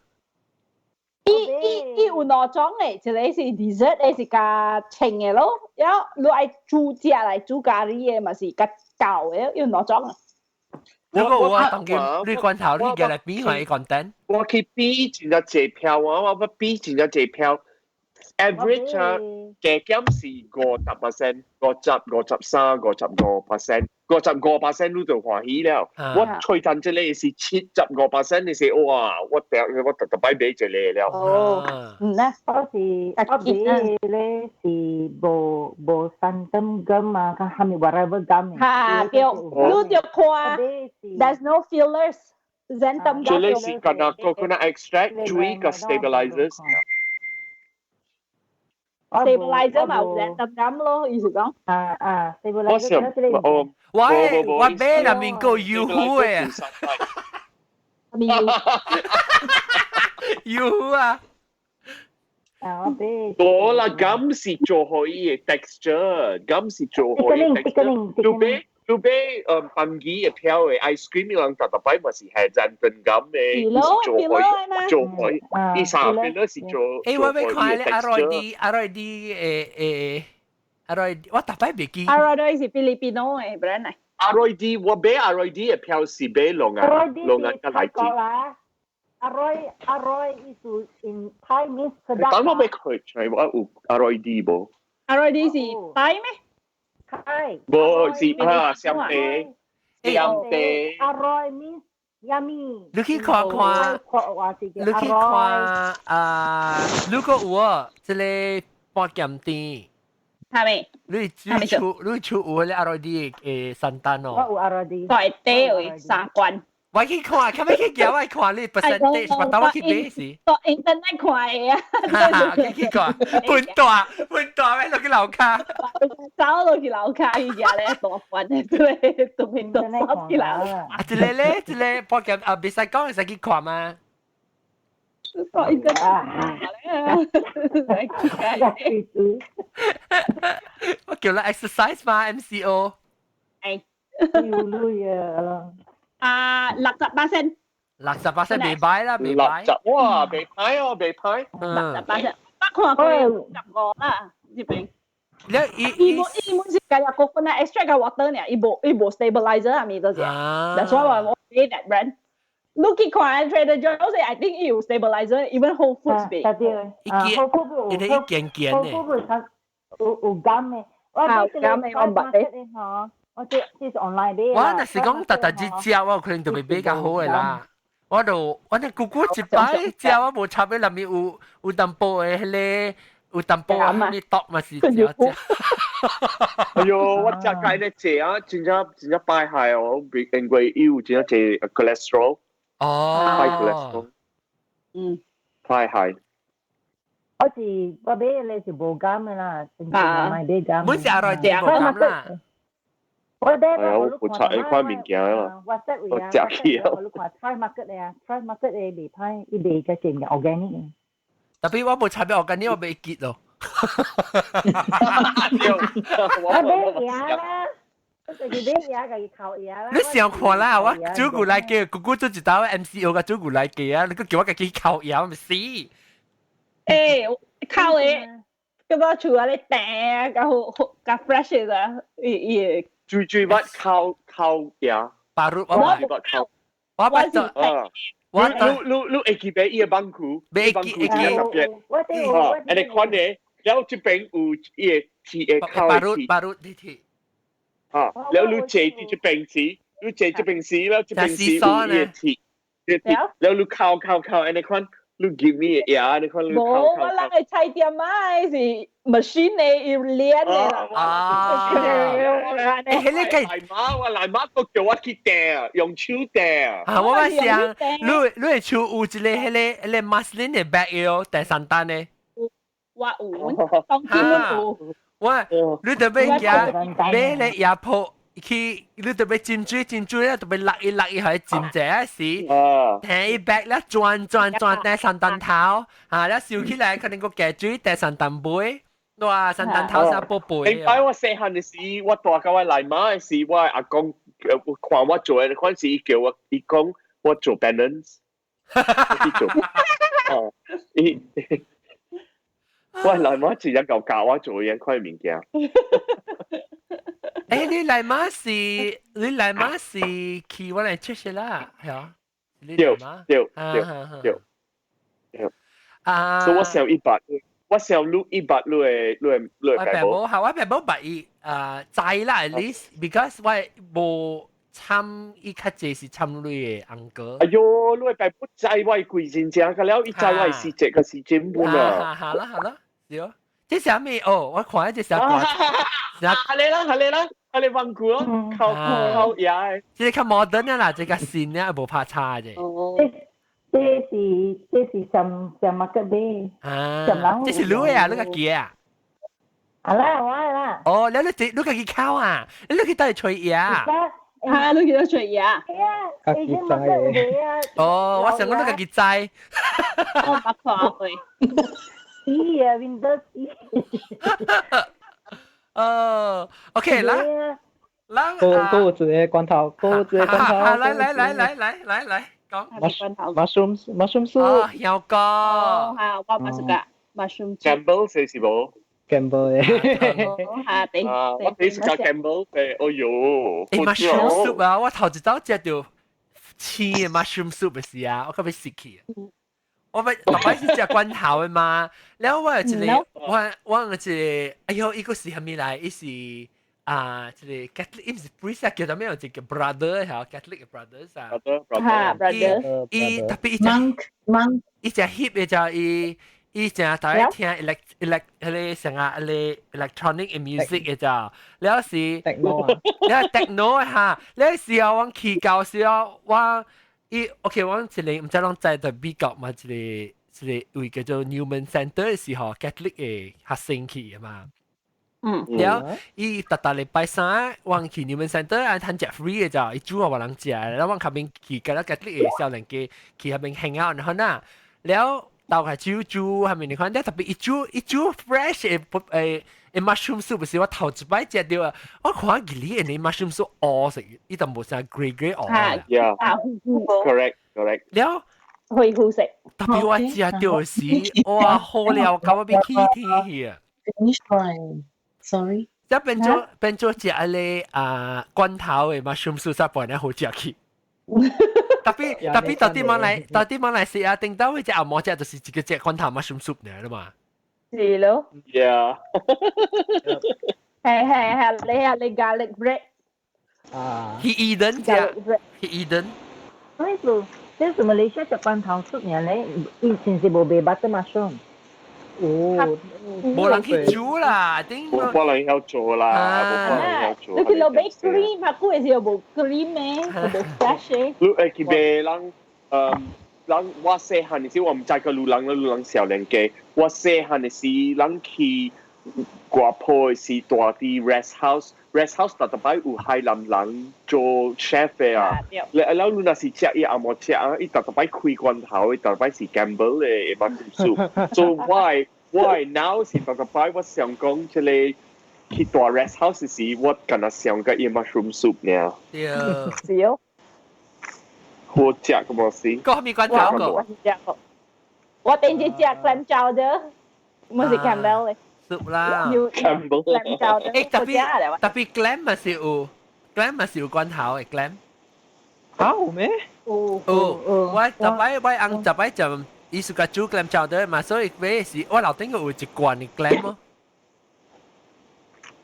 Speaker 5: 伊伊伊有兩種的，一個是 dessert 的是較清的咯，然後你愛煮食來煮咖喱的嘛是較厚的，有兩種。
Speaker 1: 如果我當今你罐頭你寄來比下伊 content。
Speaker 4: 我去比真正濟票啊！我捌比真正濟票，average 啊，加減是50%，50、53、55%，55% 你就歡喜了。我吹單這個是75%，你是哇！我掉我特特擺買一個了。
Speaker 5: 哦，嗯咧，
Speaker 6: 我是我買咧是無無 xanthan gum 啊，較蝦米 whatever gum。
Speaker 5: 哈，對，你就看，there's no fillers。xanthan
Speaker 4: 這個是敢若 coconut extract 水佮 stabilizers。
Speaker 5: stabilizer 嘛有 xanthan gum 咯，意思講。
Speaker 6: 啊啊，stabilizer。
Speaker 4: 我想，哦，
Speaker 1: 我我買內面個油糊的。
Speaker 5: 面
Speaker 1: 油糊啊！
Speaker 6: 啊，我買。
Speaker 4: 無啦，gum 是做好伊的 texture，gum 是做好伊 texture。你買你買飯魚的票的 ice cream，人逐逐擺嘛是係 xanthan gum 的，伊是做好做好，伊啥邊都是做。
Speaker 1: 欸，我欲看咧 Aroy-D Aroy-D 誒誒 Aroy-D，我逐擺袂記。
Speaker 5: Aroy-D 是 Filipino 的 brand 嚟。
Speaker 4: Aroy-D 我買 Aroy-D 的票是買龍啊，龍啊個來自。
Speaker 6: Aroy Aroy 意思 in Thai means sedap。
Speaker 4: 等我欲佢，我有 Aroy-D 無
Speaker 5: ？Aroy-D 是 Thai 咩？
Speaker 6: Thai。
Speaker 4: 無是啊，雙茶，雙茶。
Speaker 6: Aroy means yummy。
Speaker 1: 你去看看，你去看啊！如果有啊，這個半鹹甜。
Speaker 5: 係咪？
Speaker 1: 你你厝你厝有彼個 Aroy-D 的山丹哦。
Speaker 6: 我有 Aroy-D。
Speaker 5: 大底有三罐。
Speaker 1: 我去看，較欲去寄我看你 percentage，我等我去買時。
Speaker 5: 到 internet 看的啊。
Speaker 1: 去去看，笨大笨大，欲落去樓跤。
Speaker 5: 走落去樓跤，伊舉咧大罐的，對，都面都收起來。
Speaker 1: 啊，這個咧，這個半鹹啊，袂使講，會使去看嗎？
Speaker 5: 到 internet 看
Speaker 1: 我叫你 exercise 嘛，MCO。
Speaker 5: 係。
Speaker 6: 要累啊！
Speaker 5: 啊，68%。
Speaker 1: 68%袂䆀啦，袂䆀。
Speaker 4: 六十哇，袂䆀哦，袂䆀。
Speaker 5: 68%。捌看過15啦，這邊。
Speaker 1: 你伊
Speaker 5: 伊無伊無是共 coconut extract 佮 water 爾，伊無 stabilizer 啊物都是。That's why 我買 that brand。你去看 Trader Joe's，I think 伊有 stabilizer，even Whole Foods 賣。
Speaker 6: 對對，
Speaker 1: 啊，
Speaker 6: Whole Foods
Speaker 1: 伊一件件的。
Speaker 6: Whole Foods 有有甘的，我
Speaker 5: 有甘的我捌的。
Speaker 6: 吼，我這是 online 買。
Speaker 1: 我若是講逐逐日食，我可能就會買較好的啦。我就我那姑姑一擺食，我無插喺內面有淡薄的彼个，有淡薄仔你毒嘛是食食。
Speaker 4: 哎喲，我食雞咧濟啊，真正真正歹害哦，因為伊有真正濟 cholesterol。
Speaker 1: 哦。
Speaker 4: high cholesterol。歹害。
Speaker 6: 我是我買的是無甘的啦，真正買買甘。
Speaker 1: 本是阿來食無甘啦。
Speaker 6: 我買
Speaker 4: 係啊，我冇拆呢款物件啊，我食去啊。
Speaker 6: 我看 Thrive Market 的啊，Thrive Market 的袂歹，伊賣較濟 organic 的。
Speaker 1: Tapi 我無插俾 organic，我袂記咯。
Speaker 6: 我買嘢啦，我就是買嘢，家己烤嘢啦。
Speaker 1: 你想看啦，我煮牛奶雞，姑姑做一道 MCO 個煮牛奶雞啊，你閣叫我家己烤嘢，我咪死。
Speaker 5: 欸，烤的，感覺厝仔咧甜，較好好較 fresh 的，伊伊
Speaker 4: 最最捌烤烤嘢，
Speaker 1: 巴魯
Speaker 4: 我捌烤，
Speaker 1: 我捌做，
Speaker 4: 我你你你會記得伊个網區，
Speaker 1: 會記會記，
Speaker 4: 特別，哦，按呢款的，了這邊有伊个鐵的烤的鐵，
Speaker 1: 巴魯啲鐵，
Speaker 4: 啊，了你坐佇這邊時，你坐這邊時，了這邊時有伊个鐵，鐵，了你烤烤烤，按呢款。你 give me 嘢，按呢款你
Speaker 5: 無，我人的菜店仔是 machine 的，要練的啦。
Speaker 1: 啊！欸，彼个
Speaker 4: 來媽，我來媽閣叫我去訂，用手訂。
Speaker 1: 啊，我捌想，你你的手有一个彼个彼个 muslin 的 bag 哦，第三單的。
Speaker 5: 我有，當今有。
Speaker 1: 我，你特別驚買咧牙鋪。去你特別浸水浸水咧，特別落一落一係浸者時，聽伊 bag 咧轉轉轉第三單頭，啊，咧燒起來可能個加水第三單杯，哇，三單頭三寶貝。
Speaker 4: 頂擺我細漢的時，我大甲我來媽的時，我阿公看我做的，嗰時伊叫我，伊講我做 balance，我去做，哦，伊，我來媽直接教教我做嘢塊物件。
Speaker 1: 欸，你來媽是去我來出席啦，係啊？
Speaker 4: 對對對對對。
Speaker 1: 啊！
Speaker 4: 所以我想100，我想錄100你的你的你的
Speaker 1: 我爸母嚇，我爸母捌伊啊知啦，at least because 我無參伊較濟是參你的 uncle。
Speaker 4: 哎喲，你的爸母知我規真正，個了伊知我是這個是真本啊。
Speaker 1: 好啦好啦，對。這是啥物？哦，我看這是啥歌？
Speaker 4: 係你啦，係你啦，係你問佢咯，靠靠嘢。
Speaker 1: 這個較 modern 啦，這個新咧無拍差啫。
Speaker 5: 哦。
Speaker 6: 這是上上乜嘅買？
Speaker 1: 啊，這是你的啊，你家己啊？
Speaker 6: 啊啦，我的啦。
Speaker 1: 哦，你你你家己烤啊？你去倒去吹嘢啊？
Speaker 5: 啊，你去倒吹嘢啊？
Speaker 6: 係啊，已經乜嘅啊？
Speaker 1: 哦，我想講你家己知。
Speaker 5: 我捌看過。
Speaker 6: 是啊，Windows。
Speaker 1: 哦，OK 啦，啦，
Speaker 2: 閣閣有一個罐頭，閣有一個罐頭。
Speaker 1: 來來來來來來來，講。
Speaker 2: Mushroom mushroom soup。
Speaker 1: 哦，香菇。
Speaker 5: 哦，嚇，我嘛是個 mushroom。
Speaker 4: Campbell 是是無
Speaker 2: ？Campbell
Speaker 5: 嚇，對。
Speaker 4: 啊，我第一次食 Campbell，誒，哎喲。
Speaker 1: 欸，mushroom soup 啊，我頭一早食著青的 mushroom soup 的時啊，我較欲死去。我欲逐擺是食罐頭的嘛，了我有一個，我有一個，哎喲，伊閣是啥物來？伊是啊，一個 Catholic，伊毋是 priest 啊，叫做咩？有一個 brother 嚇，Catholic brothers 啊。
Speaker 5: 嚇，brother。
Speaker 1: 伊特別伊
Speaker 8: monk monk，
Speaker 1: 伊誠翕的就伊伊誠逐擺聽 elect elect 彼個啥啊，彼個 electronic music 的就，了是，了 techno 哈，了時候阮去到時候我。伊 OK，我一個毋知攏知佇美國嘛，一個一個位叫做 Newman Center 的時候，Catholic 的學生去的嘛。了，伊逐逐禮拜三，我去 Newman Center 啊，趁食 free 的咋，伊煮予無人食，了我較邊去佮 Catholic 的少年家去彼邊 hang out，然後呐，了豆開煮煮，係咪你看？了特別伊煮伊煮 fresh 的誒誒 mushroom soup 是我頭一擺食著啊！我看伊裡的 mushroom soup 烏色，伊就無啥 grey grey 烏。
Speaker 4: Yeah. Correct, correct.
Speaker 1: 了，
Speaker 5: 恢復食。
Speaker 1: 特別我食到時，哇，好了，搞我變起天去啊！
Speaker 8: Finish one. Sorry.
Speaker 1: 即變做食個啊罐頭的 mushroom soup 才半咧好食去。特別到底馬來西亞頂到會食紅毛食就是一個食罐頭 mushroom soup 嚟啦嘛。
Speaker 5: 是咯。
Speaker 4: Yeah。
Speaker 5: 係係係，你係你 garlic bread。
Speaker 2: 啊。
Speaker 1: 去 Eden 食，去 Eden。
Speaker 6: 所以就這是馬來西亞食罐頭 soup 爾咧，以前是無賣 butter mushroom。
Speaker 2: 哦，
Speaker 1: 無人去煮啦，頂。
Speaker 4: 無可能曉做啦，無可能曉做。
Speaker 5: 你去落買 cream 啊，古時又無 cream 嘅，無 fresh 嘅。
Speaker 4: 你會去買人，人我細漢的時，我毋知個路人，路人少年家。我細漢的時，人去外婆的時，住佇 rest house，rest house 逐逐擺有海南人做 chef 的啊。你啊，了你若是食伊也無食啊，伊逐逐擺開罐頭，伊逐逐擺是 Campbell 的 mushroom soup。So why now 是逐逐擺我想講這個去住 rest house 時，我敢若想個伊 mushroom soup 爾。
Speaker 1: 對。
Speaker 5: 是哦。
Speaker 4: 好食個無是？
Speaker 1: 個咩罐頭個？
Speaker 5: 我頂次食 clam chowder，唔是 Campbell 嘅。
Speaker 1: soup 啦。
Speaker 4: Campbell。
Speaker 5: clam chowder。
Speaker 1: 誒，特別特別 clam 咪是有，clam 咪是有罐頭嘅 clam。
Speaker 2: 啊有咩？
Speaker 5: 有。
Speaker 1: 有。我特擺我翁特擺就伊是個煮 clam chowder 嘛，所以買是我樓頂個有一罐嘅 clam 咯。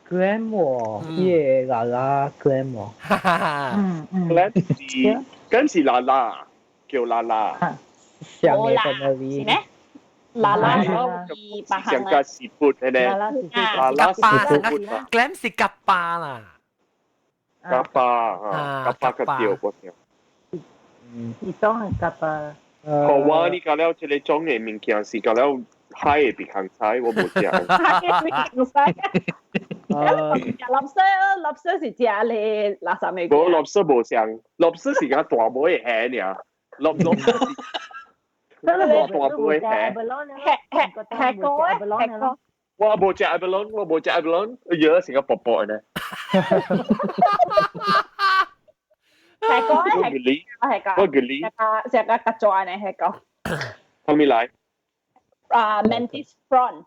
Speaker 2: clam 喎，伊個啦啦 clam 喎。
Speaker 6: 嗯嗯。
Speaker 4: clam 是，clam 是啦啦，叫啦啦。
Speaker 2: 上嘅 family。
Speaker 5: 咩？啦啦是
Speaker 4: 上個 seafood 嘅咧，啦啦
Speaker 1: seafood clam 是夾巴啦。
Speaker 4: 夾巴啊，夾巴個掉我聽。
Speaker 6: 嗯，是當係夾巴。
Speaker 4: 好我你講了這個種的物件是講了海的別行菜，我無食。
Speaker 5: 海的別行菜。食 lobster，lobster 是食咧垃圾物。
Speaker 4: 無 lobster 無像，lobster 是較大尾的蝦爾，lobster 是。大大尾蝦。
Speaker 5: 蝦蝦蝦膏咧，蝦膏。
Speaker 4: 我無食 abalone，我無食 abalone，哎呀，成個薄薄呢。
Speaker 5: 蝦膏咧，蝦膏，
Speaker 4: 我叫你，
Speaker 5: 食個食個夾抓呢，蝦膏。
Speaker 4: 後面來。
Speaker 5: 啊，mantis prawn，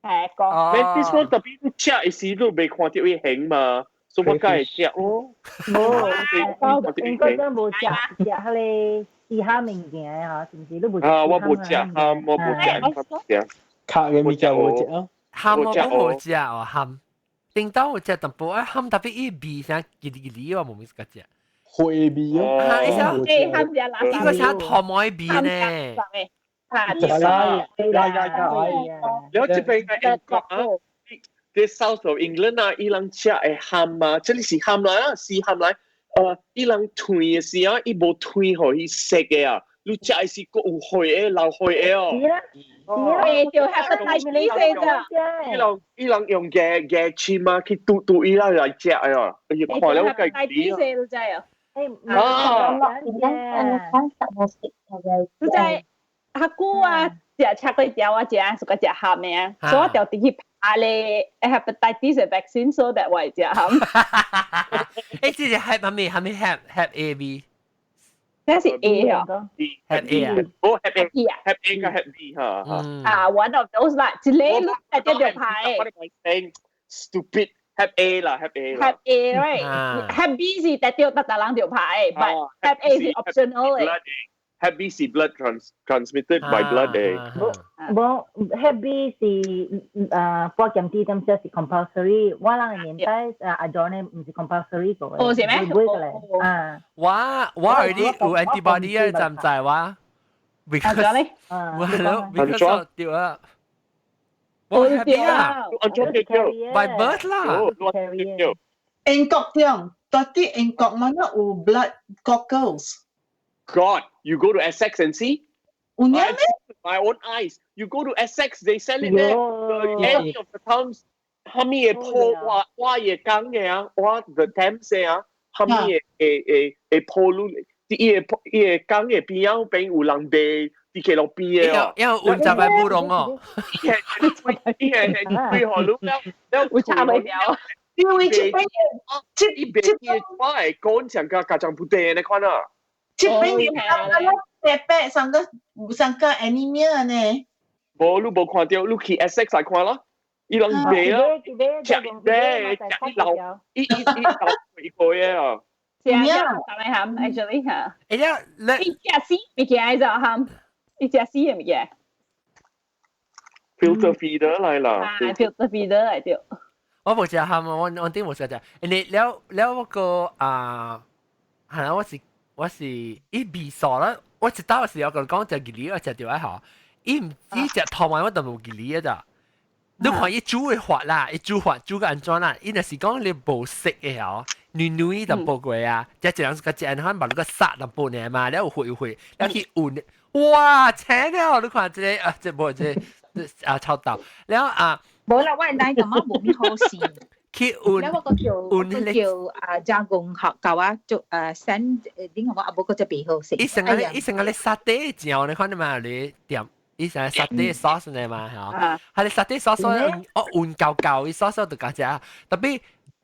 Speaker 5: 蝦膏。
Speaker 4: mantis prawn 特別你食的時你未看到伊形嘛，所以我梗會食哦。
Speaker 6: 無，應該都無食食彼個其他物件嗬，是毋是？你無食？
Speaker 4: 啊，我無食蚶，我無食蚶。
Speaker 3: 卡嘅物件無食哦。
Speaker 1: 蚶我無食哦，蚶。頂到有食淡薄啊，蚶特別伊味啥吉哩吉哩，我無咪個食。
Speaker 3: 花味哦。
Speaker 1: 啊，伊啥？
Speaker 5: 誒，蚶食垃圾。
Speaker 1: 伊個啥塗毛味呢？
Speaker 5: 啊，
Speaker 4: 啦呀呀呀！了這邊嘅英國啊，啲 South of England 啊，伊人食的蚶啊，這裡是蚶來啊，是蚶來。伊人斷的時啊，伊無斷予伊熟的啊，你食的時閣有血的，流血的哦。
Speaker 6: 是啦，
Speaker 5: 是就 hepatitis 的。
Speaker 4: 伊人用牙牙籤啊去嘟嘟伊啦來食的哦，伊看了我家己
Speaker 5: 啊。你知啊？
Speaker 4: 啊，
Speaker 5: 你知阿姑啊，食赤粿條啊，食是個食鹹的啊，所以我就直去拍咧 hepatitis vaccine，所以我會食鹹。
Speaker 1: 誒，這是 hep 係咪係咪 hep hep A B？
Speaker 5: 這是 A 啊
Speaker 1: ，hep A 啊，
Speaker 4: 哦 hep A 啊，hep A 加 hep B 嚇。
Speaker 5: 啊，one of those 啦，一個你係一條牌。
Speaker 4: Stupid hep A 啦，hep A 啦。
Speaker 5: hep A right，hep B 是特掉特特人條牌，but hep A 是 optional 嘅。
Speaker 4: Hep B 是 blood transmitted by blood 嘅。
Speaker 6: 無 Hep B 是保險啲點寫是 compulsory，我人嘅年代阿 John 咧唔是 compulsory 個。
Speaker 5: 哦，是咩？
Speaker 6: 會個咧。啊。
Speaker 1: 我 already 有 antibody 啊，知唔知我？Because 我係咯，because 對啊。我 happy 啊，by birth 啦。
Speaker 8: 英國點？到底英國嘛那有 blood cockles？
Speaker 4: God, you go to Essex and see.
Speaker 8: 有咩？
Speaker 4: My own eyes. You go to Essex, they sell it there. The end of the towns, 蝦米會鋪我我也講嘅啊，我 the Thames 啊，蝦米會會會會鋪路，伊會伊會講嘅邊仔邊有人賣，佇溪路邊嘅哦。
Speaker 1: 因為有十個烏龍哦。
Speaker 4: 伊係伊係對何路了了
Speaker 5: 有差袂掉。
Speaker 8: 因為這邊
Speaker 4: 這伊賣伊我會講上個家長不地呢款啊。
Speaker 8: 這邊你看白白上個上個 anemia 呢？
Speaker 4: 無，你無看到，你去 Essex 來看咯。伊攏賣啊，食賣食一老一一一老一個月啊。
Speaker 5: 食食來含，actually 嚇。
Speaker 1: 哎呀，
Speaker 5: 你伊食死物件就含，伊食死的物件。
Speaker 4: Filter feeder 來啦。
Speaker 5: 啊，filter feeder 來對。
Speaker 1: 我無食蚶，我頂無食食。你了了嗰個啊，係啦，我是伊味素啦，我一道時我講講食魚鯉，我食到愛好，伊毋伊食頭毛我都無魚鯉的咋。你看伊煮的法啦，伊煮法煮個按怎啦？伊若是講你無色的哦，軟軟淡薄過啊，即一人個一人可能把你個殺淡薄爾嘛，了有血有血，了去換，哇，青了！你看這個啊，這無這個啊臭豆，了啊，
Speaker 6: 無啦，我奶感覺無咩好食。
Speaker 1: 去換，
Speaker 6: 了我個叫我叫啊加工學教我做send 點講我阿母嗰隻袂好食。
Speaker 1: 伊成個咧沙爹醬，你看你嘛你點？伊成沙爹 sauce 呢嘛，嚇，係你沙爹 sauce 我換舊舊，伊 sauce 就加食。特別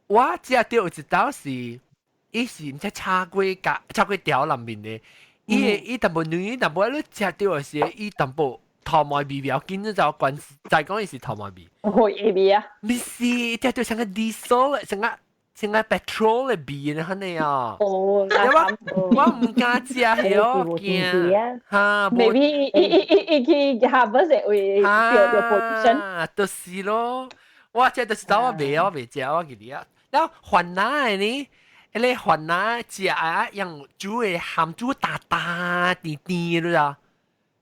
Speaker 1: 我食到有一道是，伊是毋知炒過加炒過條內面的，伊伊淡薄軟，淡薄你食到的時，伊淡薄頭毛味比較緊，就關再講伊是頭毛味。
Speaker 5: 會味啊？
Speaker 1: 唔是，食到像個 diesel，像個 petrol 的味呢，安尼啊。
Speaker 5: 哦，
Speaker 1: 我唔敢食，曉驚嚇。
Speaker 5: Maybe 伊伊伊去 harvest 會掉掉 pollution。
Speaker 1: 就是咯，我這就是走我袂食，我記得啊。然後番仔的呢，彼个番仔食啊，用煮的鹹煮大大甜甜的啦，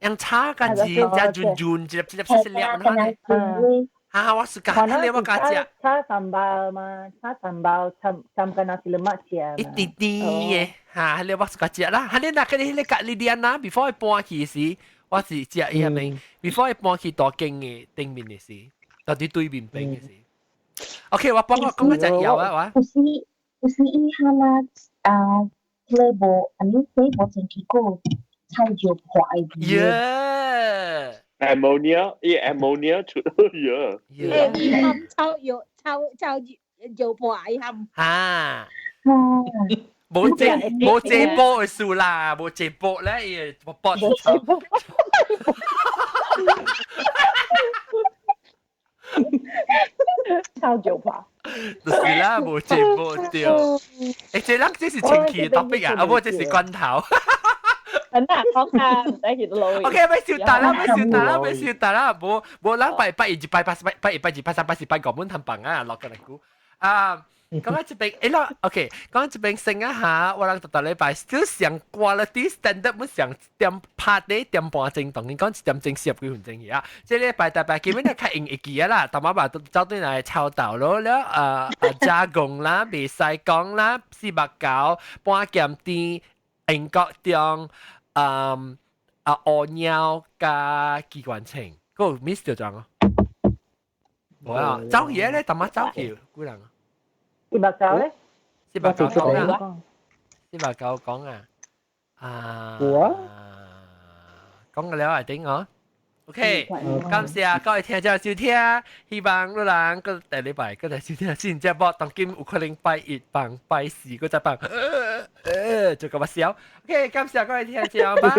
Speaker 1: 用炒個真正潤潤，一粒一粒細細粒咁樣。啊，我是講，你我敢食。
Speaker 6: 炒 sambal 嘛，炒 sambal 摻摻個 nasi lemak 食。
Speaker 1: 一甜甜的，嚇，你我是敢食啦。哈，你若個彼個咖喱店啊，before 伊搬去時，我是食伊遐邊。before 伊搬去大間的頂面的時，到底對面邊的時。OK，我幫我講個隻藥啊，我。
Speaker 7: 有時有時伊哈啦啊，flavor，啊，你 flavor 真去過菜就破的。
Speaker 1: Yeah。
Speaker 4: Ammonia，伊 ammonia 出呀。
Speaker 6: 誒，伊含臭藥臭臭藥破伊含。
Speaker 1: 啊。無這無這波的數啦，無這波咧，伊會波臭。
Speaker 5: 臭藥破。
Speaker 1: 就是啦，無這波對。欸，這人這是清氣的 topic 啊，啊無這是罐頭。
Speaker 5: 很難講啊，唔使去到
Speaker 1: OK，欲小達啦，欲小達啦，欲小達啦，無無咱拜拜二拜拜拜二拜二拜三拜四拜五滿通放啊，落個嚟估啊。講到這邊，欸啦，OK，講到這邊先啊下，我人逐逐禮拜都上 quality standard，本上點拍底點半鐘，當然講一點鐘40幾分鐘去啊。這禮拜大拜基本上較用會記啊啦，淡仔吧走轉來臭豆咯了，加工啦，袂使講啦，四目狗，半鹹甜，英國中。嗯啊，烏貓佮機關槍，閣有 miss 著種哦。無啊，走去咧，淡仔走去，幾人？
Speaker 6: 四目狗咧？
Speaker 1: 四目狗講啊，四目狗講啊，啊，講個了係點哦？OK，感謝各位聽眾收聽，希望你人閣下禮拜閣來收聽新節目，當今有可能拜一放拜四閣再放，就咁笑。OK，感謝各位聽眾，拜。